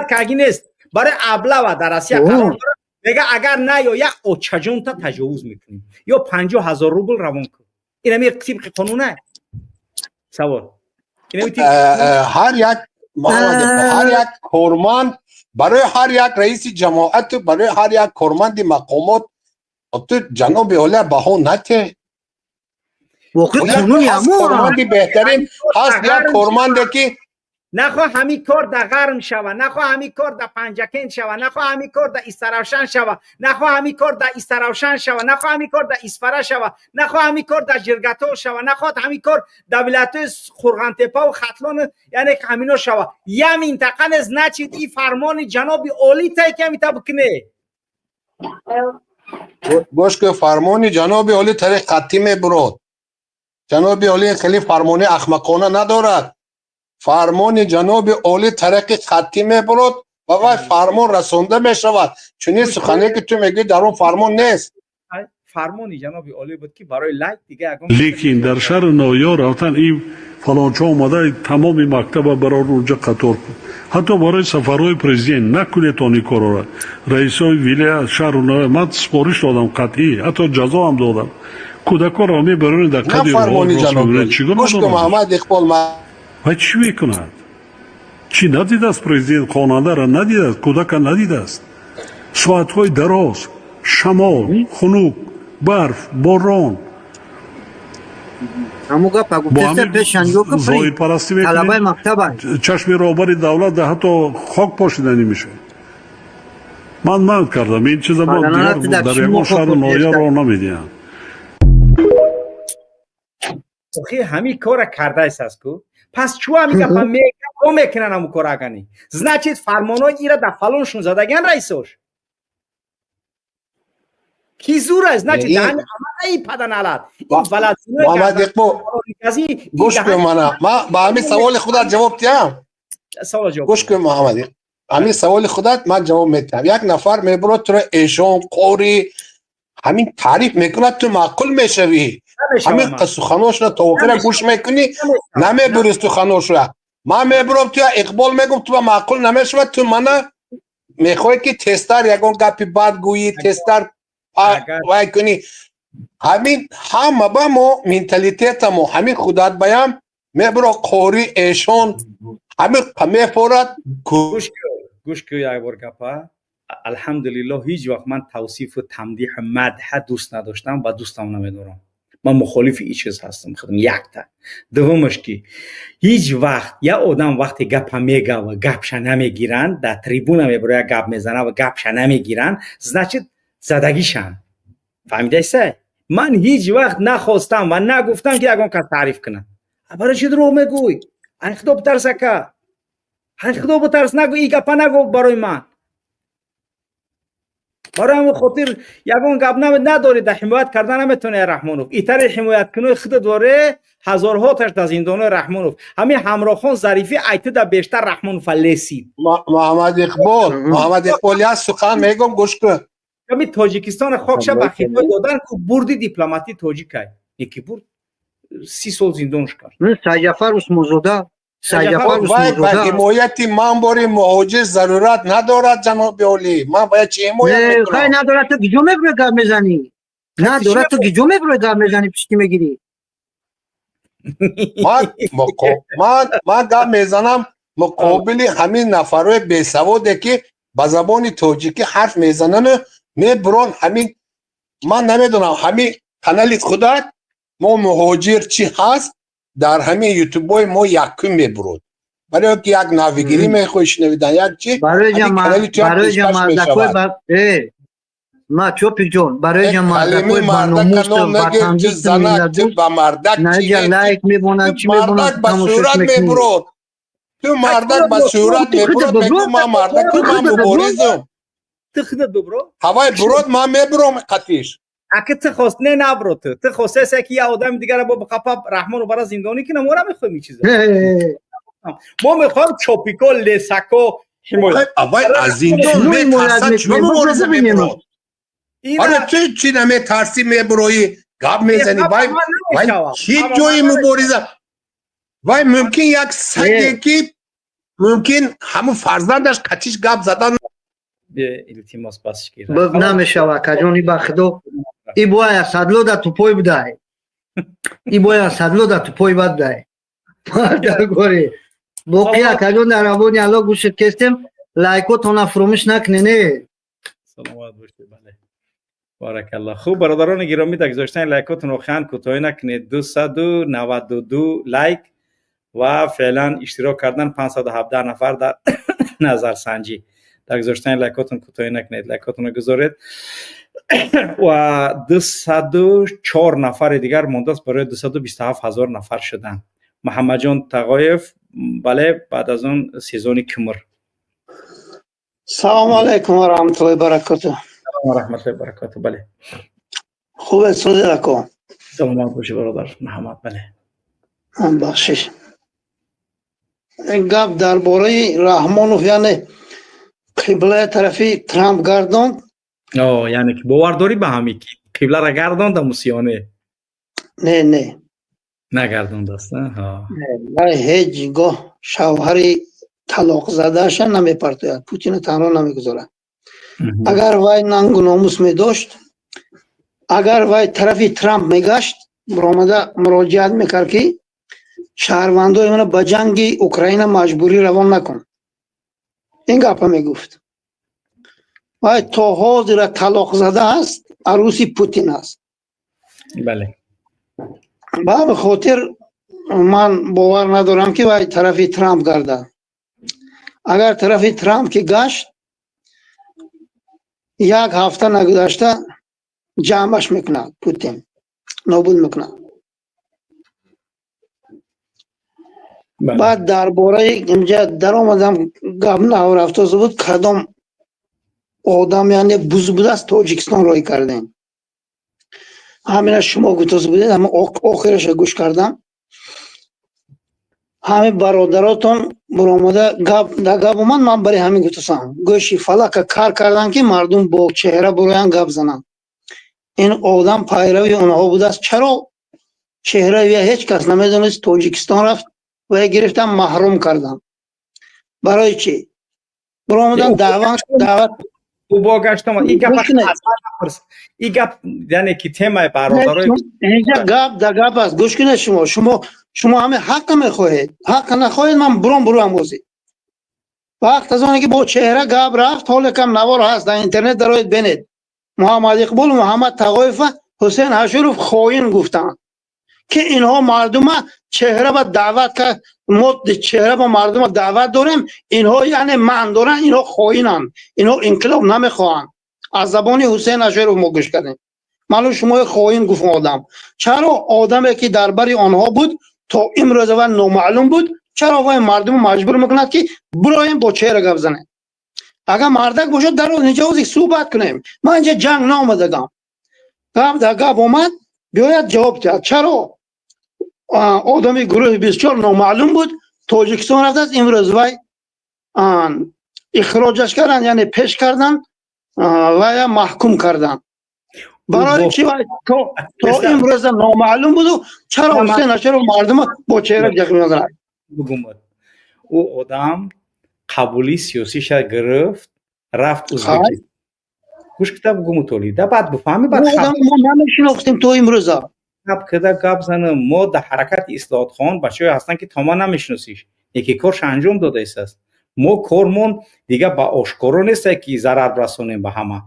Карги нест, барои облава дар Россия қарор дорад. Мега, агар наё, як очаҷонта таҷовуз мекунем ё 50 000 рубл равон кун. Инами тибқи қонуна? Савол. Ҳар як корманд, барои ҳар як раиси ҷамоату барои ҳар як корманди мақомот ту ҷаноби олия баҳо нате. Корманди беҳтарин ҳаст, як корманде, ки Нахоҳ ҳамин кор дар Ғарм шава, нахоҳ ҳамин кор дар Панҷакент шава, нахоҳ ҳамин кор дар Истаравшан шава, нахоҳ ҳамин кор дар Истаравшан шава, нахоҳ ҳамин кор дар Исфара шава, нахоҳ ҳамин кор дар Жиргатол шава, нахоҳ ҳамин кор дар вилоятҳои Қурғантепаву Хатлон, яъне ҳамино шава, я минтақа не, значит, и фармони ҷаноби олӣ тай, ки ҳамита бикуне. Гӯш ки, фармони ҷаноби олӣ тариқ хаттӣ мебурод. Ҷаноби олӣ хеле фармони ахмақона надорад. Фармони ҷаноби олӣ тариқи хаттӣ мебурод ва вай фармон расонда мешавад. Чунин сухане, ки ту мегӯӣ, дар он фармон нест. Фармони ҷаноби олӣ буд, ки барои лайк дига ягон. Лекин дар шаҳру ноҳияҳо рафтан, ин фалончо омада, тамоми мактаба барор унҷа қатор кун. Ҳатто барои сафарҳои президент накунед он ин корора. Раисои вилоят, шаҳру ноҳия, ман супориш додам қатъӣ, ҳатто ҷазо ҳам додам. Кӯдаконро мебароред, дар қади рост чӣ Муҳаммад Иқбол. Ва чӣ мекунад? Чӣ надидааст президент? Хонандаро надидааст, кӯдака надидааст? Соатҳои дароз, шамол хунук, барф, борон. Ҳамун гапа гуфтеста пешанҷо. Зоҳирпарастӣ. Талабаи мактаба. Чашми роҳбари давлат ҳатто хок пошида намешавад. Ман манъ кардам ин чиза, дигар дар ягон шаҳру ноҳия роҳ намедиҳам. Охи, ҳамин кора кардааст ку, пас чӯ ҳамин гапа мега мекунан? Ҳамун кора агани, значит, фармонои ира дар фалоншон задагиан раисош ки зур аст, значит, даҳани амаи паданалат ин Муҳаммад Иқбол, гӯш кун мана, ман ба ҳамин саволи худат ҷавоб диҳам. Савол ҷавоб. Гӯш кун, Муҳаммад, ҳамин саволи худат ман ҷавоб медиҳам. Як нафар мебурад, туро эшон, қори, ҳамин таъриф мекунад, ту маъқул мешавӣ, ҳамин суханошро то охира гӯш мекунӣ, намебури суханошро. Ман мебурам, ту Иқбол мегум, ту ба маъқул намешавад. Ту мана мехоҳӣ, ки тезтар ягон гапи бад гӯӣ, тезтар вай кунӣ. Ҳамин ҳама ба мо менталитетамо ҳамин худат баям мебуро, қори, эшон, ҳамин мефорад. Гӯш кӯ, як бор гапа. Алҳамдулиллоҳ, ҳеҷ вақт ман тавсифу тамдиҳу мадҳа дӯст надоштам ва дӯстам намедорам. Ман мухолифи ин чиз ҳастам худам, якта. Дуввумаш, ки ҳеҷ вақт як одам вақте гапа мега ва гапша намегиранд, дар трибуна мебарояд, гап мезанад ва гапша намегиранд, значит, задагишанд. Фаҳмидаиса? Ман ҳеҷ вақт нахостам ва нагуфтам, ки ягон кас таъриф кунад. Барои чӣ дурӯғ мегӯй? Ай, Худо битарс, ака, ай, Худо битарс, нагӯ ин гапа, нагӯ. Барои ман, барои ҳамин хотир ягон гап надорӣ, дар ҳимоят карда наметавонӣ. Раҳмонов итаре ҳимояткунои худо доре, ҳазорҳоташ дар зиндонои Раҳмонов. Ҳамин Ҳамрохон Зарифӣ айтида бештар Раҳмонова лесид. Муҳаммад Иқбол, Муҳаммад Иқбол, як сухан мегӯм, гӯш кун. Ҳамин Тоҷикистона хокша ба Хитой додан ку бурди дипломатии тоҷикай, яки бурд, 30 сол зиндонш кард. Сайҷафар Усмонзода, Сайҷафар Вай ба Усмонзода. ҳимояти ман бори муҳоҷир зарурат надорад, ҷаноби олӣ. Ман бояд чӣ ҳимоят Хай мекунам? Надорад, ту гиҷо мебурӣ, гап мезанӣ? Надорад, ту гиҷо мебурӣ, гап мезанӣ, пишти мегирӣ? Ман гап мезанам муқобили ҳамин нафарҳои бесаводе, ки ба забони тоҷикӣ ҳарф мезанану мебурон. Ҳамин ман намедонам, ҳамин канали худат мо муҳоҷир чӣ ҳаст, дар ҳамин ютубҳои мо якум мебурод, барои он ки як навигирӣ мехоҳӣ шунавидан, як чи барои ҳамин канали ту як барои пешкаш мардакои мешавад. Ма чопикҷон, барои Калими мардакои мардака ном баномус, нагир, ту ватандӯсту занак, ту миллатдӯст ба мардак наҷа чи лайк мемонанд, ту чӣ мемонанд, мардак ба тамошош сурат мекунӣ. мебурод, ту мардак ба сурат Ту худат мебурод, мегӯ бибро. ман мардакум, Ту ман худат бибро. муборизум. Ту худат бибро. Ҳавай бурод, ман мебуром қатиш. Ака, ту хост не, набро. Ту хостеса, ки як одами дигара бо қапа Раҳмону бара зиндонӣ кунам. Мо намехоҳем ин чиза. Мо мехоҳем чопико, лесако ҳимоят. Аввай аз зиндон Шумо ҳимоят метарсад, чима мекунед, мо мубориза бибинем. мебурод? Ара, ту чӣ наметарсӣ, мебуроӣ, гап мезанӣ? Вай чӣ ҷои мубориза? Вай мумкин як саге, ки мумкин ҳамун фарзандаш қатиш гап задан. Илтимос, бас. Намешава, акаҷон, и ба Худо, и бояд садло да тупой будай, и бояд садло да тупой бад будай. Мардагори боқӣ, акаҷон, дар равони Алло, гӯшт кестем, лайкотона фуромӯш накунене. Саломат бошед, бале, баракалло. Хуб, бародарони гиромӣ, дар гузоштани лайкотон воқеан кӯтоҳӣ накунед. 292 лайк ва феълан иштирок кардан 517 нафар дар назарсанҷӣ. Дар гузоштани лайкотон кӯтоҳӣ накунед, лайкотонро гузоред ва 204 нафари дигар мондааст барои 227 ҳазор нафар шудан. Муҳаммадҷон Тағоев, бале, баъд аз он сезони кимр. Салому алайкум ва раҳматуллоҳи баракоту. Салом ва раҳматуллоҳи баракоту, бале. Хубе, сози, ако? Саломат бошӣ, бародар Муҳаммад, бале. Бахшиш, гап дар бораи Раҳмонов, яъне қиблаи тарафи Трамп гардонд. О, яъне ки бовар дорӣ ба ҳаме, ки қибларо гардонда мусиёне? Не, не. Нагардондааст? Вай ҳеҷ гоҳ шавҳари талоқзадаша намепартояд, Путина танҳо намегузорад. Агар вай нангу номус медошт, агар вай тарафи Трамп мегашт, омада муроҷиат мекард, ки шаҳрвандои мана ба ҷанги Украина маҷбурӣ равон накун. Ин гапа мегуфт. Вай то ҳозира талоқзада аст, арӯси Путин аст. Бале. Ба ҳамин хотир ман бовар надорам, ки вай тарафи Трамп гардад. Агар тарафи Трамп ки гашт, як ҳафта нагузашта ҷамъаш мекунад Путин, нобуд мекунад. Баъд дар бораи инҷа даромадам, гап нарафтоз буд, кадом одам, яъне буз будааст, Тоҷикистон роҳӣ кардем. Ҳамина шумо гуфтоз будед, ҳама охираша гӯш кардам. Ҳамин бародаротон буромада гап да гап омад, ман барои ҳамин гуфтасам. Гӯши фалака кар кардам, ки мардум бо чеҳра буроян гап зананд. Ин одам пайрави онҳо будааст. Чаро чеҳраи вия ҳеҷ кас намедонист? Тоҷикистон рафт ва гирифтан, маҳрум карданд. Барои чӣ? Буромадан даъват даъват Ӯ бо гаштам ин гап, ин гап, яъне ки темаи бародарои Инҷа гап да гап аст. Гӯш кунед шумо. Шумо ҳамин ҳаққа мехоҳед. Ҳаққа нахоҳед, ман буром бурам бозӣ. Вақт аз оне ки бо чеҳра гап рафт, ҳоле кам навор ҳаст дар интернет, дароед, бинед. Муҳаммад Иқбол, Муҳаммад Тағоева. Ҳусейн Ашуров хоин гуфтанд, ки инҳо мардума чеҳра ба даъват кард. Мо чеҳра ба мардума даъват дорем, инҳо яъне манъ доранд, инҳо хоинанд, инҳо инқилоб намехоҳанд. Аз забони Ҳусейн Ашуров мо гӯш кардем. Маълум шумои хоин гуфт одам. Чаро одаме, ки дар бари онҳо буд, то имрӯза ва номаълум буд, чаро вай мардумро маҷбур мекунад, ки бироем, бо чеҳра гап занем? Агар мардак бошад, дар инҷа суҳбат кунем. Ман инҷа ҷанг наомадагам. Гап дар гап омад, биёяд, ҷавоб диҳад. Чаро одами гурӯҳи 24 номаълум буд, Тоҷикистон рафтааст, имрӯз вай ихроҷаш карданд, яъне пеш карданд, вая маҳкум карданд? Барои чӣ вай то имрӯза номаълум буду? Чаро Ҳусейн Ашуров мардума бо чеҳра ҷағ мезанад? Бугумад, ӯ одам қабули сиёсиша гирифт, рафт Узбекистон. Гӯш кита, бугуму толи да, баъд бифаҳми, баъд. Мо намешинохтем то имрӯза. Гап кида гап занам. Мо дар ҳаракати ислоҳотхон бачаҳое ҳастанд, ки то ма намешиносиш, яке корша анҷом додаистааст. Мо кормон дига ба ошкоро несте, ки зарар расонем ба ҳама.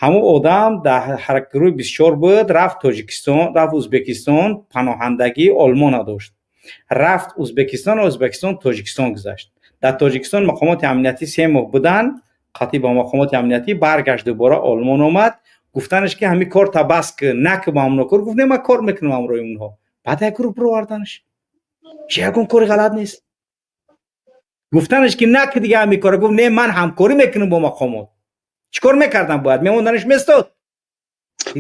Ҳамун одам дар гурӯҳи 24 буд, рафт Тоҷикистон, рафт Узбекистон, паноҳандагии Олмона дошт, рафт Узбекистон, Узбекистон Тоҷикистон гузашт. Дар Тоҷикистон мақомоти амниятӣ 3 моҳ буданд қатъӣ ба мақомоти амниятӣ, баргашт, дубора Олмон омад. Гуфтанаш, ки ҳамин кор та бас ки, наки ба ҳамоно кор. Гуфт: «Не, ман кор мекунам ҳамроҳи онҳо». Баъд як гурӯҳ бироварданаш, чи ягон кори ғалат нест. Гуфтанаш, ки наки дига ҳамин кора. Гуфт: «Не, ман ҳамкорӣ мекунам бо мақомот». Чӣ кор мекардам? Бояд мемонданаш местод.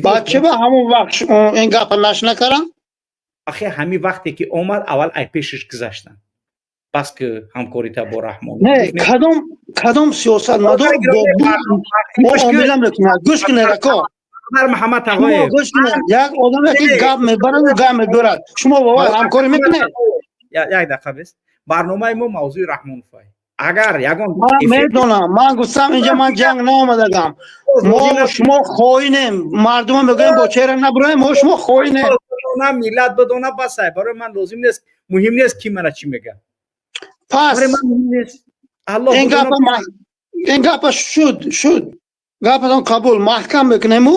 Баъд чӣ ба ҳамон вақт ин гапа нашр накарданд? Ахе, ҳамин вақте ки омад, аввал ай пешаш гузаштанд, бас ки ҳамкорита бо Раҳмон. Не, кадом сиёсатмадор бо муомила мекунад? Гӯш кунед, ако. Муҳаммад Тағоев. Гӯш кунед, як одаме, ки гап мебараду гап мебарад, шумо бо вай ҳамкорӣ мекунед? Як дақиқа бес. Барномаи мо мавзӯи Раҳмоновай. Агар ягон Ман медонам, ман гуфтам, инҷа ман ҷанг наомадагам. Мо шумо хоинем, мардума мегӯем, бо чеҳра набуроем, мо шумо хоинем. Миллат бидона, басай. Барои ман лозим нест, муҳим нест, ки мана чӣ мегӯяд. Пас ин гапа шуд, шуд, гапатон қабул, маҳкам мекунему.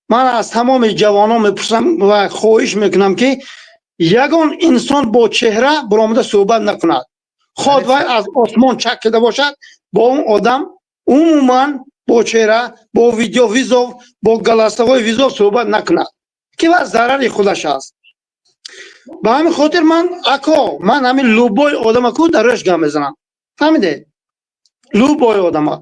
Ман аз тамоми ҷавонон мепурсам ва хоҳиш мекунам, ки ягон инсон бо чеҳра баромада суҳбат накунад. Ход вай аз осмон чак кида бошад, бо он одам умуман бо чеҳра, бо видеовызов, бо голосовой вызов суҳбат накунад, ки ва зарари худаш аст. Ба ҳамин хотир ман, ако, ман ҳамин любой одама ку дар рӯш гап мезанам, фаҳмидед? Любой одама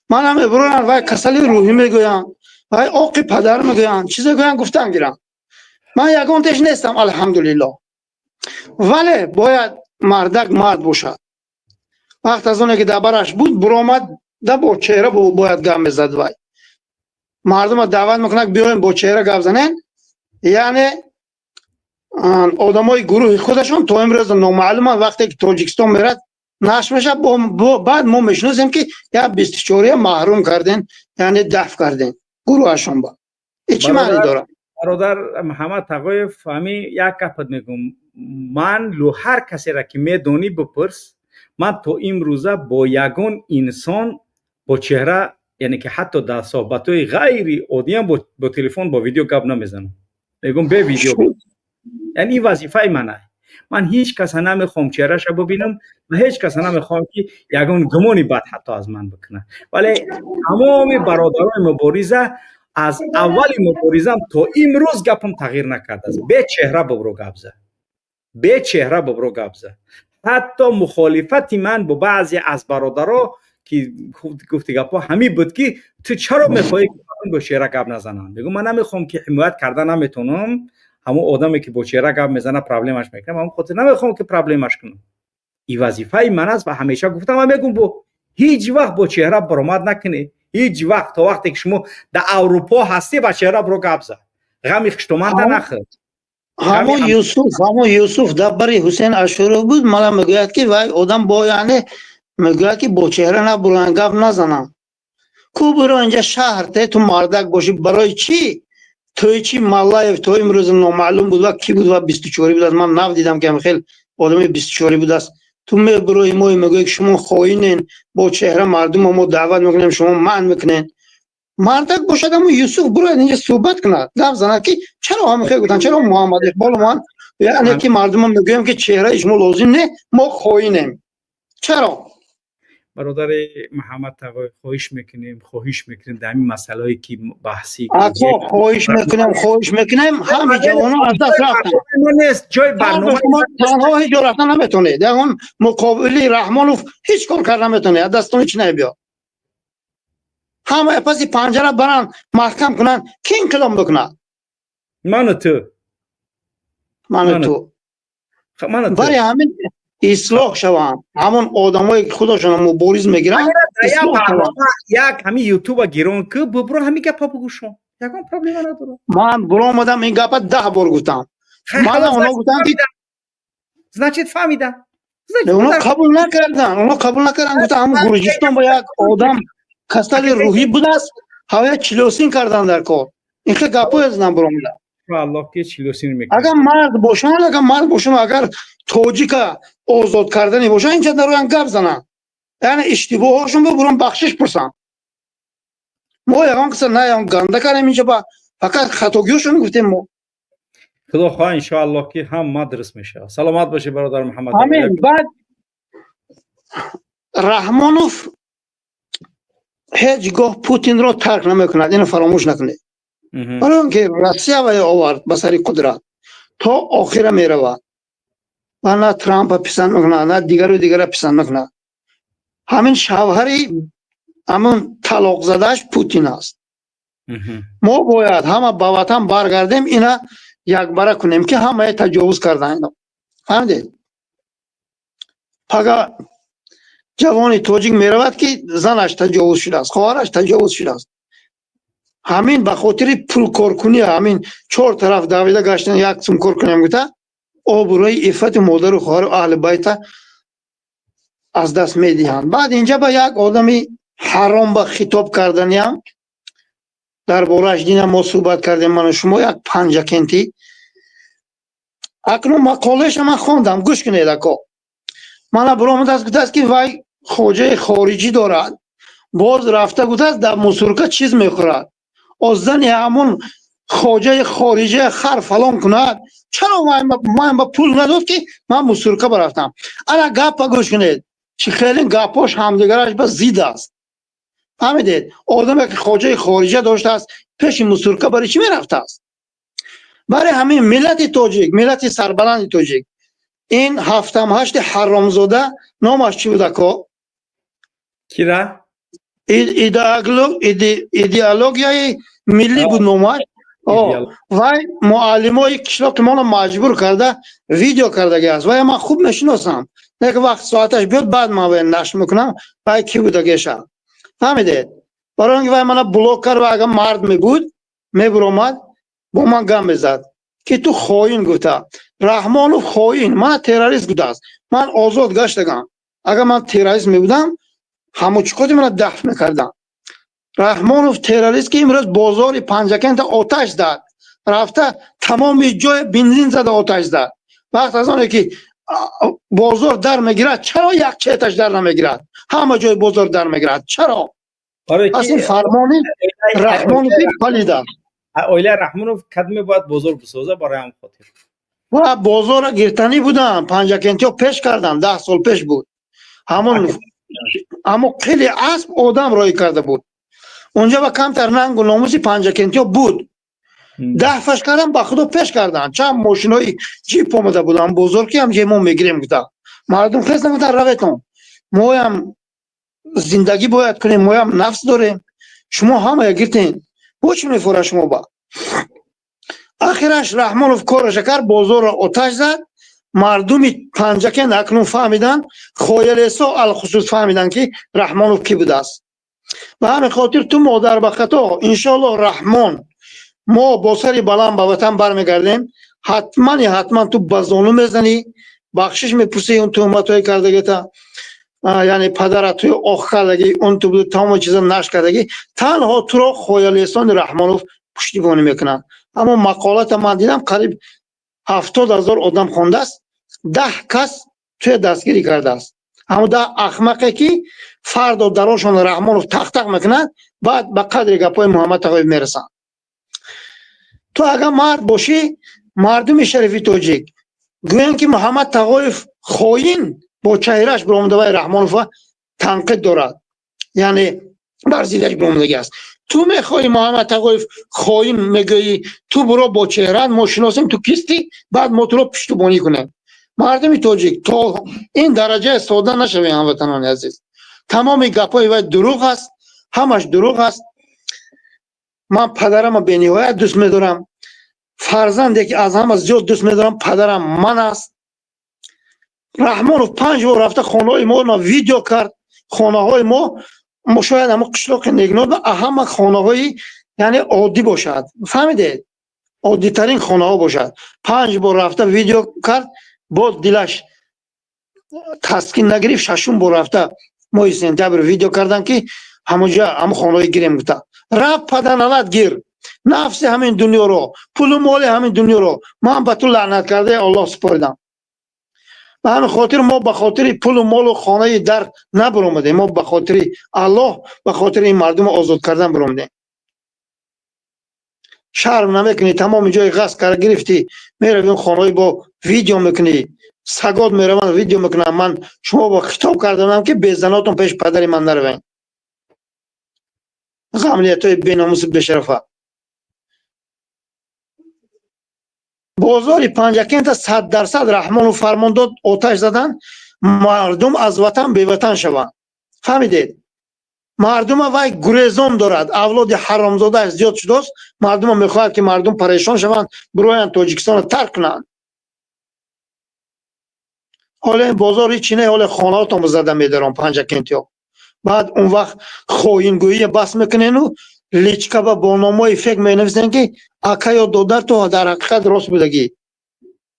ман ҳам мебурам, вай касали рӯҳӣ мегӯянд, вай оқи падар мегӯянд, чизе гӯянд, гуфтан гирам. Ман ягон теш нестам, алҳамдулилло. Вале бояд мардак мард бошад. Вақт аз оне, ки дар бараш буд, буромад да бо чеҳра бояд гап мезад. Вай мардума даъват мекунад, биёем, бо чеҳра гап занем. Яъне одамои гурӯҳи худашон то имрӯз номаълуманд. Вақте ки Тоҷикистон мерад, нашр мешавад, баъд мо мешиносем, ки як 24-я маҳрум кардем, яъне даф кардем гурӯҳашон. Ба и чӣ маънӣ дорад? Бародар Муҳаммад Тағоев, ҳамин як гапат мегӯм. Ман ҳар касеро, ки медонӣ, бипурс. Ман то имрӯза бо ягон инсон бо чеҳра, яъне ки ҳатто дар суҳбатҳои ғайри оддиам, бо телефон, бо видео гап намезанам. Мегӯм, бе видео. Яъне ин вазифаи ман аст. Ман ҳеҷ каса намехоҳам чеҳраша бибинам ва ҳеҷ каса намехоҳам, ки ягон гумони бад ҳатто аз ман бикунад. Вале тамоми бародарони мубориза, аз аввали муборизам то имрӯз гапам тағйир накардааст: бе чеҳра бибро гап зад, бе чеҳра бибро гап зад. Ҳатто мухолифати ман бо баъзе аз бародаро, ки гуфти гапҳо ҳамин буд, ки ту чаро мехоҳӣ, ки бо чеҳра гап назананд? Мегӯм, ман намехоҳам, ки ҳимоят карда наметавонам. Ҳамон одаме, ки бо чеҳра гап мезана, проблемаш мекунам. Ҳамон хотир намехоҳам, ки проблемаш кунам. Ин вазифаи ман аст ва ҳамеша гуфтам ва мегӯм: бо ҳеҷ вақт бо чеҳра баромад накунед, ҳеҷ вақт. То вақте ки шумо дар Аврупо ҳастӣ, ба чеҳра биро гап зад, ғами хуштоманда нахӯр. Ҳамон Юсуф, ҳамон Юсуф дар бари Ҳусейн Ашуров буд. Мана мегӯяд, ки вай одам бо, яъне мегӯяд, ки бо чеҳра набуран, гап назанам. Ку биро инҷа шаҳр те, ту мардак бошӣ, барои чӣ тӯйчи Маллаев то имрӯз номаълум буд ва кӣ буд ва 24 будааст. Ман нав дидам, ки хел одами 24 будааст. Ту мебурои мо мегӯӣ, ки шумо хоинен, бо чеҳра мардумо мо даъват мекунем, шумо манъ мекунен. Мардак бошад, ҳамун Юсуф бирояд, инҷа суҳбат кунад, гап занад, ки чаро ҳамин хел гуфтанд, чаро Муҳаммад Иқболу ман, яъне ки мардума мегӯем, ки чеҳраи шумо лозим не, мо хоинем. Чаро? Бародари Муҳаммад Тағоев, хоҳиш мекунем, хоҳиш мекунем, дар ҳамин масъалаҳое ки баҳсӣ Ако, хоҳиш мекунем, хоҳиш мекунем, ҳами ҷавонон аз даст рафтанд. Нест ҷои барнома. Шумо танҳо ҳеҷ ҷо рафта наметавонед. Ягон муқобили Раҳмонов ҳеҷ кор карда наметавонед, аз дастон ҳеҷ намебиёд. Ҳама паси панҷара баранд, маҳкам кунанд, ки инқилоб бикунад? Ману ту. Ману ту. Барои ҳамин ислоҳ шаванд, ҳамон одамое ки худошона мубориз мегиранд. Як ҳамин Ютуба гирон ки бубро, ҳамин гапа бугӯшон, ягон проблема надорам. Ман буромадам, ин гапа 10 бор гуфтам. Мана оно гуфтанд ки Значит, фаҳмида. Оно қабул накарданд, оно қабул накарданд. Гуфтанд, ҳамун Гурҷистон ба як одам касали рӯҳӣ будааст, ҳавая чилосин кардан дар кор. Ин хел гапое задан буромада. Аллоҳ ки чилосин мекунад. Агар мард бошанд, агар мард бошанд, агар тоҷика озод кардани бошанд, инҷа дароян гап зананд, яъне иштибоҳошон бубуран, бахшиш пурсанд. Мо ягон қисса на ягон ганда кардем инҷа, ба фақат хатогиҳошон гуфтем мо. Худо хоҳ, иншоаллоҳ, ки ҳама дуруст мешавад. Саломат бошед, бародар Муҳаммад. Амин. Баъд Раҳмонов ҳеҷ гоҳ Путинро тарк намекунад, ино фаромӯш накунед, барои он ки Россия вай овард ба сари қудрат, то охира меравад ва на Трампа писанд мекунад, на дигару дигара писанд мекунад. Ҳамин шавҳари ҳамун талоқзадааш Путин аст. Мо бояд ҳама ба ватан баргардем, ина якбара кунем, ки ҳамае таҷовуз кардан. Фаҳмидед? Пага ҷавони тоҷик меравад, ки занаш таҷовуз шудааст, хоҳараш таҷовуз шудааст. Ҳамин ба хотири пулкоркунӣ, ҳамин чор тараф давида гаштан, як сум кор кунем гуфта, обрӯи иффати модару хоҳару аҳли байта аз даст медиҳанд. Баъд инҷа ба як одами ҳаром ба хитоб карданиам, дар борааш дина мо суҳбат кардем, ману шумо, як панҷакентӣ. Акнун мақолаеша ман хондам, гӯш кунед, ако. Мана биромадааст, гуфтааст, ки вай хоҷаи хориҷӣ дорад, боз рафта гуфтааст, дар мусурка чиз мехӯрад. Зани ҳамун хоҷаи хориҷия хар фалон кунад, чаро ман ба пул надод, ки ман мусурка барафтам? Ана гапа гӯш кунед, чӣ хеле гапош ҳамдигараш ба зид аст. Фаҳмидед? Одаме ки хоҷаи хориҷа доштааст, пеши мусурка барои чӣ мерафтааст? Барои ҳамин миллати тоҷик, миллати сарбаланди тоҷик, ин ҳафтам ҳашти ҳаромзода номаш чӣ буд, ако? Кира? Идеологияи миллӣ буд номаш. Вай муаллимои қишлоқи моро маҷбур карда, видео кардаги аст. Вай ман хуб мешиносам, як вақт соаташ биёд, баъд ман вай нашр мекунам, вай кӣ будагеша. Фаҳмидед? Барои он ки вай мана блок кард. Ва агар мард мебуд, мебуромад, бо ман гам мезад, ки ту хоин гуфта, Раҳмонов хоин, мана террорист гуфтааст. Ман озод гаштагам. Агар ман террорист мебудам, ҳамучқоди мана дафн мекардам. Раҳмонов террорист, ки имрӯз бозори Панҷакента оташ зад, рафта тамоми ҷой бензин зада, оташ зад. Вақт аз оне ки бозор дар мегирад, чаро як четаш дар намегирад? Ҳама ҷои бозор дар мегирад, чаро? Пас ин фармони Раҳмонови палид аст. Оилаи Раҳмонов кадме бояд бозор бисоза, барои ҳам хотир. Ва бозорро гиртанӣ буданд, панҷакентиҳо пеш карданд, 10 сол пеш буд. Ҳамон ҳамон қили асп одам роҳӣ карда буд унҷа ва камтар нангу номуси панҷакентиҳо буд. Дафаш кардам, ба худо, пеш карданд. Чанд мошинои ҷип омада буданд, бозор ки ҳамҷе мо мегирем гуфта. Мардум хес нагуфтан, раветон, моям зиндагӣ бояд кунем, моям нафс дорем, шумо ҳамая гиртен, бо чӣ мефора шумо ба? Ахираш Раҳмонов кораша кард, бозорро оташ зад. Мардуми Панҷакент акнун фаҳмиданд, хоялесо алхусус фаҳмиданд, ки Раҳмонов кӣ будааст. Ба ҳамин хотир ту модар ба хато. Иншоаллоҳ, Раҳмон, мо бо сари баланд ба ватан бармегардем. Ҳатмани ҳатман ту ба зону мезанӣ, бахшиш мепурсӣ он туҳматҳои кардагита, яъне падара туи ох кардагӣ, он ту тамоми чиза нашр кардагӣ. Танҳо туро хоялесони Раҳмонов пуштибонӣ мекунанд. Аммо мақолата ман дидам, қариб 70 000 одам хондааст, 10 кас туя дастгирӣ кардааст. Ҳамон 10 ахмақе, ки фардо дарошон Раҳмонов тақтақ мекунад, баъд ба қадри гапҳои Муҳаммад Тағоев мерасанд. Ту агар мард бошӣ, мардуми шарифи тоҷик гӯянд, ки Муҳаммад Тағоев хоин бо чеҳраш биромада вай Раҳмонова танқид дорад, яъне бар зиддаш биромадагӣ аст. Ту мехоҳӣ Муҳаммад Тағоев хоин мегӯӣ, ту буро бо чеҳраат, мо шиносем ту кистӣ, баъд мо туро пуштубонӣ кунем. Мардуми тоҷик, то ин дараҷа сода нашавем. Ҳамватанони азиз, тамоми гапҳои вай дурӯғ аст, ҳамаш дурӯғ аст. Ман падарама бениҳоят дӯст медорам. Фарзанде, ки аз ҳама зиёд дӯст медорам, падарам ман аст. Раҳмонов панҷ бор рафта хонаҳои моро видео кард. Хонаҳои мо шояд ҳама қишлоқи Негноб ҳама хонаҳои, яъне, оддӣ бошад, фаҳмидед, оддитарин хонаҳо бошад. Панҷ бор рафта видео кард, боз дилаш таскин нагирифт. Шашум бор рафта моҳи сентябр видео кардан, ки ҳамонҷа ҳама хонаҳои гирем гуфта. Рафт, паданалат гир, нафси ҳамин дунёро, пулу моли ҳамин дунёро ман ба ту лаънат кардаи Оллоҳ супоридам. Ба ҳамин хотир мо ба хотири пулу молу хонаи дар набаромадем, мо ба хотири Аллоҳ, ба хотири ин мардумро озод кардан баромадем. Шарм намекунӣ? Тамоми ҷои ғасб карда гирифтӣ, меравӣ хонаҳои бо видео мекунӣ, сагот мераванд, видео мекунанд. Ман шумо бо хитоб кардам, ки безанотон пеши падари ман наравед, ғамлиятҳои беномусу бешарафа. Бозори Панҷакента 100% Раҳмонов фармон дод оташ задан, мардум аз ватан беватан шаванд. Фаҳмидед? Мардума вай гурезон дорад, авлоди ҳаромзодааш зиёд шудааст. Мардума мехоҳад, ки мардум парешон шаванд, бироянд, Тоҷикистонро тарк кунанд. Ҳоло ин бозор ҳичи не, ҳоло хонаҳотон зада медаром панҷакентиҳо. Баъд он вақт хоингӯӣ бас мекунену личка ба бо номҳои фейк менависем, ки ака ё додар, ту дар ҳақиқат рост будагӣ.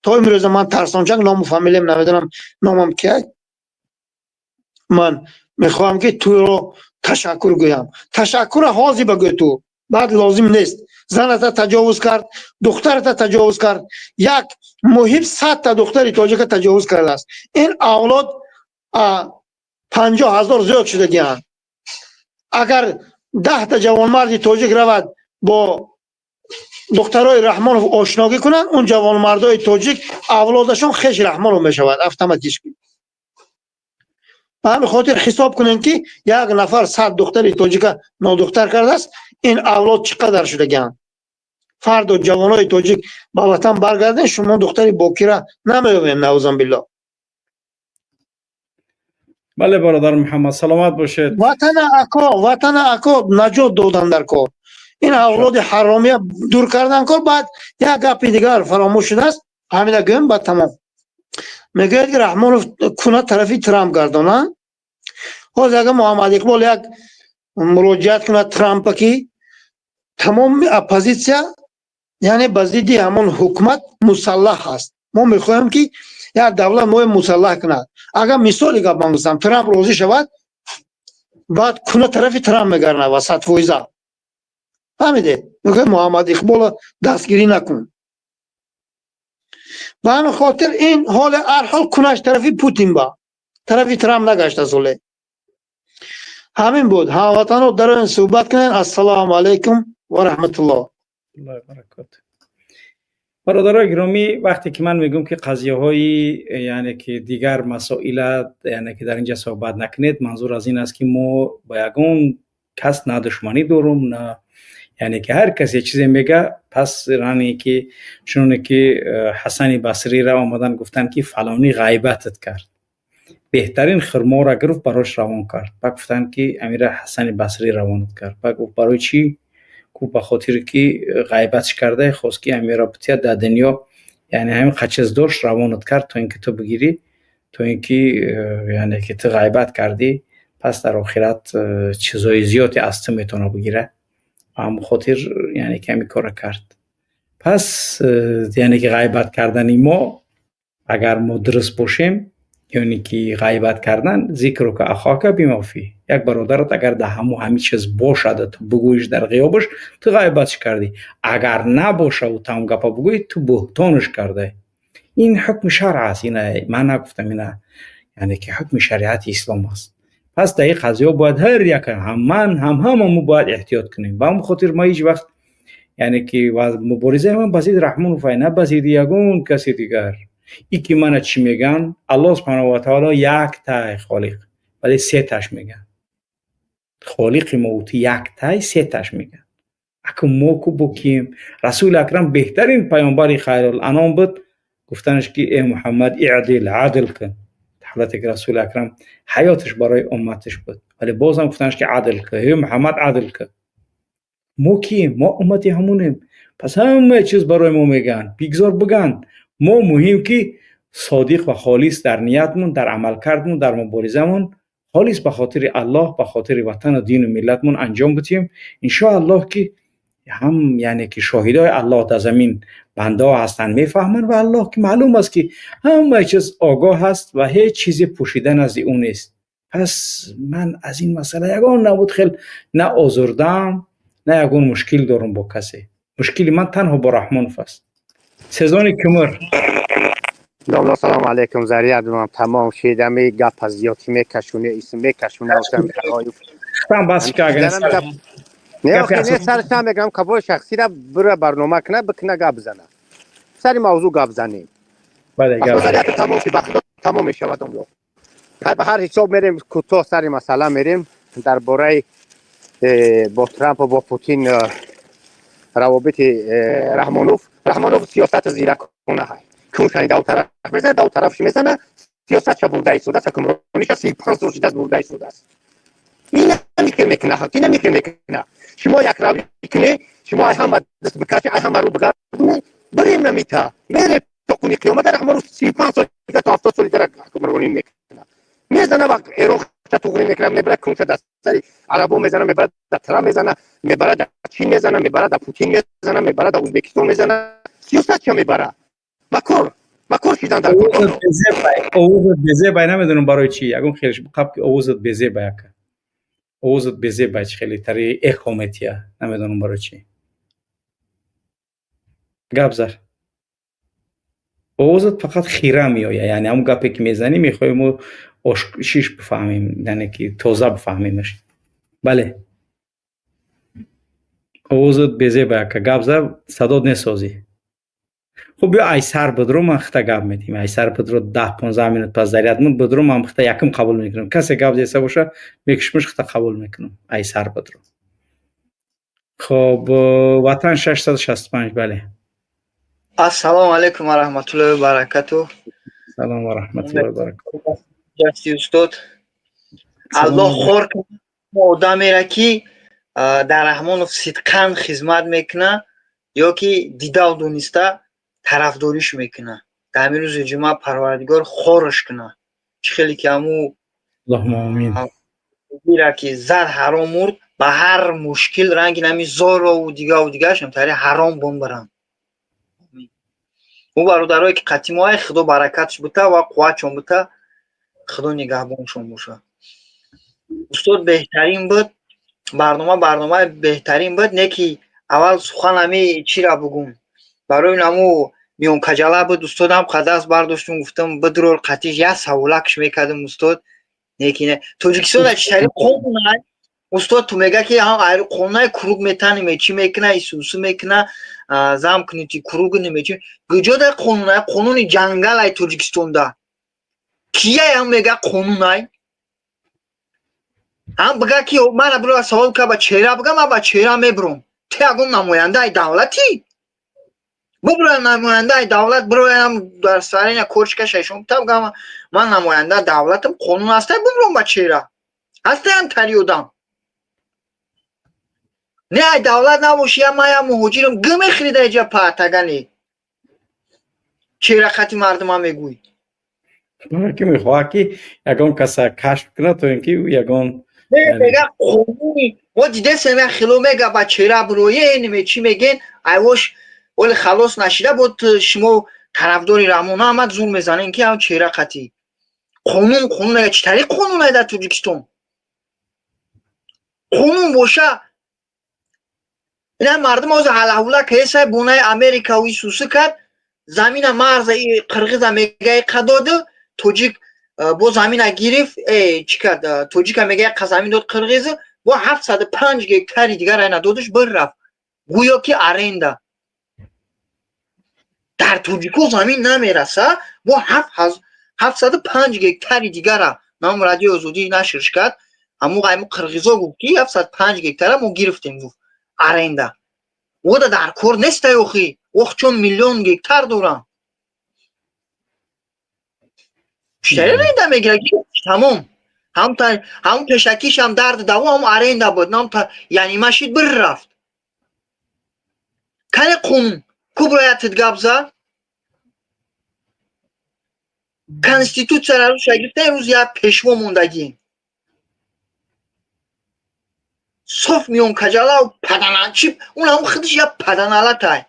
То имрӯза ман тарсончак, ному фамилиям намедонам, номам кияй. Ман мехоҳам, ки туро ташаккур гӯям. Ташаккура ҳозир багӯ ту, баъд лозим нест. Заната таҷовуз кард, духтарата таҷовуз кард, як муҳиб 100-та духтари тоҷика таҷовуз кардааст. Ин авлод 50 000 зиёд шудагианд. Агар 10-та ҷавонмарди тоҷик равад, бо духтарои Раҳмонов ошногӣ кунанд, он ҷавонмардои тоҷик авлодашон хеши Раҳмонов мешавад автоматически. Ба ҳамин хотир ҳисоб кунем, ки як нафар 100 духтари тоҷика нодухтар кардааст, ин авлод чӣ қадар шудагианд. Фардо ҷавонои тоҷик ба ватан баргарден, шумо духтари бокира намеёбем, наузанбилло. Бале, бародар Муҳаммад, саломат бошед. Ватана ако, ватана ако наҷот додан дар кор, ин авлоди ҳаромия дур кардан кор. Баъд як гапи дигар фаромӯш шудааст, ҳамина гӯем, баъд тамом. Мегӯяд, ки Раҳмонов куна тарафи Трамп гардона. Ҳозир агар Муҳаммад Иқбол як муроҷиат кунад Трампа, ки тамоми оппозитсия, яъне, ба зидди ҳамон ҳукумат мусаллаҳ аст, мо мехоҳем, ки як давлат моро мусаллаҳ кунад. Агар, мисоли гап ман гуфтам, Трамп розӣ шавад, баъд куна тарафи Трамп мегардонад ва 100%. Фаҳмидед? Мегӯяд, Муҳаммад Иқболро дастгирӣ накун. Ба ҳамин хотир ин ҳоле ҳарҳол кунаш тарафи Путин, ба тарафи Трамп нагаштааст ҳоле. Ҳамин буд. Ҳамватанҳо, дароен, суҳбат кунед. Ассалому алайкум ва раҳматуллоҳ. Бародарои гиромӣ, вақте ки ман мегӯям, ки қазияҳои, яъне ки дигар масоила, яъне ки дар инҷа суҳбат накунед, манзур аз ин аст, ки мо ба ягон кас на душманӣ дорум, на, яъне ки ҳар касе чизе мега. Пас яъне ки чуноне ки Ҳасани Басрира омадан гуфтанд, ки фалонӣ ғайбатат кард, беҳтарин хурморо гирифт, барош равон кард. Ба гуфтанд, ки амира Ҳасани Басрӣ равонат кард. Ба гуфт: «Барои чӣ?» Гуфт: «Ба хотире ки ғайбатш карда, хост, ки амира бутия дар дунё, яъне ҳамин қачиз дошт, равонат кард, то ин ки ту бигирӣ, то ин ки, яъне ки ту ғайбат кардӣ, пас дар охират чизҳои зиёде аз ту метавона бигира. Ба ҳамон хотир, яъне ки ҳамин корро кард». Пас, яъне ки ғайбат кардани мо, агар мо дуруст бошем, яъне ки ғайбат кардан зикрука ахока бима фи, як бародарат агар дар ҳамо ҳамин чиз бошад, ту бигӯиш дар ғиёбаш, ту ғайбатш кардӣ. Агар набошаву ту ҳам гапа бигӯӣ, ту буҳтонаш кардаӣ. Ин ҳукми шаръ аст. Ина ман нагуфтам, ина Яъне ки ҳукми шариати ислом аст. Пас дар ин қазиҳо бояд ҳар як, ҳам ман, ҳам ҳама мо бояд эҳтиёт кунем. Ба ҳамн хотир ма ҳеҷ вақт, яъне ки муборизаи ман ба зидди Раҳмонов на ба зидди ягон каси дигар. И ки мана чӣ меган? Аллоҳ субҳанаҳу ва таоло яктай холиқ, вале сеташ меган. Холиқи мо ту яктай, сеташ меган. Аку мо ку бо кием? Расули акрам беҳтарин паёмбари хайруланом буд. Гуфтанаш ки: «Э Муҳаммад, иъдил, адл кун». Ҳолате ки Расули акрам ҳаёташ барои умматаш буд, вале бозам гуфтанаш ки: «Адл кун, э Муҳаммад, адл кун». Мо кием? Мо уммати ҳамонем. Пас ҳама чиз барои мо мегӯянд, бигзор бигӯянд. Мо муҳим ки содиқ ва холис дар ниятмон, дар амалкардмон, дар муборизамон холис ба хотири Аллоҳ, ба хотири ватану дину миллатмон анҷом бидиҳем. Иншоаллоҳ ки ҳам, яъне ки шоҳидои Аллоҳ дар замин бандаҳо ҳастанд, мефаҳманд ва Аллоҳ ки маълум аст ки ҳама чиз огоҳ аст ва ҳеҷ чизе пӯшида назди ӯ нест. Пас ман аз ин масъала ягон набуд хел на озурдаам, на ягон мушкил дорам бо касе. Мушкили ман танҳо бо Раҳмонов аст. Сезони кумр. Домла, салому алейкум. Зарядам тамом шид. Ами гапа зиёдӣ мекашуне, исм мекашуне. Бас. Не, сараш намегам. Кабои шахсира бира барнома кина, бикина, гап зана, сари мавзӯъ гап занем. Тамом шид, тамом мешавад. Домло, ба ҳар ҳисоб мерем, кӯтоҳ сари масъала мерем. Дар бораи бо Трампу бо Путин равобити Раҳмонов. Раҳмонов сиёсати зиракона ҳай куншани дав тараф мезана, дав тарафш мезана, сиёсатша бурда истодааст, ҳукмрониша 35 сол шидааст, бурда истодааст. Ина михел мекуна, ина михел мекуна. Шумо як равӣ куне, шумо ай ҳама даст бикаши, ай ҳама рӯ бигардоне, бирем намита, мерем то куни қиёмат. Раҳмонов 35 сол то 70 соли дара ҳукмронӣ мекуна, мезана ва Эроқ туғри мекунад, мебарад кунша дар сари арабо мезана, мебарад дар Трамп мезана, мебарад дар Чин мезана, мебарад дар Путин мезана, мебарад дар Ӯзбекистон мезана, сиёсатча мебара. Макор макор шидан дар. Овозат безебай, намедонам барои чи, ягон хелеш қаб ки овозат безебай, ака, овозат безебай, чи хеле тари эхо метия, намедонам барои чи. Гап зар, овозат фақат хира меояд, яъне ҳамон гапе ки мезанӣ, мехоҳем мо шиш бифаҳмем, яъне ки тоза бифаҳмемаш. Бале, овозат безебай, ака, гап зар, садот несозӣ. Хуб, биё, айсар бидро, ман хита гап медиҳем. Айсар бидро, 10-15 минут пас заряд мон бидро, ман хита якум қабул мекунам. Касе гап деса боша, мекушмуш, хита қабул мекунам. Айсар бидро. Хоб, ватан 665, бале. Ассалому алайкум ва раҳматуллоҳи ва баракатуҳ. Салом ва раҳматуллоҳи ва баракатуҳ. Ҷасти устод, Аллоҳ хор одамеро, ки дар Раҳмонов сидқан хизмат мекунад ё ки дидаву дониста тарафдориш мекунад. Дар ҳамин рӯзи ҷумъа Парвардигор хорш кунад, чӣ хеле ки ҳаму ки зад ҳаром мурд, ба ҳар мушкил ранги нами зорову дигаву дигарашам тари ҳаром бомбаранд. Ӯ бародарое ки қатимоай, Худо баракатш бута ва қувватшон бута, Худо нигаҳбоншон бошад. Устод, беҳтарин буд барнома, барномаи беҳтарин буд. Не ки аввал сухан ҳами чира бугум, барои наму миёнкаҷала буд. Устодам қадаст бардоштум, гуфтам, бидрор қатиш як саволакш мекардам, устод. Неки не, Тоҷикистон чӣ тари қонунай, устод, ту мега ки қонунай круг метанеме, чӣ мекуна, исусу мекуна, замкнутый круг немечи, куҷо дар қонунай? Қонуни ҷангалай Тоҷикистонда кияям мега қонунай? Ҳам бига ки мана биро савол ка, ба чеҳра бига, ман ба чеҳра мебурам. Ту ягон намояндаи давлатӣ? Бибурам, намояндаи давлат бироям, дар сарина корчика шашон та бигам, ман намояндаи давлатам, қонун ҳастай, бибурам ба чеҳра. Ҳастаям тари одам не, ай давлат набоши, я ман я муҳоҷирам, гӣ мехӯрида иҷа паатагани чеҳра хати мардума мегӯй. Ки мехоҳад ки ягон каса кашф кунад, то ин ки ягон Мега қонуни мо дидесем, я хило мега ба чеҳра бироye, неме чӣ меген, айвош оли халос нашида буд. Шумо тарафдори Раҳмон Аҳмад зур мезанем, ки ҳам чеҳра қатӣ қонун, қонун чӣ тариқ қонун дар Тоҷикистон қонун боша? Ина мардум ҳозир ҳалаҳула кесай, бонаи Америкау исусы кард, замина марза қирғиза мега иқадоду тоҷик. Бо замина гирифт, чӣ кард? Тоҷика мега як замин дод қирғиз, бо 705 гектари дигар айна додаш, бир рафт. Гӯё ки аренда. Дар тоҷико замин намераса, бо 705 гектари дигара нам Радиои Озодӣ нашрш кард. Ҳамун айму қирғизо гуфт, ки 705 гектара мо гирифтем, гуфт, аренда. Ода дар кор нестай охи, ох, чон миллион гектар дорам. Читари аренда мегира, тамом. Ҳам пешакишам дард даво, ҳам аренда буд, нам яъни машид бир рафт. Кане қонун куброятид гап зад? Конститутсияро рӯша гирифта, имрӯз як пешво мондагӣ. Соф миён каҷалав падана чи, он ҳам худаш як паданалатай.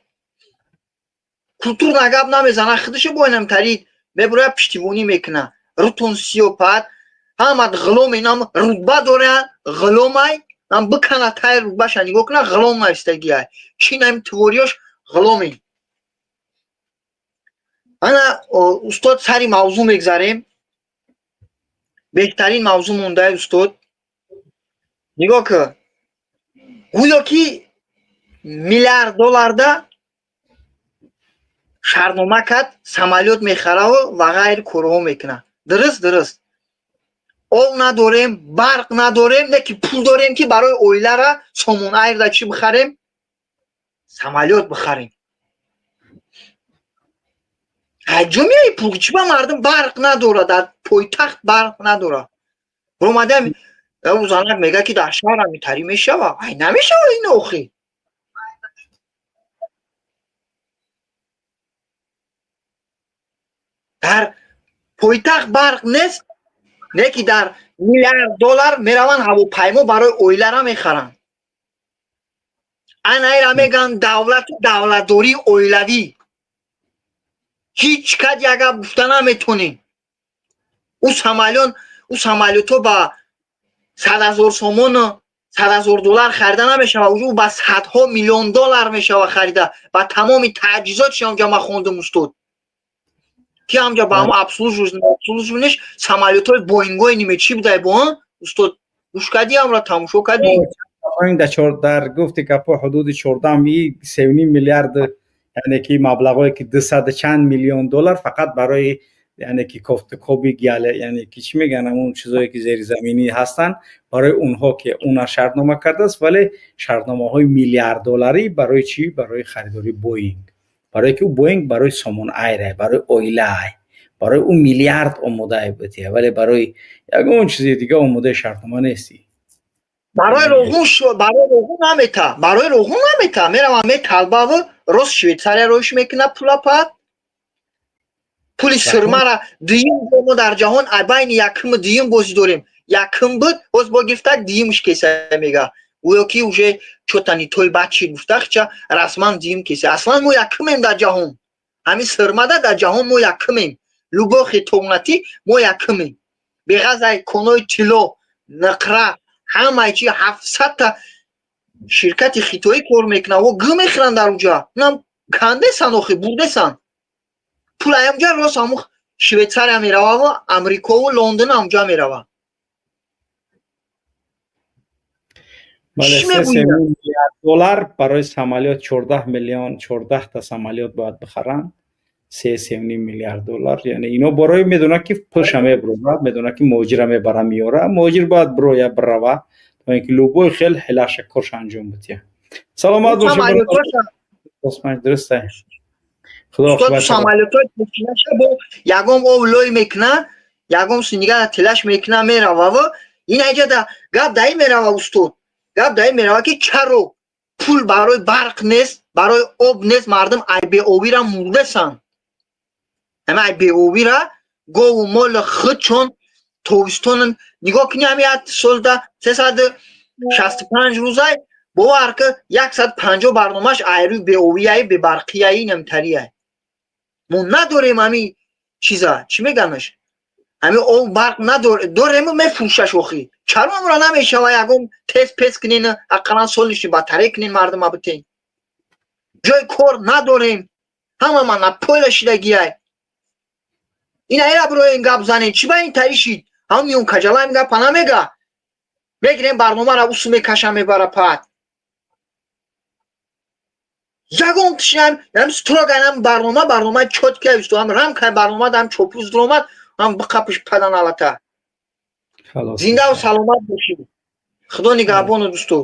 Культурна гап намезана, худаш бо инам тарид мебурояд, пуштибонӣ мекуна. Рутон сиёпат, ҳамат ғулом, инам рутба дора, ғуломай, нам бикана тай рутбаша нигоҳ куна, ғулом навистагиай. Чи нам твориёш ғуломе. Ана, устод, сари мавзӯъ мегзарем. Беҳтарин мавзӯъ мондаи, устод. Нигоҳ кун. Гӯё ки миллиард долларда шартнома кард, самолёт мехараву ва ғайр корҳо мекунад. Дуруст, дуруст. Об надорем, барқ надорем, не ки пул дорем, ки барои оилара Сомон Айрда чӣ бихарем? Самолёт бихарем. Ҳаҷо меои пул? Чӣ ба мардум барқ надорад, дар пойтахт барқ надорад. Ромадам ӯ занак мега, ки дар шаҳр ҳамитарӣ мешава. Ай, намешава ин охи. Дар пойтахт барқ нест, не ки дар миллиард доллар мераванд, ҳавопаймо барои оилара мехаранд. Ана ира мегӯянд давлату давлатдории оилавӣ. Ҳеҷ кад як гап гуфта наметонем. Ӯ самолётҳо ба 100 000 сомону 100 000 доллар харида намешава, ӯ ба садҳо миллион доллар мешава харида. Ба тамоми таҷҳизотш ҳамҷа ман хондум, устод. Ки ҳамҷа ба ҳамо обслуживаниш самолётҳои Боингои ниме чӣ будай бо, устод, гӯш кардӣ ҳамра, тамошо кардӣ? Дар гуфти гапҳо ҳудуди 14, 3,5 миллиард, яъне ки маблағое ки дусаду чанд миллион доллар фақат барои, яъне ки кофтукоби гиале, яъне ки чӣ мегӯянд, ҳамон чизое ки зеризаминӣ ҳастанд, барои онҳо ки уна шартнома кардааст, вале шартномаҳои миллиард долларӣ барои чӣ? Барои харидории Боинг. Барое ки ӯ Боинг барои Сомон Айрай, барои оилаай, барои ӯ миллиард омодаи бития, вале барои ягон чизи дига омодаи шартнома нестӣ. Барои роғун, барои роғун намета, барои роғун намета, меравам металбаву рост Швейтсария роиш мекуна пулапат. Пули сирмара дуюм мо дар ҷаҳон байни якуму дуюм бозӣ дорем. Якум буд, боз бо гирифтак дуюмш кеса мега. Гӯё ки уже чё-то не той бачи гуфтахча расман дуюм кеса. Аслан мо якумем дар ҷаҳон. Ҳамин сирмада дар ҷаҳон мо якумем. Любой хитонатӣ мо якумем. Беғаз ай конои тилло, нуқра, ҳамаи чи 700 та ширкати хитоӣ кор мекунад, во гӯ мехӯранд дар уҷа. Нам кандесан охи, бурдесан. Пул аямҷа рост ҳамун Швейтсария мерававу Амрикову Лондон ҳамҷа мерава. Бале, 3 миллиард доллар барои самолёт, 14 миллион, 14 та самолёт бояд бихаранд. 3,5 миллиард доллар. Яъне ино барои медонад, ки пулша мебурад, медонад, ки муҳоҷира мебара меёра, муҳоҷир бояд бироя бирава, то ин ки любой хел ҳилаша корша анҷом бития. Саломат бошед. Дурустай. Худо самолётҳои бо ягон об лой мекуна, ягон синига тилаш мекуна, мерававу ин аҷада гап даи мерава, устод. Гап даи мерава, ки чаро пул барои барқ нест, барои об нест, мардум ай беобира мурдасан. Ҳама ай беобира гову моли худ чон тобистон нигоҳ кунӣ, ҳами як солда 365 рӯзай, бовар ки 150 барномаш айрӯи беобияи, бебарқияи, намтарияй. Мо надорем ҳами чиза, чӣ меганаш? Ҳами об барқ надорем, мефурӯшаш охи. Чаро амра намешава ягон тез пез кунен, ақаллан солнечный батарея кунен, мардума битен. Ҷои кор надорем. Ҳама монополия шидагиай. Ина ира бироен гап занен. Чӣ ба ин таришид? Ҳам миён каҷала ин гапа намега. Мегирем барномаро усу мекаша мебара пат. Ягон тишнам, ям строго нам барнома, барнома чётко исто, ҳам рамкай барнома дам чопуз дуромад, ҳам биқапиш падан алата. Зиндаву саломат бошӣ. Худо нигаҳбону дӯсто.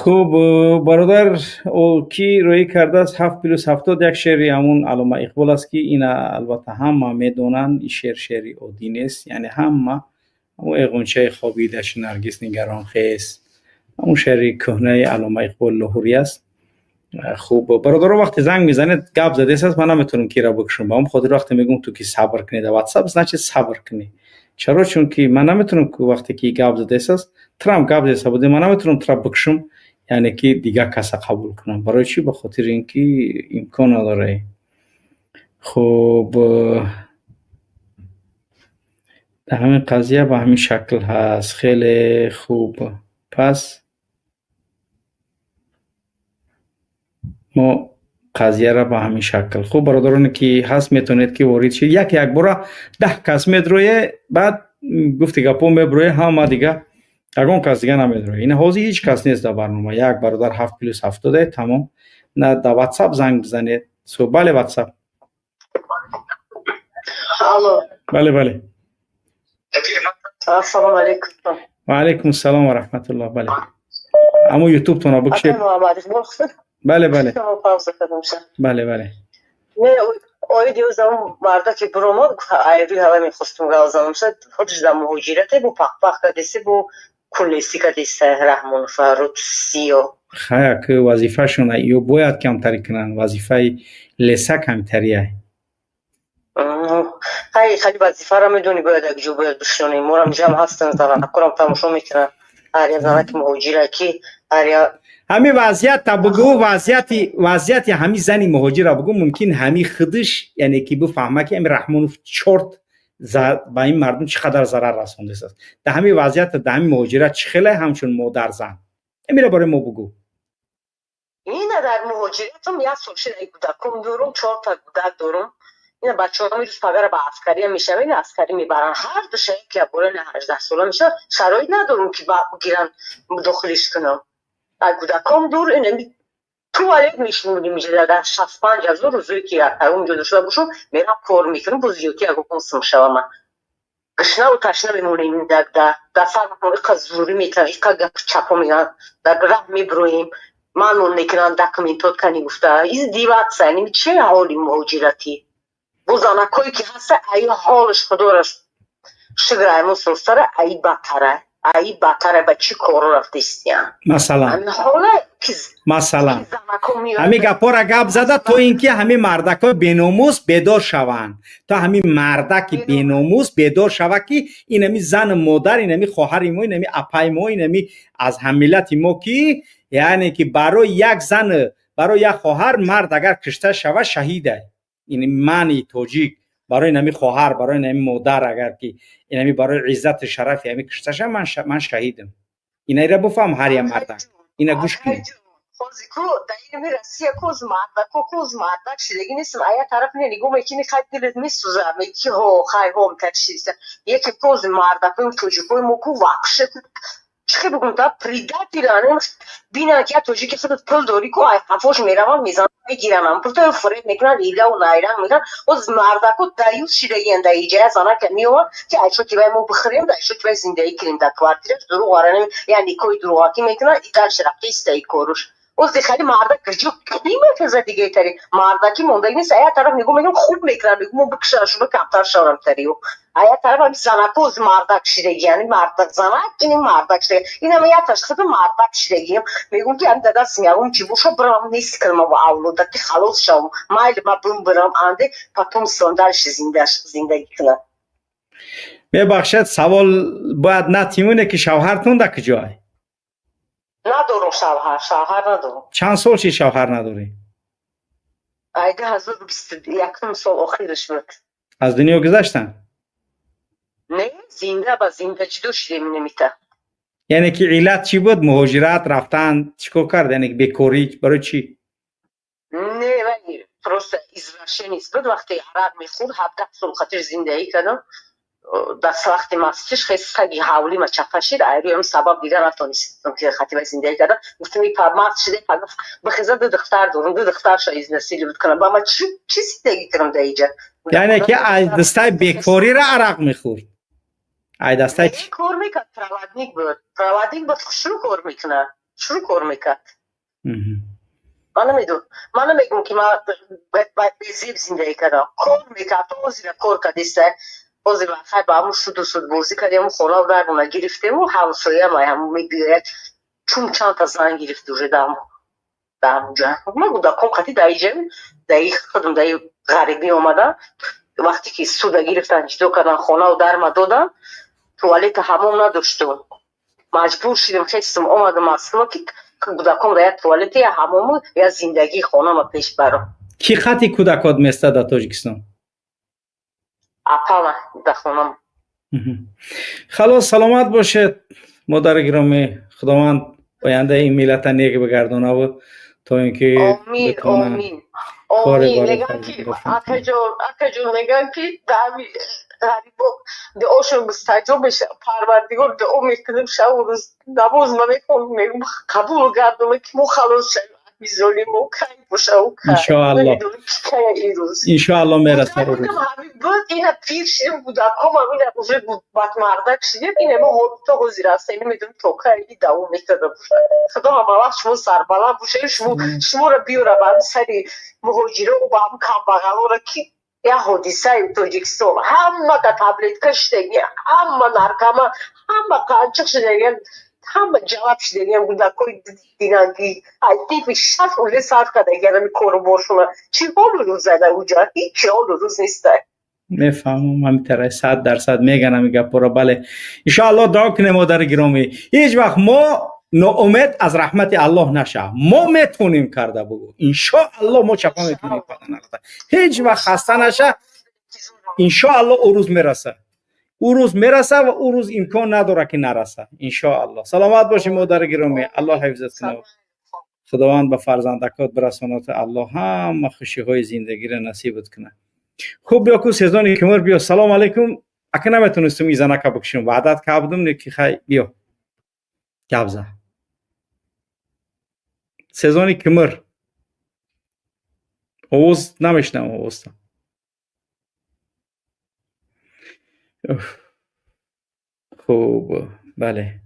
Хуб, бародар, ки рӯӣ кардааст 7+70, як шеъри ҳамун Аллома Иқбол аст, ки ина албатта ҳама медонанд. Ин шеър шеъри оддӣ нест, яъне ҳама ҳамун эғунчаи хобидаш наргис нигарон хес, ҳамун шеъри кӯҳнаи Аллома Иқбол Лоҳурӣ аст. Хуб, бародаро, вақте занг мезанед, гап задест аст, ман наметавонам кира бикушам. Ба ҳамн хотир вақте мегӯм ту ки сабр кунӣ дар ватсап, значит, сабр кунӣ. Чаро? Чунки ман наметавонам, вақте ки гап задест аст, трам гап задеста буде, ман наметавонам тра бикушам, яъне ки дигар каса қабул кунам. Барои чӣ? Ба хотири ин ки имкон надорад. Хуб, дар ҳамин қазия ба ҳамин шакл ҳаст. Хеле хуб, пас мо қазияра ба ҳамин шакл. Хуб, бародароне ки ҳаст, метавонед ки ворид шед. Як якбора 10 кас медроe, баъд гуфти гапҳо меброe, ҳама дига ягон кас дига намедроe. Ина ҳозир ҳеҷ кас нест дар барнома. Як бародар 7+70 е, тамом. На дар ватсап занг бизанед. Бале, ватсап. Алло. Бале, бале. Ассалому алайкум. Ва алайкум ассалом ва раҳматуллоҳ. Бале. Аммо ютубтонро бикушед. Бале, бале. Бале, бале. Не, оид ёзам мардаки биромад, айрӯи ҳава мехостум гап занам. Худш дар муҳоҷирате бу пахпах кардеси, бу кулеси кардеса Раҳмонов Русиё. Хая, ки вазифашона ё бояд камтарӣ кунанд, вазифаи леса камтария. Хай, хали вазифаро медонӣ, бояд як ҷо бояд бишонем. Морам ҷамъ ҳастанд, занакорам тамошо мекунанд. Ҳар як занаки муҳоҷира ки ҳар як Ҳамин вазъията бугӯ, вазъияти ҳамин зани муҳоҷира бугӯ, мумкин ҳамин худиш, яъне ки бифаҳма, ки ҳамин Раҳмонов чорт ба ин мардум чӣ қадар зарар расондааст. Дар ҳамин вазъията, дар ҳамин муҳоҷират чӣ хеле ҳамчун модарзан ҳамира барои мо бугӯ. Ина дар муҳоҷиратам як сол шуда, кӯдаком дорум, чорта кӯдак дорум. Ина бачаҳо рӯз пагара ба аскария мешава, ина аскарӣ мебаранд ҳар душа, яке болои 18 сола мешава. Шароит надорум, ки гиран дохилиш кунам. Кӯдаком дур, ина туалет мешунудим, дар 65 000 рӯзое ки унҷо дошта бошум, мерам кор мекунам, бо зиёдти ягон сум шава. Ман гушнаву ташна мемонем, дар сармон иқа зурӣ метавон, иқа гап чапо мегӯянд, дар раҳ мебироем, манон мекунанд, документот кани гуфта издеваться. Яъне че ҳоли муҳоҷиратӣ бо занакое ки ҳаста, ай ҳолаш худора шукр, аймон состара, ай бадтара, ай бадтара, ба чӣ коро рафтаистиян. Масалан, масалан, ҳамин гапҳоро гап зада, то ин ки ҳамин мардакҳои беномус бедор шаванд, то ҳамин мардаки беномус бедор шава, ки инами зану модар, инами хоҳари мо, инами апаи мо, инами аз ҳаммиллати мо, ки яъне ки барои як зану барои як хоҳар мард агар кишта шава, шаҳида. Ин мани тоҷик барои инами хоҳар, барои инами модар, агар ки инами барои иззату шарафи ҳами кишта шава, ман шаҳидам. Инаира буфаҳм, ҳар як мардак ина гӯш кунед. Ҳозир дар ин Россия коз мардако, коз мардак шидагӣ нестам. А як тараф не нигоҳ мекунӣ, хай, дилат месӯза, меги ки ҳо, хай, ҳо, мтаршиста яке коз мардакои тоҷикои мо ку вообще, чӣ бигӯм, та предатель ан. Бинанд, ки як тоҷики худат пул дорӣ ку, ай қафош мераванд, мезананд, мегиранам пулто, фиреб мекунанд, ҳилаву найранг мекунанд. Боз мардако даюс шидагиянд. Дар иҷая занака меованд, ки айшоти вай мо бихӯрем, дар айшоти вай зиндагӣ кунем, дар квартираш дурӯғ арана, я никоҳи дурӯғакӣ мекунанд, и дальше рафта иста и коруш. Боз хеле мардак ҷо кимефеза, дигаи тари мардаки мондаги нест. А як тараф нигоҳ мекунам, хуб мекунам, мегӯм, мо бикушам, шумо камтар шавам тариу. А як тараф ҳами занако мардак шидагӣ, яъне мардак занак ини мардак шидаги, инама як ташхиби мардак шидагиам. Мегӯм, ки ҳами дадастим ягон чи боша, бирам, нест кунам, авлода ки халос шавам, майли, ма бимбирам, анде потом дальше зиндагӣ кунам. Мебахшед, савол бояд натимоне, ки шавҳартон дар куҷое? Надорум шавҳар, шавҳар надорум. Чанд сол ши шавҳар надорӣ? Ай 2021 сол охираш буд. Аз дунё гузаштанд? Не, зинда, ба зинда ҷудо шудем немита. Яъне ки иллат чӣ буд? Муҳоҷират рафтан, чӣ кор кард? Яъне бекорӣ, барои чӣ? Не, вай Просто извращенец буд. Вақте арақ мехӯрд, 17 сол қатиш зиндагӣ кардам. Дар вақти мастиш хел саги ҳавлима чапа шид. Айрӯям сабаб дига натонистам, ки хатиба зиндагӣ кардам. Гуфтам, и маст шиде, бихеза, ду духтар дорам, ду духтарша изнасиловать кунам, ба ма чӣ зиндагӣ кунам дар иҷа? Яъне ки аз дастаи бекориро арақ мехӯрд, ай дастаи кор мекард, проводник буд, проводник буд, хушрӯ кор мекунад, хушрӯ кор мекард. Ман намедонам, ман намегӯм, ки ман безеб зиндагӣ кардам. Кор мекард, то ҳозира кор кардиста. Ҳозир хай ба ҳамун суду суд бозӣ кардем, хона дармона гирифтему, ҳамсоям ҳамун мебиёяд, чун чандта зан гирифт уже дар ҳамунҷа. Ман кӯдаком қати даиҷа, даи худам, даи ғарибӣ омадам. Вақте ки суда гирифтан, ҷидо кардан, хонаву дарма додан, туалета, ҳамом надоштум. Маҷбур шидем, хестум, омадам Москва, ки кӯдаком да як туалета, я ҳамому, я зиндагии хонама пеш барам. Кӣ хати кӯдакот места дар Тоҷикистон? Апама дар хонам. Халос, саломат бошед, модари гиромӣ. Худованд ояндаи ин миллата нек бигардонаву то ин ки Омин, омин, омин. Мегӯям ки, акаҷон, акаҷон, мегӯям ки даҳами ғарибо дуошон мустаҷоб мешавад. Парвардигор дуо мекунем, шабу рӯз намоз ма мехонем, мегӯм, қабул гардона, ки мо халос шавем. Золимо кай бошаву кай. Иншоалло, иншоалло, мерасад. Буд, ина пир шидем, кӯдакомам ина уже бадмардак шидем, ина мо то ҳозир ҳастем, намедонем то кай и давом мекарда бошад. Худо ҳама вақт шумо сарбаланд бошед, шуморо биёра ба ҳами сари муҳоҷиро, ба ҳам камбағалоро, ки як ҳодисаи Тоҷикистон ҳама да таблетка шидаги, ҳама наркома, ҳама қанчиқ шидаги, ҳама ҷалаб шидаги, кӯдакои динагӣ ай типи 6 уже сар кардаги ами кору боршона. Чӣ ҳолу рӯз ада уҷа? Ҳичи ҳолу рӯз нестай. Мефаҳмам, ҳамин 100% меган ҳамин гапҳоро. Бале, иншоалло, дуо кунем, модари гиромӣ. Ҳеҷ вақт мо ноумед аз раҳмати Аллоҳ нашав. Мо метавонем карда, бугӯ, иншоалло, мо чапа метавонем. Ҳеҷ вақт хаста наша. Иншоалло, ӯ рӯз мераса, ӯ рӯз мераса ва ӯ рӯз имкон надорад, ки нараса, иншоалло. Саломат бошӣ, модари гиромӣ. Аллоҳ ҳифзат кунад. Худованд ба фарзандакот бирасонад. Аллоҳ ҳама хушиҳои зиндагиро насибат кунад. Хуб, биё ку, сезони кимур, биё. Салом алейкум, ака. Наметонистум и занака бикушам, ваъдат кардум, ки хай, биё, гап за. Сезони кимир, овоз намешнавам, овозта. Хуб, бале.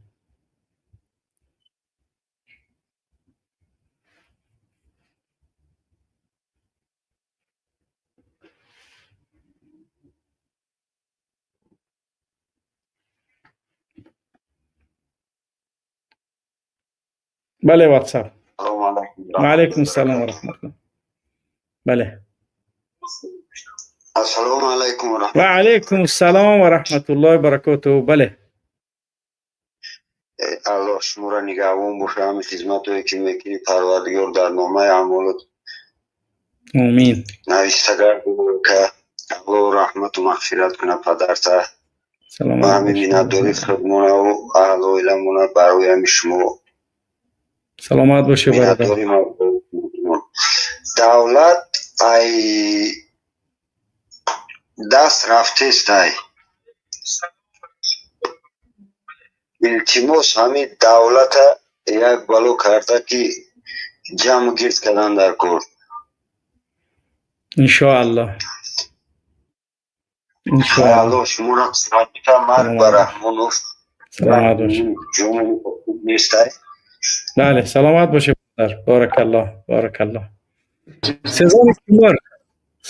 Бале, WhatsApp. Ва алайкум ассалом ва раҳматуллоҳ. Бале. Ассалому алайкум ва Ва алайкум ассалом ва раҳматуллоҳи ва баракотуҳ. Бале. Аллоҳ шуморо нигаҳбон боша. Ҳами хизматое ки мекунӣ, Парвардигор дар номаи аъмолот Омин. нависта гардонад. Аллоҳ раҳмату мағфират кунад падарта. Саломат. Ва ҳами миннатдори худмонаву аҳлу оиламона барои ҳами шумо. Саломат бошӣ, бародар. Миннатдори давлат ай даст рафтестай. Илтимос, ҳамин давлата як бало карда, ки ҷамъу гирд кардан дар кор. Иншоаллоҳ. Иншоаллоҳ. Аллоҳ шуморо қувват диҳад. Марг ба Раҳмонов. Саломат бошӣ. Ҷони нестай. Бале, саломат бошӣ, бародар. Баракаллоҳ, баракаллоҳ. Сезони кимир,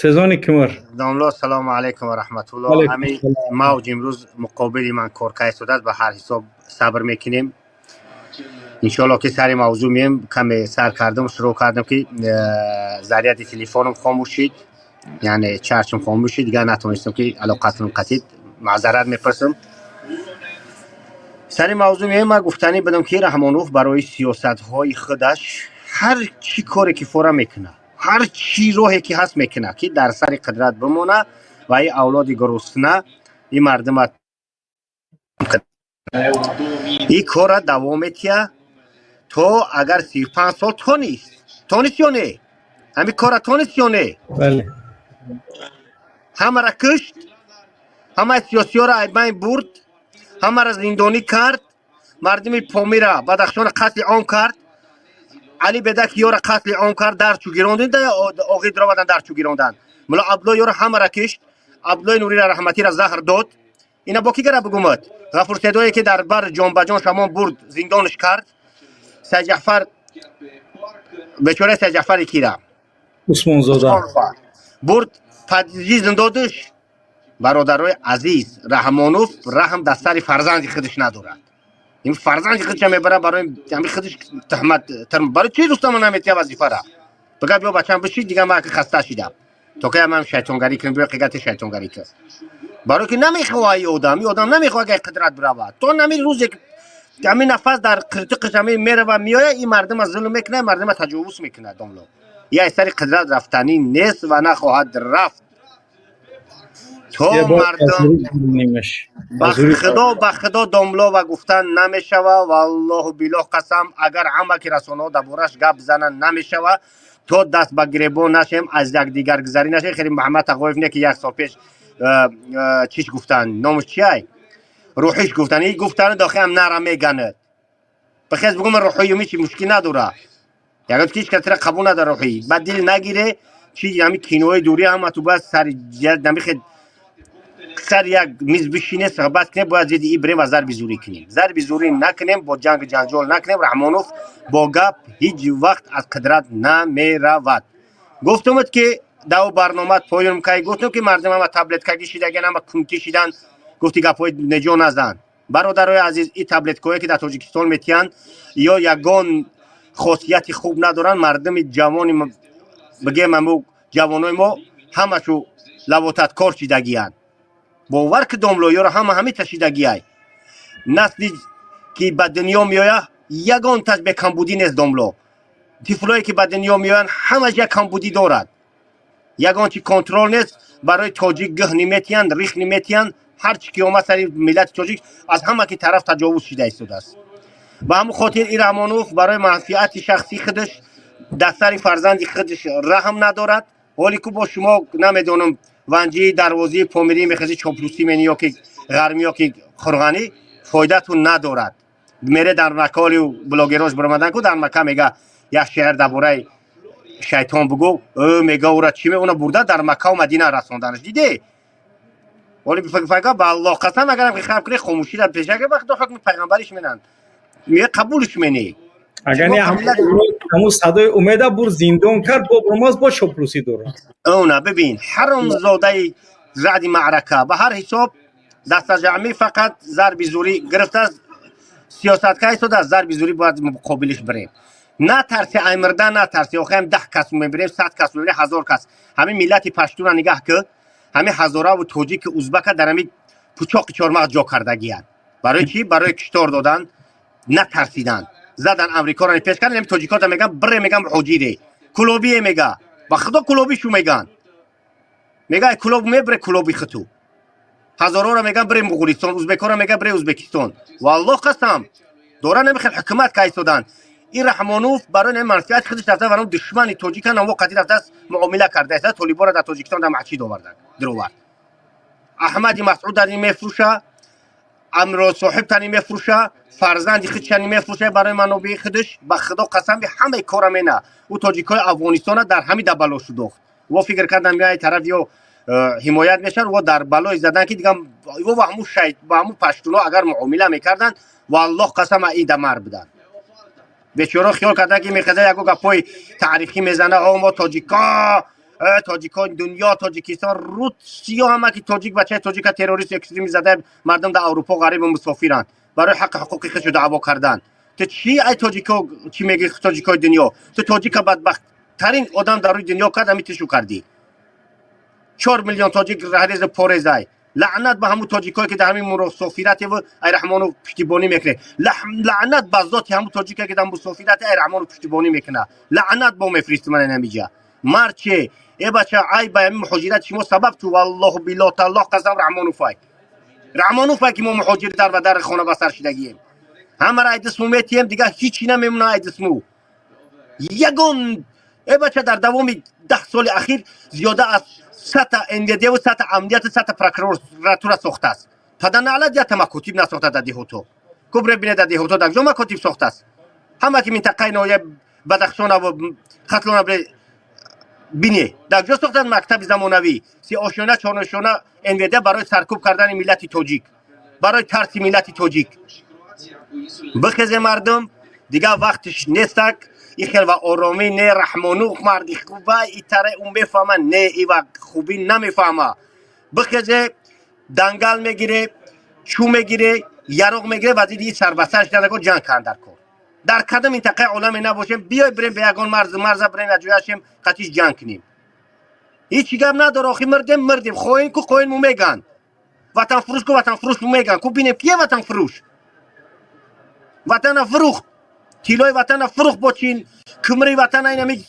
сезони кимир. Домло, салому алайкум ва раҳматуллоҳ. Алайкум ҳамин ассалом. мавҷ имрӯз муқобили ман коркай истодааст. Ба ҳар ҳисоб сабр мекунем, иншоалло, ки сари мавзӯъ меем. Каме сар кардам, шурӯъ кардам, ки заряди телефоном хомӯш шид, яъне чарчам хомӯш шид, дигар натонистам, ки алоқа кунам қатид. Маъзарат мепурсам. Сари мавзӯъ меем. Ман гуфтанӣ будам, ки Раҳмонов барои сиёсатҳои худаш ҳар чӣ коре ки фора мекунад, ҳар чӣ роҳе ки ҳаст мекунад, ки дар сари қудрат бимонад ва ин авлоди гурусна, ин мардума ин корра давом метиҳад, то агар 35 сол тонист, тонист ё не. Ҳамин кора тонист ё не? Бале. Ҳамара кушт, ҳамаи сиёсиёро айбайн бурд, ҳамара зиндонӣ кард, мардуми Помира, Бадахшона қатли ом кард, Али Бедаки ёра қатли ом кард, дарчу гирондин, оғӣ даромадан, дарчу гирондан. Мулло Абдулло ёра ҳамара кишт, Абдуллои Нурира раҳматира заҳр дод. Ина бо ки гара бигумад? Ғафур Седое ки дар бар ҷонбаҷон шамон бурд, зиндонаш кард. Сайҷафар бечора, Сайҷафари кира? Усмонзода. Бурд, паджизн додуш. Бародарои азиз, Раҳмонов раҳм дар сари фарзанди худаш надорад. Ин фарзанди худша мебара, барои ҳами худаш туҳмат. Барои чи Рустама наметия вазифара? Бага, биё, бачам, биши, дига ман хаста шидам, то ки ман шайтонгарӣ кунам, биё, қигати шайтонгарӣ кун. Барои ки намехоҳа и одам, и одам намехоҳа ки қудрат биравад. То нами рӯзе ҳамин нафас дар қиртиқиш ҳамин мерава меояд, ин мардума зулм мекунад, мардума таҷовуз мекунад. Домло, я сари қудрат рафтанӣ нест ва нахоҳад рафт. То мардум ба худо, ба худо, домло, ва гуфтан намешава, валлоҳу биллоҳ қасам, агар ҳама ки расонаҳо дар бораш гап зананд, намешава. То даст ба гиребон нашем, аз якдигаргузарӣ нашем. Хеле Муҳаммад Тағоев не ки як сол пеш чиш гуфтанд, номаш чиай, рӯҳиш гуфтанд, и гуфтани дохиам нара меганад. Бихез бугум, рӯҳиюми чи мушкил надора, ягон ки ҳеч кас тира қабул надора. Рӯҳӣ ба дил нагире. Чи ҳами кинои дурӣ ҳама ту бояд сари намихе сар як миз бишине, суҳбат кунем. Бояд зидди и бирем ва зарби зурӣ кунем. Зарби зурӣ накунем, бо ҷангу ҷанҷол накунем, Раҳмонов бо гап ҳеҷ вақт аз қудрат намеравад. Гуфтумуд ки дар барнома поён кай гуфтум ки мардум ҳама таблеткагӣ шидаган, ҳама кунтӣ шидан. Гуфти гапҳои неҷо назан. Бародарои азиз, и таблеткое ки дар Тоҷикистон метиҳанд, ё ягон хосияти хуб надоранд. Мардуми ҷавони, бигем, аму ҷавонои мо ҳамашу лавотаткор шидагиянд. Бовар ки, домло, ёро ҳама ҳами ташидагиай. Насли ки ба дунё меояд, ягонташ бекамбудӣ нест, домло. Тифлое ки ба дунё меоянд, ҳамаш як камбудӣ дорад, ягон чи контрол нест. Барои тоҷик гӯҳ неметиҳанд, рих неметиҳанд. Ҳар чи ки омад сари миллати тоҷик, аз ҳама ки тараф таҷовуз шида истодааст. Ба ҳамун хотир и Раҳмонов барои манфиати шахсии худаш дар сари фарзанди худаш раҳм надорад. Ҳоле ку бо шумо намедонам, ванҷии дарвозии помирӣ мехези, чоплусӣ мени ё ки ғармӣ ё ки хурғанӣ, фоидатун надорад. Мере дар маколи блогерош биромадан ку дар Мака, мега як шеър дар бораи шайтон бугӯ, мега ура чӣ уна бурда дар Маккаву Мадина расонданаш диде. Оли фага, ба Аллоҳ қасам, агарам ки хаб кунӣ, хомӯширо пеша ки вақто ҳукми пайғамбариш менанд, ме қабулш менӣ. Агар не, ҳамун садои умеда бур, зиндон кард, бо бромаз бо чоплусӣ дорад. Она бибин, ҳаромзодаи раъди маърака. Ба ҳар ҳисоб дастаҷамъӣ фақат зарби зурӣ гирифтааст, сиёсатка истодааст. Зарби зурӣ бояд муқобилиш бирем. Натарси, аймирда натарси. Охиам 10 кас мебирем, 100 кас мебирем, 1000 кас. Ҳамин миллати паштуна нигаҳ ки, ҳамин ҳазораву тоҷики узбака дар ҳамин пучоқи чормағз ҷо кардагиянд. Барои чӣ? Барои киштор додан натарсидан, задан Амрикоро пеш кардан. Ҳамин тоҷикота меган, бире, меган, муҳоҷире кулобие, мега, ба худо, кулоби шу меган, мега кулоб мебире, кулоби хиту. Ҳазорора меган, бире Муғулистон, узбекора мега, бире Узбекистон. Валлоҳ қасам, дора намехел ҳукумат ка истодан. Ин Раҳмонов барои нами манфиати худаш рафта, ваном душмани тоҷика намо қати рафтааст, муомила кардааст. Толибора дар Тоҷикистон дар масҷид оварда дировард. Аҳмади Масъуд дар ин мефурӯша, Амро соҳиб тани мефурӯша, фарзанди худшани мефурӯша барои манобеи худаш. Ба худо қасам, ҳамаи кора мена. Ӯ тоҷикҳои Афғонистона дар ҳами да бало шудохт. Во фикр кардам, яй тараф ё ҳимоят мешавад, во дар балои задан ки дигам во ба ҳамун шайт, ба ҳамун паштуно агар муомила мекарданд, валлоҳ қасам, и дамар буданд. Бечоро хиёл кардан ки мехеза, яго гапҳои таърихӣ мезана: о, мо тоҷико, тоҷикони дунё, Тоҷикистон руд сиё, ҳама ки тоҷик, бачаи тоҷика террорист, экстремист зада. Мардум дар Аврупо ғарибу мусофиранд, барои ҳаққи ҳуқуқи худшо даъво кардан. Ту чӣ, ай тоҷико, чӣ мегӯи? Тоҷикои дунё, ту тоҷика бадбахттарин одам дар рӯи дунё кард, ҳами тишу кардӣ. 4 миллион тоҷик ҳарезу порезай. Лаънат ба ҳамун тоҷикое ки дар ҳамин мусофиратеву ай Раҳмонов пуштибонӣ мекунад. Лаънат ба зоти ҳамун тоҷике ки дар мусофирати ай Раҳмонов пуштибонӣ мекунад. Лаънат бо мефиристи ман инамиҷа марче. Э бача, ай ба ҳамин муҳоҷирати шумо сабаб ту, валлоҳу биллоҳ таллоҳ қасам, Раҳмонуфай, Раҳмонуфай, ки мо муҳоҷир дар ва дар хона ба сар шидагием. Ҳамара ай дисму метиҳем, дигар ҳичи намемона. Ай дисму ягон Э бача, дар давоми 10 соли ахир зиёда аз 100-та НВД ву, 100-та амнияту, 100-та прокуратура сохтааст. Паданалат ята макотиб насохта дар деҳото. Кубре бине, дар деҳото дар куҷо макотиб сохтааст? Ҳама ки минтақаи ноҳия Бадахшонаву Хатлона бине, дар куҷо сохтанд мактаби замонавӣ? Сеошёна, чорношёна НВД барои саркӯб кардани миллати тоҷик, барои тарси миллати тоҷик. Бихезе, мардум, дигар вақтиш нестак. И хел ва оромӣ не. Раҳмонух марди хуба, итаре ӯ мефаҳма, не, ива хубӣ намефаҳма. Бихезе, дангал мегире, чӯ мегире, яроқ мегире ва зидди сарбасар шиданако ҷанг канд. Дар кор дар кадом минтақаи оламе набошем, биёй бирем ба ягон марз, марза бирем, ҷояшем, қатиш ҷанг кунем. Ҳеҷ гап надор. Охи мирдем, мирдем. Хоин ку хоин му меган, ватанфурӯш ку ватанфурӯш му меган. Ку бинем, кие ватанфурӯш? Ватана фурӯхт, тиллои ватана фурӯхт бо чин, кумри ватана. Инами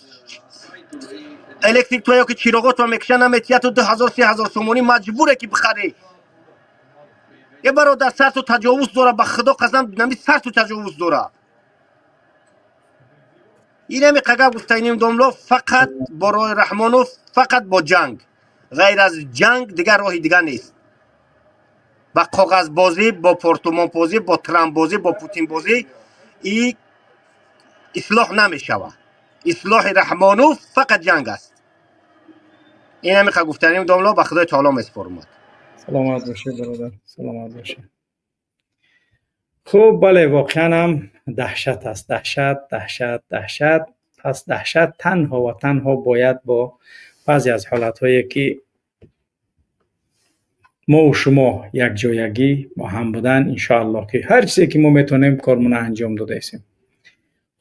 электрик то ё ки чироғото мекуша, наметияту 2000, 3000 сомонӣ маҷбуре ки бихарӣ. Е бародар, сарту таҷовуз дора, ба худо қасам, нами сарту таҷовуз дора. Инами қагаб гуфтаним, домло, фақат бо роҳи Раҳмонов, фақат бо ҷанг, ғайр аз ҷанг дигар роҳи дигар нест. Ба коғазбозӣ, бо портумонбозӣ, бо Трампбозӣ, бо Путинбозӣ и ислоҳ намешавад. Ислоҳи Раҳмонов фақат ҷанг аст. Инами қа гуфтаним, домло, ба худои таоло месупорумад. Саломат бошед, бародар, саломат бошед. Хуб, бале, воқеан ҳам даҳшат аст, даҳшат, даҳшат, даҳшат. Пас даҳшат танҳо ва танҳо бояд бо баъзе аз ҳолатҳое ки мо шумо якҷоягӣ бо ҳам будан, иншоаллоҳ, ки ҳар чизе ки мо метавонем, кормона анҷом додаистем.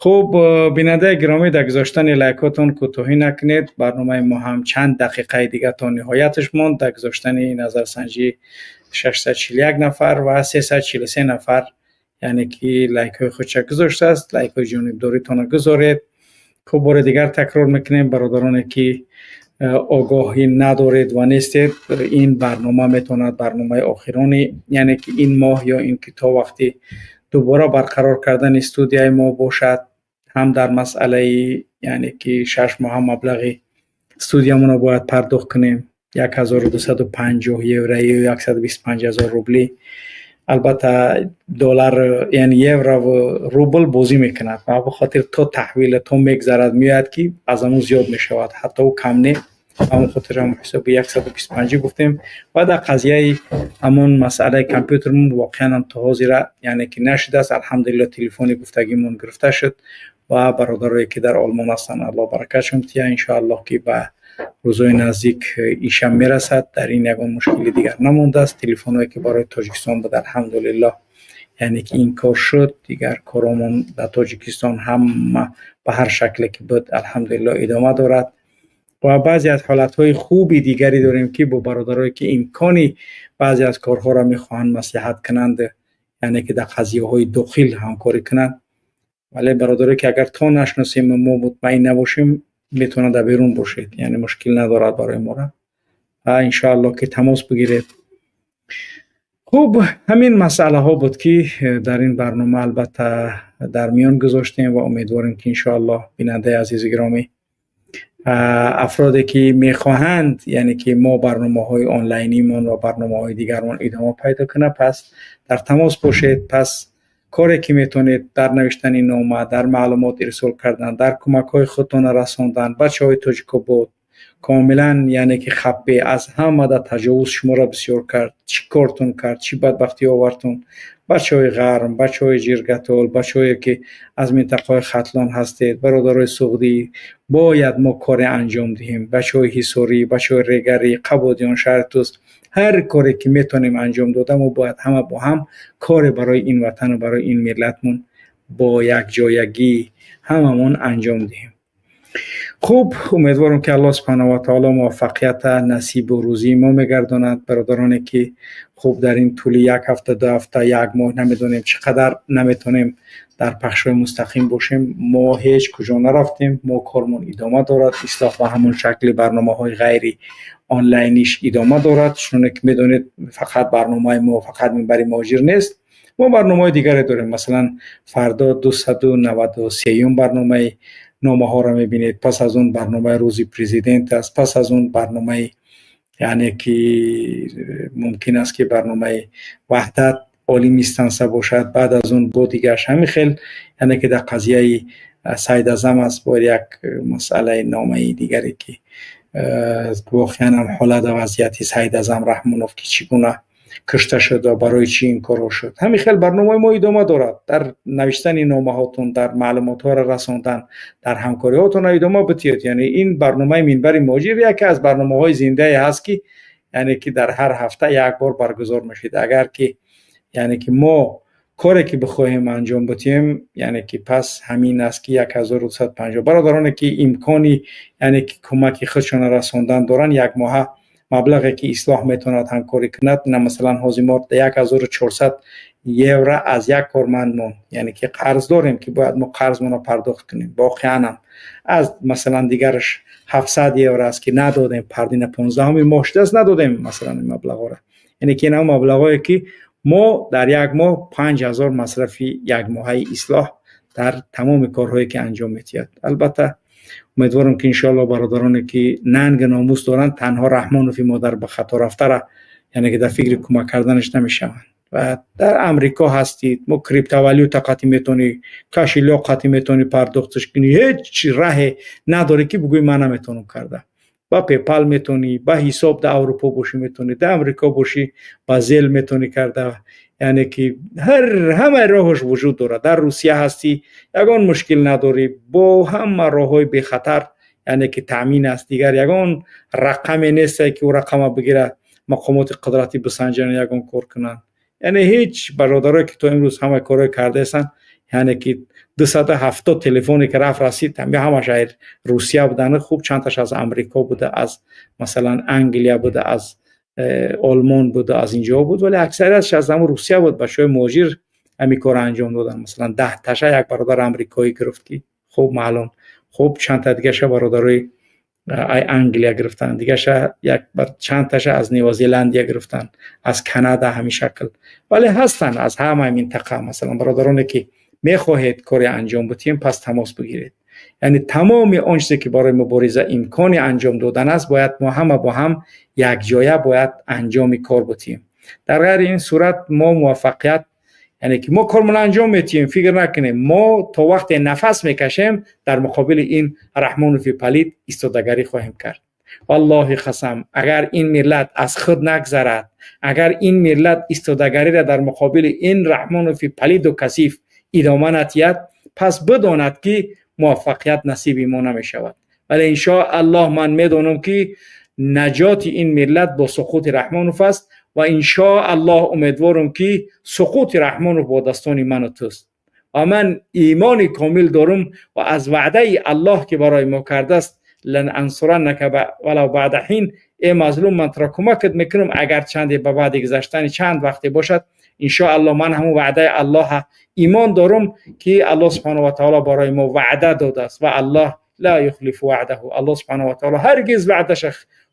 Хуб, бинандаи гиромӣ, дар гузоштани лайкотон кӯтоҳӣ накунед. Барномаи мо ҳам чанд дақиқаи дига то ниҳояташ монд. Дар гузоштани назарсанҷӣ 641 нафар ва 343 нафар, яъне ки лайкҳои худша гузоштааст. Лайкҳои ҷонибдоритонро гузоред. Хуб, бори дигар такрор мекунем, бародароне ки огоҳӣ надоред ва нестед, ин барнома метавонад барномаи охирони, яъне ки ин моҳ ё ин ки то вақти дубора барқарор кардани студияи мо бошад. Ҳам дар масъалаи, яъне ки 6 моҳа маблағи студиямонро бояд пардохт кунем, 1250 евро ё 125 000 рубли. Албатта, доллар, яъне еврову рубл бозӣ мекунад ва ба хотир то таҳвила то мегзарад, меояд ки аз ҳамун зиёд мешавад, ҳатто ӯ кам не. Ҳамон хотир ҳам ҳисоби 125 гуфтем. Ва дар қазияи ҳамон масъалаи компютермон воқеан ҳам то ҳозира, яъне ки нашудааст. Алҳамдулилло, телефони гуфтагимон гирифта шуд ва бародарое ки дар Олмон ҳастанд, Аллоҳ баракатшон тия. Иншоаллоҳ, ки ба рӯзҳои наздик ишам мерасад. Дар ин ягон мушкили дигар намондааст. Телефонҳое ки барои Тоҷикистон буд, алҳамдулиллоҳ, яъне ки ин кор шуд. Дигар коромон дар Тоҷикистон ҳама ба ҳар шакле ки буд, алҳамдулиллоҳ, идома дорад. Ва баъзе аз ҳолатҳои хуби дигаре дорем, ки бо бародарое ки имкони баъзе аз корҳоро мехоҳанд маслиҳат кунанд, яъне ки дар қазияҳои дохил ҳамкорӣ кунанд. Вале бародарое ки агар то нашиносем, мо мутмаин набошем, метавонад дар берун бошед, яъне мушкил надорад барои мора ва иншоаллоҳ ки тамос бигиред. Хуб, ҳамин масъалаҳо буд, ки дар ин барнома албатта дар миён гузоштем ва умедворем, ки иншоаллоҳ бинандаи азизу гиромӣ, афроде ки мехоҳанд, яъне ки мо барномаҳои онлайнимон ва барномаҳои дигармон идома пайдо кунад, пас дар тамос бошед. Пас коре ки метавонед дар навиштани нома, дар маълумот ирсол кардан, дар кӯмакҳои худтонро расондан. Бачаҳои Тоҷикобод комилан, яъне ки хаппе аз ҳамада таҷовуз шуморо бисёр кард. Чӣ кортон кард, чӣ бадбахтӣ овардтон? Бачаҳои Ғарм, бачаҳои Ҷиргатол, бачаҳое ки аз минтақаҳои Хатлон ҳастед, бародарои суғдӣ, бояд мо коре анҷом диҳем. Бачаҳои Ҳисорӣ, бачаҳои Регарӣ, Қабодиён, шаҳри Тӯс, ҳар коре ки метавонем анҷом дода, мо бояд ҳама бо ҳам коре барои ин ватану барои ин миллатмон бо якҷоягӣ ҳамамон анҷом диҳем. Хуб, умедворам, ки Аллоҳ субҳанаҳу ва таоло муваффақията насибу рӯзии мо мегардонад. Бародароне ки хуб, дар ин тӯли як ҳафта, 2 ҳафта, як моҳ, намедонем чӣ қадар наметавонем дар пахшҳои мустақим бошем, мо ҳеҷ куҷо нарафтем. Мо кормон идома дорад. Ислоҳ ба ҳамон шакли барномаҳои ғайри онлайниш идома дорад. Чуноне ки медонед, фақат барномаи мо фақат Минбари муҳоҷир нест, мо барномаҳои дигаре дорем. Масалан, фардо 293-юм барномаи Номаҳоро мебинед. Пас аз он барномаи рӯзи президент аст, пас аз он барномаи, яъне ки, мумкин аст, ки барномаи ваҳдат олӣ мистанса бошад, баъд аз он бо дигарш ҳамин хел, яъне ки дар қазияи Сайдазам аст, бо як масъалаи номаи дигаре, ки воқеан ҳам ҳолат вазъияти Сайдазам Раҳмонов, ки чӣ гуна кушта шуд ва барои чӣ ин корҳо шуд. Ҳамин хел барномаи мо идома дорад. Дар навиштани номаҳотон, дар маълумотҳоро расондан, дар ҳамкориҳотон идома битиёд. Яъне ин барномаи Минбари муҳоҷир яке аз барномаҳои зиндае ҳаст, ки, яъне ки, дар ҳар ҳафта як бор баргузор мешавад. Агар ки, яъне ки, мо коре ки бихоҳем анҷом битиҳем, яъне ки, пас ҳамин аст, ки 1250 бародароне, ки имкони, яъне ки, кӯмаки худшонро расондан доранд, як моҳа маблағе, ки ислоҳ метавонад ҳамкорӣ кунад. На, масалан, ҳозир мо 1400 евро аз як кормандмон, яъне ки, қарз дорем, ки бояд мо қарзмонро пардохт кунем воқеанам. Аз, масалан, дигараш 700 евро аст, ки надодем, пардина 15-уми моҳ шудааст, надодем, масалан, ин маблағҳоро. Яъне ки ин маблағҳое, ки мо дар як моҳ 5000 масрафи якмоҳаи ислоҳ дар тамоми корҳое, ки анҷом медиҳад. Албатта, умедворам, ки иншоалло бародароне, ки нанг номус доранд, танҳо Раҳмонови модар ба хато рафтара, яъне ки, дар фикри кӯмак карданаш намешаванд. Ва дар Амрико ҳастид, мо криптовалюта қатӣ метавонӣ, кошелёк қатӣ метавонӣ пардохташ кунӣ. Ҳеҷ раҳе надорӣ, ки бигӯӣ ман наметавонам карда. Ба PayPal метавонӣ, ба ҳисоб дар Аврупо бошӣ метавонӣ, дар Амрико бошӣ, ба Zelle метавонӣ карда. Яъне ки ҳар ҳамаи роҳаш вуҷуд дорад. Дар Русия ҳастӣ, ягон мушкил надорӣ, бо ҳама роҳҳои бехатар, яъне ки, таъмин аст. Дигар ягон рақаме несте, ки ӯ рақама бигира, мақомоти қудратӣ бисанҷанд, ягон кор кунанд. Яъне ҳеҷ бародарое, ки то имрӯз ҳамаи корҳое кардаестанд, яъне ки, 270 телефоне, ки рафт расид, ҳамаш Русия буданд. Хуб, чандташ аз Амрико буда, аз, масалан, Англия буда, аз Олмон буда, аз инҷо буд, вале аксариятш аз ҳамун Русия буд. Бачаҳои муҳоҷир ҳамин корро анҷом доданд. Масалан, 10 таша як бародар амрикоӣ гирифт, ки хуб маълум. Хуб, чандта дигаша бародарои Англия гирифтанд, дигаша як чандташа аз Новозеландия гирифтанд, аз Канада ҳамин шакл. Вале ҳастанд аз ҳамаи минтақа. Масалан, бародароне, ки мехоҳед коре анҷом бутиҳем, пас тамос бигиред. Яъне тамоми он чизе, ки барои мубориза имкони анҷом додан аст, бояд мо ҳама бо ҳам якҷоя бояд анҷоми кор бутиҳем. Дар ғайри ин сурат мо муваффақият, яъне ки, мо кормон анҷом метиҳем, фикр накунем. Мо то вақте нафас мекашем, дар муқобили ин Раҳмонови палид истодагарӣ хоҳем кард. Валлоҳи қасам, агар ин миллат аз худ нагзарад, агар ин миллат истодагариро дар муқобили ин Раҳмонови палиду касиф идома надиҳад, пас бидонад, ки муваффақият насиби мо намешавад. Вале иншоаллоҳ ман медонам, ки наҷоти ин миллат бо суқути Раҳмонов аст ва иншоаллоҳ умедворам, ки суқути Раҳмонов бо дастони ману туст. Ва ман имони комил дорам ва аз ваъдаи Аллоҳ, ки барои мо кардааст: لننصرنك ولو بعد حين. Э мазлум, ман туро кӯмакат мекунам, агар чанде ба баъди гузаштани чанд вақте бошад. Иншоаллоҳ ман ҳамун ваъдаи Аллоҳа имон дорам, ки Аллоҳ سبحانه وتعالى барои мо ваъда додааст. Ва Аллоҳ لا يخلف وعده. Аллоҳ سبحانه وتعالى ҳаргиз ваъдаша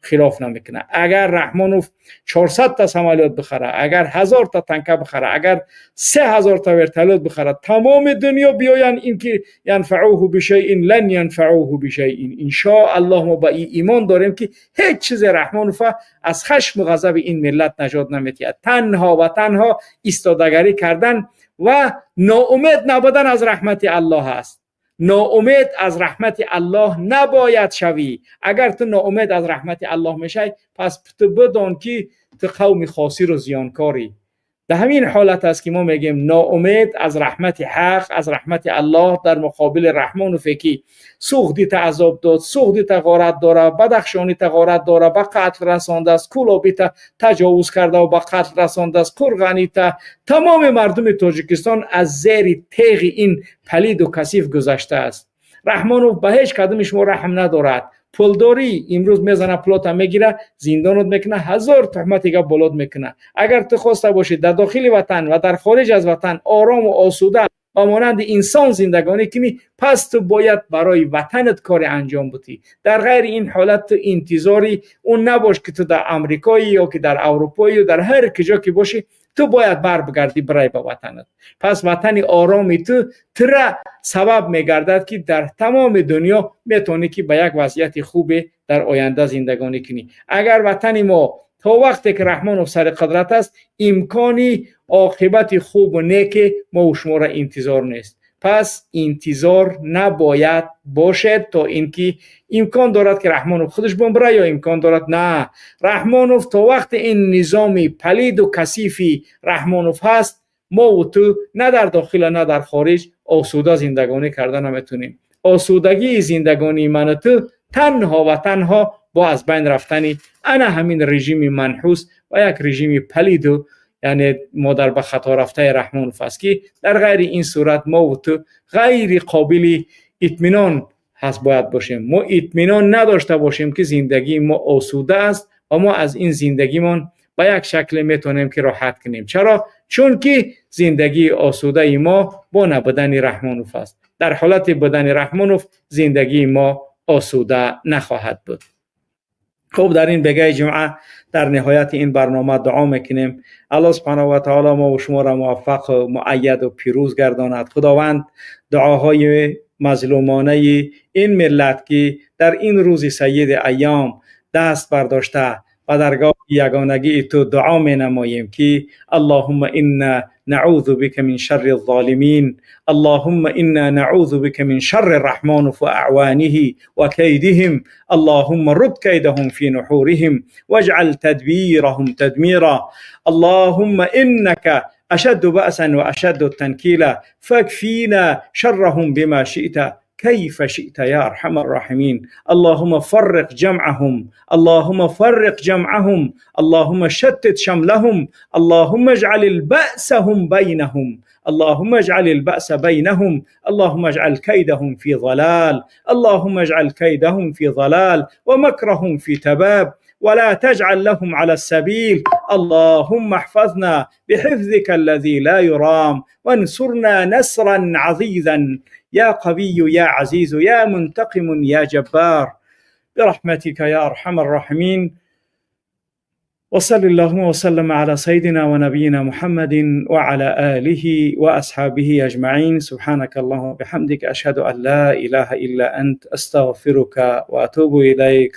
хилоф намекунад. Агар Раҳмонов 400 та самолёт бихара, агар 1000 та танка бихара, агар 3000 та вертолёт бихара, тамоми дунё биёянд, ин ки ينفعوه بشيء لن ينفعوه بشيء. Иншоаллоҳ мо ба имон дорем, ки ҳеҷ чизе Раҳмонова аз хашму ғазаби ин миллат наҷот наметиҳад. Танҳо ва танҳо истодагарӣ кардан ва ноумед набудан аз раҳмати Аллоҳ аст. Ноумед аз раҳмати Аллоҳ набояд шавӣ. Агар ту ноумед аз раҳмати Аллоҳ мешавӣ, пас ту бидон, ки ту қавми хосиру зиёнкорӣ. Дар ҳамин ҳолат аст, ки мо мегӯем: ноумед аз раҳмати ҳақ, аз раҳмати Аллоҳ дар муқобили Раҳмонове, ки суғдита азоб дод, суғдита ғорат дора, бадахшонита ғорат дора, ба қатл расондааст, кӯлобита таҷовуз карда ба қатл расондааст, қурғанита. Тамоми мардуми Тоҷикистон аз зери теғи ин палиду касиф гузаштааст. Раҳмонов ба ҳеҷ кадоми шумо раҳм надорад. Пулдорӣ, имрӯз мезана, пулота мегира, зиндонот мекуна, ҳазор туҳмати гап болот мекуна. Агар ту хоста бошӣ дар дохили ватан ва дар хориҷ аз ватан орому осуда ба монанди инсон зиндагонӣ кунӣ, пас ту бояд барои ватанат коре анҷом бутӣ. Дар ғайри ин ҳолат ту интизори он набош, ки ту дар Амрикоӣ ё ки дар Аврупоӣ ё дар ҳар куҷо ки бошӣ. Ту бояд барбигардӣ, бирай ба ватанат. Пас ватани ороми ту тура сабаб мегардад, ки дар тамоми дунё метавонӣ, ки ба як вазъияти хубе дар оянда зиндагонӣ кунӣ. Агар ватани мо то вақте ки Раҳмонов сари қудрат аст, имкони оқибати хубу неке мо шуморо интизор нест. Пас интизор набояд бошед, то ин ки имкон дорад, ки Раҳмонов худаш бомбира ё имкон дорад на. Раҳмонов то вақте ин низоми палиду касифи Раҳмонов ҳаст, мову ту на дар дохила, на дар хориҷ осуда зиндагонӣ карда наметонем. Осудагии зиндагонии ману ту танҳо ва танҳо бо аз байн рафтани ана ҳамин режими манҳус ва як режими палиду, яъне модар ба хато рафтаи Раҳмонов аст, ки дар ғайри ин сурат мову ту ғайри қобили итминон ҳаст бояд бошем. Мо итминон надошта бошем, ки зиндагии мо осуда аст ва мо аз ин зиндагимон ба як шакле метавонем, ки роҳат кунем. Чаро? Чунки зиндагии осудаи мо бо набудани Раҳмонов аст. Дар ҳолати будани Раҳмонов зиндагии мо осуда нахоҳад буд. Хуб, дар ин бегаи ҷумъа, дар ниҳояти ин барнома дуо мекунем, Аллоҳ субҳанаҳу ва таоло мо шуморо муваффақу муайяду пирӯз гардонад. Худованд дуоҳои мазлумонаи ин миллат, ки дар ин рӯзи сайиди айём даст бардошта ба даргоҳи ягонагии ту дуо менамоем, ки اللهم إنا نعوذ بك من شر الظالمين، اللهم إنا نعوذ بك من شر الرحمن وأعوانه وكيدهم، اللهم رد كيدهم في نحورهم واجعل تدبيرهم تدميرا، اللهم إنك أشد بأسا وأشد تنكيلا، فاكفينا شرهم بما شئت كيف شئت يا ارحم الراحمين. اللهم فرق جمعهم، اللهم فرق جمعهم، اللهم شتت شملهم، اللهم اجعل البأس هم بينهم، اللهم اجعل البأس بينهم، اللهم اجعل كيدهم في ضلال، اللهم اجعل كيدهم في ضلال ومكرهم في تباب، ولا تجعل لهم على السبيل. اللهم احفظنا بحفظك الذي لا يرام، وانصرنا نصرا عزيزا يا قوي يا عزيز يا منتقم يا جبار، برحمتك يا ارحم الراحمين. وصل اللهم وسلم على سيدنا ونبينا محمد وعلى آله وأصحابه أجمعين. سبحانك اللهم وبحمدك، أشهد أن لا إله إلا أنت، أستغفرك وأتوب إليك.